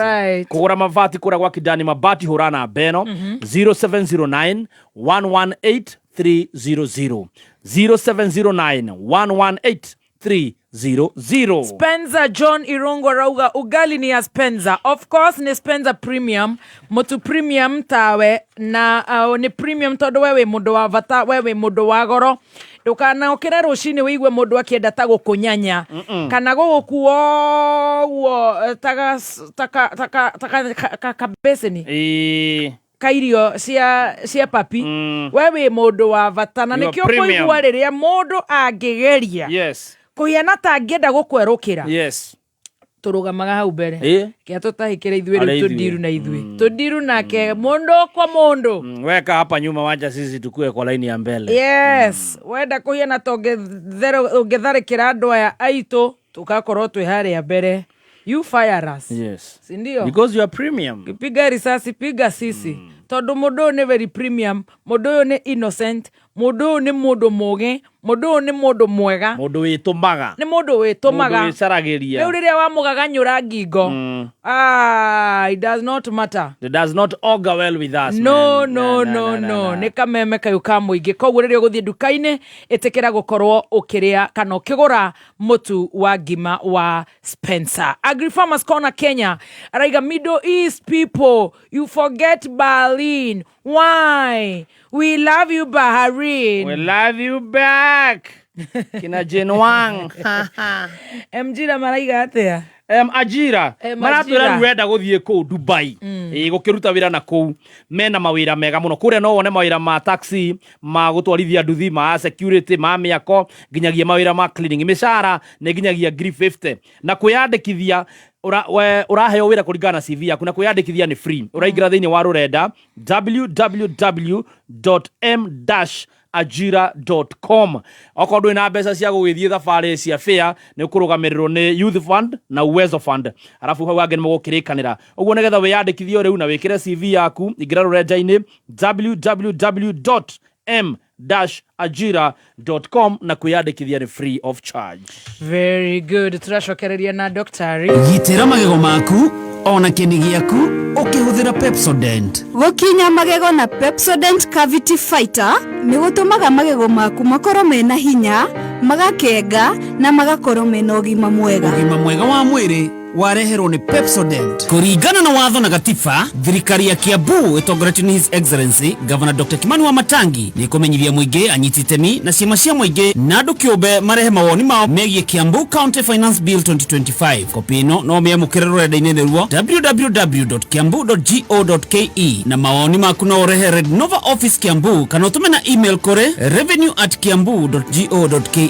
Speaker 11: Kũgũra mabati kũrĩa gwa Kidani Mabati, hũra namba ĩno, 0709 118 300, 0709 118 300.
Speaker 10: Spencer John Irungu arauga ugali ni ya Spencer. Of course ni Spencer Premium, mutu premium tawe na ni premium tondu we wi mundu wa bata, we wi mundu wa goro. Ndukanaokire rucini wigue mundu akienda ta gukunyanya kana gugukua ũguo taka taka taka taka kabeseni kairio cia papi. We wĩ mũndũ wa bata na
Speaker 11: You are
Speaker 10: nĩkĩo
Speaker 11: premium.
Speaker 10: kũigua rĩrĩa mũndũ angĩgeria kũhiana ta angĩenda gũkwerũkĩra, tũrũgamaga hau mbere kĩa tũtahĩkĩre ithuĩ.
Speaker 11: Arĩa
Speaker 10: Rĩu
Speaker 11: ithuĩ.
Speaker 10: tũndiru na ithuĩ, tũndiru nake mũndũ kwa mũndũ.
Speaker 11: Weka hapa nyuma, wacha sisi tukue kwa laini ya mbele.
Speaker 10: Yes, wenda kũhiana ta ũngĩtharĩkĩra andũ aya aitũ, tũgakorwo twĩ harĩa mbere. You fire us. Sindio?
Speaker 11: Because you are premium.
Speaker 10: Piga risasi, piga sisi, tondũ mũndũ ũyũ nĩ very premium, mũndũ ũyũ nĩ innocent, mũndũ ũyũ nĩ mũndũ mũgĩ. Mũndũ ũyũ nĩ mũndũ mwega.
Speaker 11: Mũndũ wĩtũmaga.
Speaker 10: Nĩ mũndũ wĩtũmaga.
Speaker 11: Mũndũ wĩcaragĩria.
Speaker 10: Rĩu rĩrĩa wamũgaganyũra ngingo, ah, it does not matter.
Speaker 11: It does not augur well with us,
Speaker 10: No.
Speaker 11: man.
Speaker 10: No.
Speaker 11: Nah,
Speaker 10: No.
Speaker 11: nah, nah,
Speaker 10: No.
Speaker 11: nah.
Speaker 10: Nĩ kameme kayũ ka mũingĩ. Koguo rĩrĩa ũgũthiĩ nduka-inĩ, ĩtĩkĩra gũkorwo ũkĩrĩa kana ũkĩgũra mũtu wa ngima wa Spencer. Agri Farmers Corner Kenya araiga, "Middle East people, you forget Berlin. Why? We love you, Bahrain."
Speaker 11: We love you back, kina Jane Wang.
Speaker 10: Mjira maraiga atĩa?
Speaker 11: Ajira.
Speaker 10: Majira.
Speaker 11: Maratwĩra rĩu wenda gũthiĩ kũu Dubai, ĩ gũkĩruta wĩra na kũu, mena mawĩra mega mũno kũrĩa. No wone mawĩra ma taxi, ma gũtwarithia nduthi, ma security, ma mĩako, nginyagia mawĩra ma cleaning. Mĩcara nĩ nginyagia 50,000 na kwĩyandĩkithia ũraheo wĩra kũringana na CV yaku, na kwĩyandĩkithia nĩ free. Ũraingĩra thĩinĩ wa rũrenda www.m-ajira.com. Okorwo ndũrĩ na mbeca cia gũgĩthiĩ thabarĩ cia fare, nĩ ũkũrũgamĩrĩrwo nĩ Youth Fund na Uwezo Fund, arabu hau hangĩ nĩ mũgũkĩrĩkanĩra ũguo. Nĩgetha wĩyandĩkithie rĩu na wĩkĩre CV yaku, ingĩra rũrenda-inĩ www.m-ajira.com na kwĩyandĩkithia nĩ free of charge.
Speaker 10: Very good. Tũracokereria na daktari.
Speaker 6: Gitĩra magego maku ona kĩni gĩaku ũkĩhũthĩra Pepsodent.
Speaker 15: Gũkinya magego na Pepsodent Cavity Fighter nĩ gũtũmaga magego maku makorwo mena hinya, magakenga na magakorwo mena ũgima mwega.
Speaker 6: Ũgima mwega wa mwĩrĩ wareherwo nĩ Pepsodent. Kũringana na watho na gatiba, thirikari ya Kiambu ĩtongoretio nĩ His Excellency Governor Dr. Kimani wa Matangi nĩ ĩkũmenyithia mũingĩ, anyiti itemi na ciama cia mũingĩ na andũ kĩũmbe marehe mawoni mao megiĩ Kiambu County Finance Bill 2025. Kopi ĩno no mĩamũkĩre rũrenda-inĩ nĩruo www.kiambu.go.ke, na mawoni maku no ũrehe Red Nova Office Kiambu kana ũtũme na email kũrĩ revenue@kiambu.go.ke.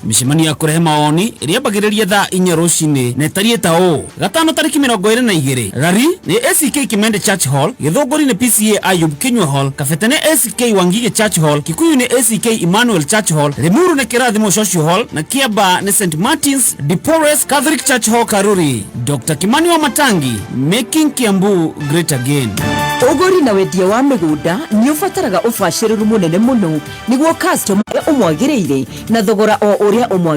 Speaker 6: Mĩcemanio ya kũrehe mawoni ĩrĩambagĩrĩria thaa 4 rũcinĩ na ĩtariĩ ta ũũ: gatano tarĩki 22, Rari nĩ ACK Kimende Church Hall, Gĩthũngũri nĩ PCA Ayub Kinyua Hall, Kabete nĩ ACK Wangige Church Hall, Kikuyu nĩ ACK Emmanuel Church Hall, Limuru nĩ Kĩrathimo Social Hall na Kiamba nĩ St Martins de Porres Catholic Church Hall, Karuri. Dr. Kimani wa Matangi, making Kiambu great again.
Speaker 17: Ũgũri na wendia wa mĩgũnda nĩ ũbataraga ũbacĩrĩru mũnene mũno nĩguo customer ũrĩa ũmwagĩrĩire na thogora o ũrĩa ũmwagĩrĩire.